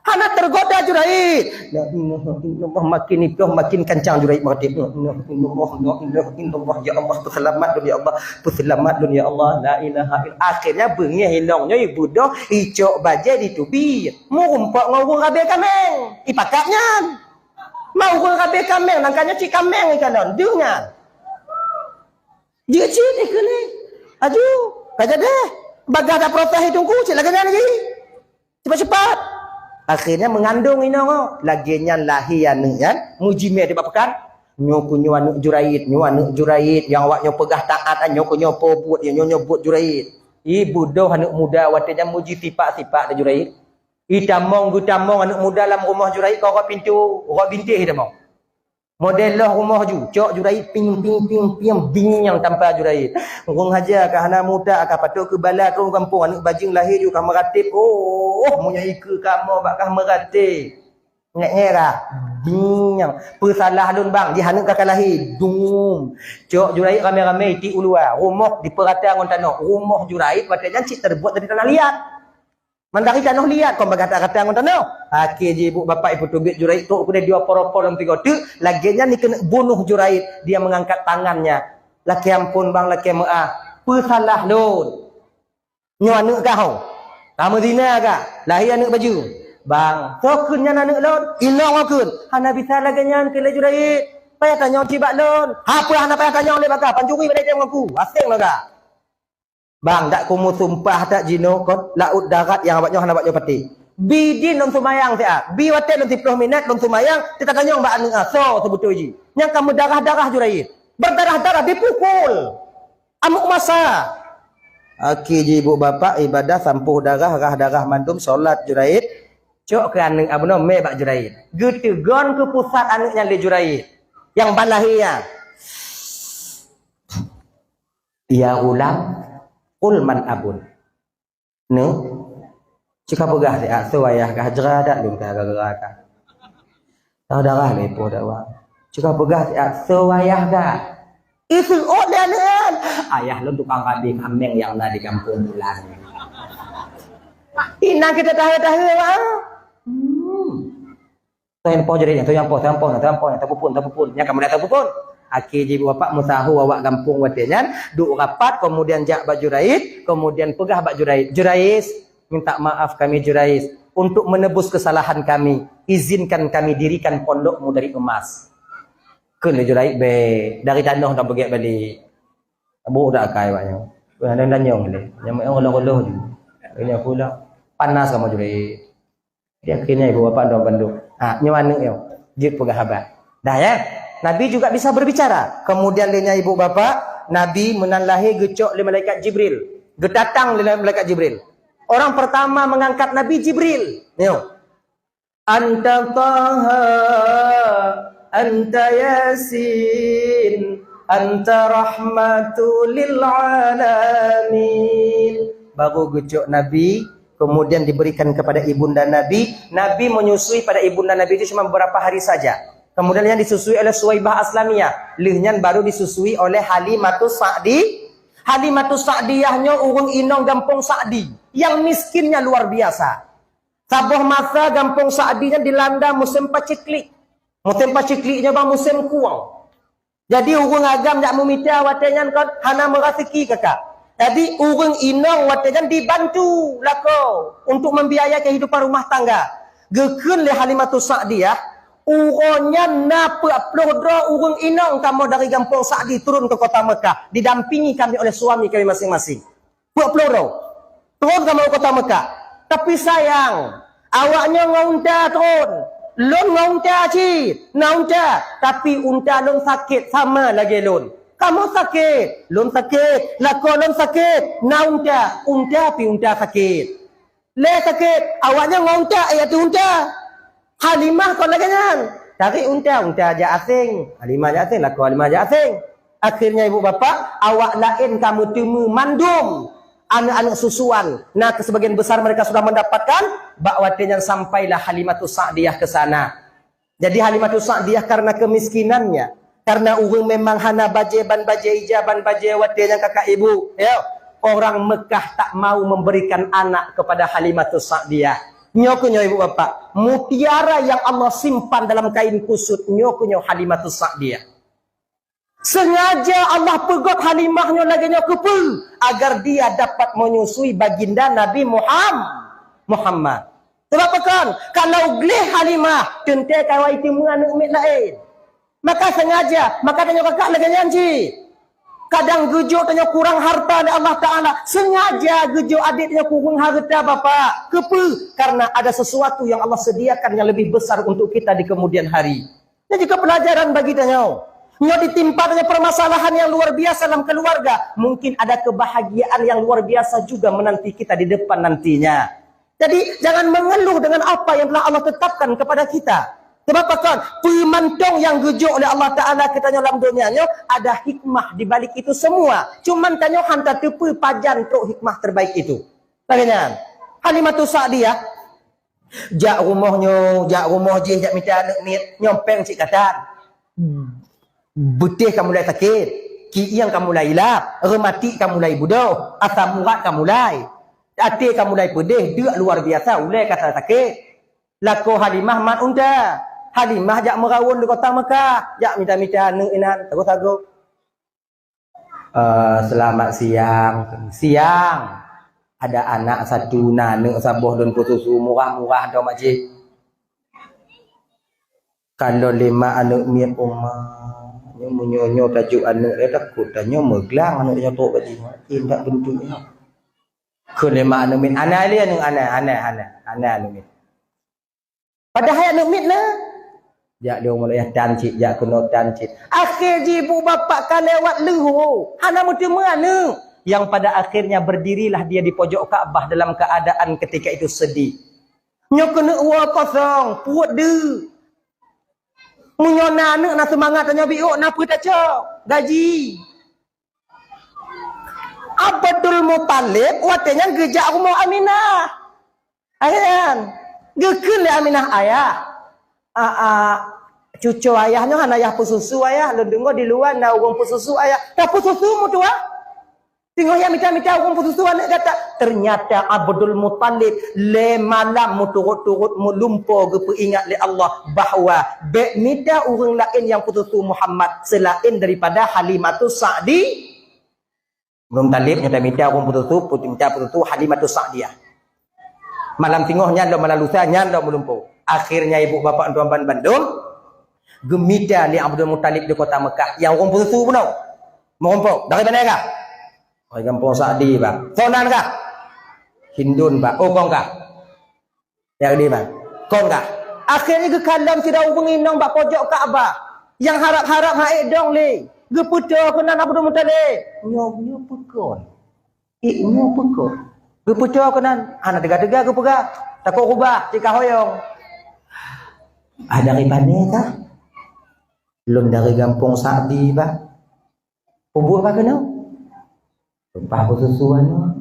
Hana tergoda Juraij. La ilaha illallah, makin itoh makin kancang Juraij meuratéb. La ilaha illallah, la ilaha illallah, ya Allah, peuseulamat lôn ya Allah, peuseulamat lôn ya Allah. La ilaha ill-, akhirnya beungéh inong nyoe ibeudôh, icok bajée diteubiet. Meurumpok ngon ureuëng rabe kaméng. Ipakat nyan. Ma ureuëng rabe kaméng, nangkanya cit kaméng ikalon. Deuh nyan. Jeuet cit ikeu lé. Aju. Ka jadeh. Bagah dak protes itungku, cit lagée nyan lagi. Cepat-cepat. Akhirnya mengandung inong. Lagée nyan lahé aneuëk nyan, mujimé di bak peukan. Nyoe ku nyoe aneuëk Juraij, nyoe aneuëk Juraij, nyang awak nyoe peugah taát, nyoe ku nyoe po buet, nyoe nyoe buet Juraij. Ibeudôh aneuëk muda watée nyan muji sipak-sipak di Juraij. Itamong geutamong aneuëk muda lam rumoh Juraij, kok pintoe, rot bintéh itamong. Model loh rumoh ju, cok Juraij ping, ping, ping, ping, bing nyang tampa Juraij. Ureuëng haja ka hana muta, ka patôt keu bala keu gampông, aneuëk bajeueng lahé ju ka meuratéb. Oh, meunyoe ikeue kamoe bak kah meuratéb. Ngek-ngek kah? Bing nyang. Peusalah lôn bang, jih aneuëk ka, ka lahé. Dum. Cok Juraij ramé-ramé itiek u luwa. Rumoh dipeurata ngon tanoh. Rumoh Juraij watée nyan cit teubuet dari tanah liat. Mandari tanoh liat, kon bagah rata-rata ngon tanoh. Akhé jih ibu bapak ipeuteubiet Juraij trok keudeh dua poro-poro lam tiga teuk, lagée nyan dikeuneuk bunoh Juraij, dia mengangkat tangannya. Lakée amphon bang, lakée meu'ah. Peusalah lôn. Nyoe aneuëk kah ho? Ka meuzina kah? Lahé aneuëk bajeueng. Bang, soe kheun nyan aneuëk lôn? Inong ho kheun. Hana bisa lagée nyan kheun lé Juraij. Payah tanyong cit bak lôn. Hapa hana payah tanyong lé bak kah? Pancuri bak ngon ku. Aséng lôn kah? Bang, dak kumeusumpah that jinoe kon laôt darat nyang awak nyoe hana awak nyoe patéh. Bi dien lôn seumayang siat, bi watée lôn siplôh minét lôn seumayang, teutatanyong bak aneuëk, ah, soe seubeutôi jih. Nyang ka meudarah-darah Juraij. Berdarah-darah, dipukul. Amuk masa. Akhé jih ibu bapak ibadah sampôh darah, rhah darah mandum, solat Juraij. Cok keu aneuëk, abu noe mé bak Juraij. Geuteugon keu pusat aneuëk nyan lé Juraij. Nyang ban lahé nyan. Ya ghulam, qul man abuk. Neu, cit ka peugah siat, soe ayah kah, jra dak lôn ka gara-gara kah. Saudara lé po dak wa. Cit ka peugah siat, soe ayah kah. Iseuôt lé aneuëk nyan. Ayah lôn tukang rabe kaméng nyang na di gampông bulan. Inong kita tahe-tahe wa. Hmm. Soe nyang po Juraij nyan, soe nyang po, soe nyang po, soe nyang po, nyang tapeuphon, tapeuphon. Nyang ka muda tapeuphon. Akhé jih ibu bapak meusaho awak gampông watée nyan, duek rapat, kemudian jak bak Juraij, kemudian peugah bak Juraij, "Juraij, minta maaf kami Juraij, untuk menebus kesalahan kami, izinkan kami dirikan pondokmu dari emas." Kheun lé Juraij, "Bék, dari tanoh dah beugét balek." Abu dak akai awak nyoe. Ada tanyong lé. Nyang meu'en roloh-roloh ju. Ini aku lah. Panas kamoe Juraij. Jadi akhirnya ibu bapak dong bandum. Ha, nyoe aneuëk nyoe. Jeuet peugah haba. Dah ya. Nabi juga bisa berbicara. Kemudian lé nyan ibu bapak, Nabi meunan lahé geucok lé malaikat Jibril. Geutatang lé malaikat Jibril. Orang pertama mengangkat Nabi Jibril. Nyoe. Anta Taha, anta Yasin, anta rahmatu lil alamin. Baru geucok Nabi, kemudian diberikan kepada ibunda Nabi. Nabi menyusui pada ibunda Nabi itu cuma beberapa hari saja. Kemudian yang disusui oleh Suwaibah Aslamiyah. Lheueh nyan baru disusui oleh Halimatus Sa'di. Halimatus Sa'diyah nyoe ureuëng inong gampông Sa'di. Yang miskinnya luar biasa. Saboh masa gampông Sa'di nyan dilanda musém paciklik. Musém paciklik nyoe bang musém kueng. Jadi ureuëng agam jak meumita watée nyan kon hana meuraseuki kakak. Jadi ureuëng inong watée nyan dibantu lakoe untuk membiayai kehidupan rumah tangga. Geukheun lé Halimatus Sa'diyah, uroe nyan na peuet ploh droe ureuëng inong kamoe dari gampông Sa'di turun ke kota Mekah, didampingi kami oleh suami kami masing-masing. Peuet ploh droe. Tron kamoe u kota Mekah. Tapi sayang, awak nyoe ngon unta tron. Lôn ngon unta cit. Na unta, tapi unta lôn sakét sama lagée lôn. Kamoe sakét, lôn sakét, lakoe lôn sakét, na unta, unta pih unta sakét. Lé sakét, awaknyan ngon unta, eh, ateueh unta. Halimah kon lagée nyan. Tarék unta, unta jak aséng. Halimah jak aséng, lakoe Halimah jak aséng. Akhirnya ibu bapak, awak laén ka meuteumé mandum aneuk-aneuk susuan. Nah, sebagian besar mereka sudah mendapatkan, bak watée nyan sampailah Halimatus Sa'diyah ke sana. Jadi Halimatus Sa'diyah karena kemiskinannya, karena ureuëng memang hana bajée ban bajée ija ban bajée watée nyang kakak ibu, ya. Orang Mekah tak mau memberikan anak kepada Halimatus Sa'diyah. Nyoe keuh nyoe ibu bapak, mutiara yang Allah simpan dalam kain kusut, nyoe keuh nyoe Halimatus Sa'diyah. Sengaja Allah peugöt Halimah nyoe lagée nyoe keupeue, agar dia dapat menyusui baginda Nabi Muham-, Muhammad. Sebab apa kon? Kalau gleh Halimah, teuntée kawai teumé aneuk miet laén. Maka sengaja, maka tanyoe kakak lagée nyan cit. Kadang geujok tanyoe kurang harta lé Allah Taala, sengaja geujok adek tanyoe kurang harta bapak. Keupeue? Karena ada sesuatu yang Allah sediakan yang lebih besar untuk kita di kemudian hari. Ini juga pelajaran bagi tanyoe. Nyoe ditimpa tanyoe permasalahan yang luar biasa dalam keluarga, mungkin ada kebahagiaan yang luar biasa juga menanti kita di depan nantinya. Jadi, jangan mengeluh dengan apa yang telah Allah tetapkan kepada kita. Sebab apa kon? Peue mantong nyang geujok lé Allah Taala keu tanyoe lam donya nyoe, ada hikmah di balik itu semua. Cuman tanyoe hana tateupeue pajan trok hikmah terbaik itu. Lagée nyan, Halimatus Sa'diyah, jak rumoh nyoe, jak rumoh jih, jak mita aneuk miet, nyoe péng cit gata. Beutéh ka mulai sakét, kieng ka mulai ilap, reumatik ka mulai budôh, asam urat ka mulai, até ka mulai peudeh, deuk luar biasa, ulée ka sakét. Lakoe Halimah mat unta. Halimah jak meurawon di kota Mekah, jak mita-mita aneuk inan, sagoe-sagoe. Eh, selamat siang. Siang. Ada anak satu, na aneuk saboh lôn peususu murah-murah dong makcik. Kalau lima aneuk miet uma, nyoe meunyoe-nyoe tajuk aneuk dia takut tanyoe meuglang aneuk nyoe trok bak jih. Indak bentuknya. Keu lima aneuk miet, aneuk lé aneuk, aneuk, aneuk, aneuk, aneuk aneuk miet. Padahai aneuk miet na. Jak lé ureueng mulai tan cit, jak keunoe tan cit. Akhé jih ibu bapak ka lewat leuho, hana meuteumé aneuk. Yang pada akhirnya berdirilah dia di pojok Ka'bah dalam keadaan ketika itu sedih. Nyoe keuneuk woe kosong, peuet deuk. Meunyoe na aneuk na seumangat tanyoe biôk na peue tacok, gaji. Abdul Muthalib watée nyan geujak rumoh Aminah. Akhé nyan, geukheun lé Aminah, "Ayah, a, a, cucoe ayah nyoe hana yah peususu ayah, lôn deungoe di luwa na ureueng peususu ayah." "Tapeususu meutuwah? Singoh yah mita-mita ureueng peususu aneuk gata?" Ternyata Abdul Muthalib lé malam meuturot-turot meulumpo geupeuingat lé Allah bahwa bék mita ureueng laén nyang peususu Muhammad seulaén daripada Halimatus Sa'di. Abdul Muthalib nyoe tamita ureueng peususu, peuminta peususu Halimatus Sa'diyah. Malam singoh nyan lom, malam lusa nyan lom meulumpo. Akhirnya ibu bapak tuan ban bandum geumita lé Abdul Muthalib di kota Mekah. Nyang ureueng peususu bunoe. Meurumpok, dari mana kah? Dari gampông Sa'di, bah. Sonan kah? Hindun, bah. Oh, kong kah? Nyang di man. Kon kah? Akhé jih geukalon sidroe ureueng inong bak pojok Ka'bah. Nyang harab-harab han ék dong lé. Geupeutoe keunan Abdul Muthalib. Nyoe, nyoe peue kon? Ék nyoe peue kon? Geupeutoe keunan. Hana teuga-teuga geupeugah. Takot rubah, cit ka hoyong. "Ah, dari pane kah?" "Lôn dari gampông Sa'di, bah." "Peubuet bah keunoe?" "Tumpah peususu aneuk."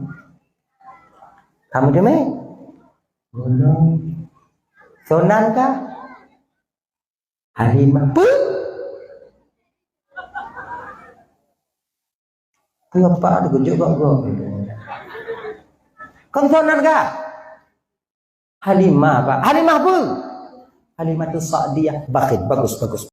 "Kamu deungoe?" "Gohlom." "Sonan kah?" "Halimah." "Peue? Peue apa ada kunjung kok kok?" "Kon sonan kah?" "Halimah, Pak." "Halimah peue?" "Halimatus Sa'diyah." "Bakhil, bagus, bagus."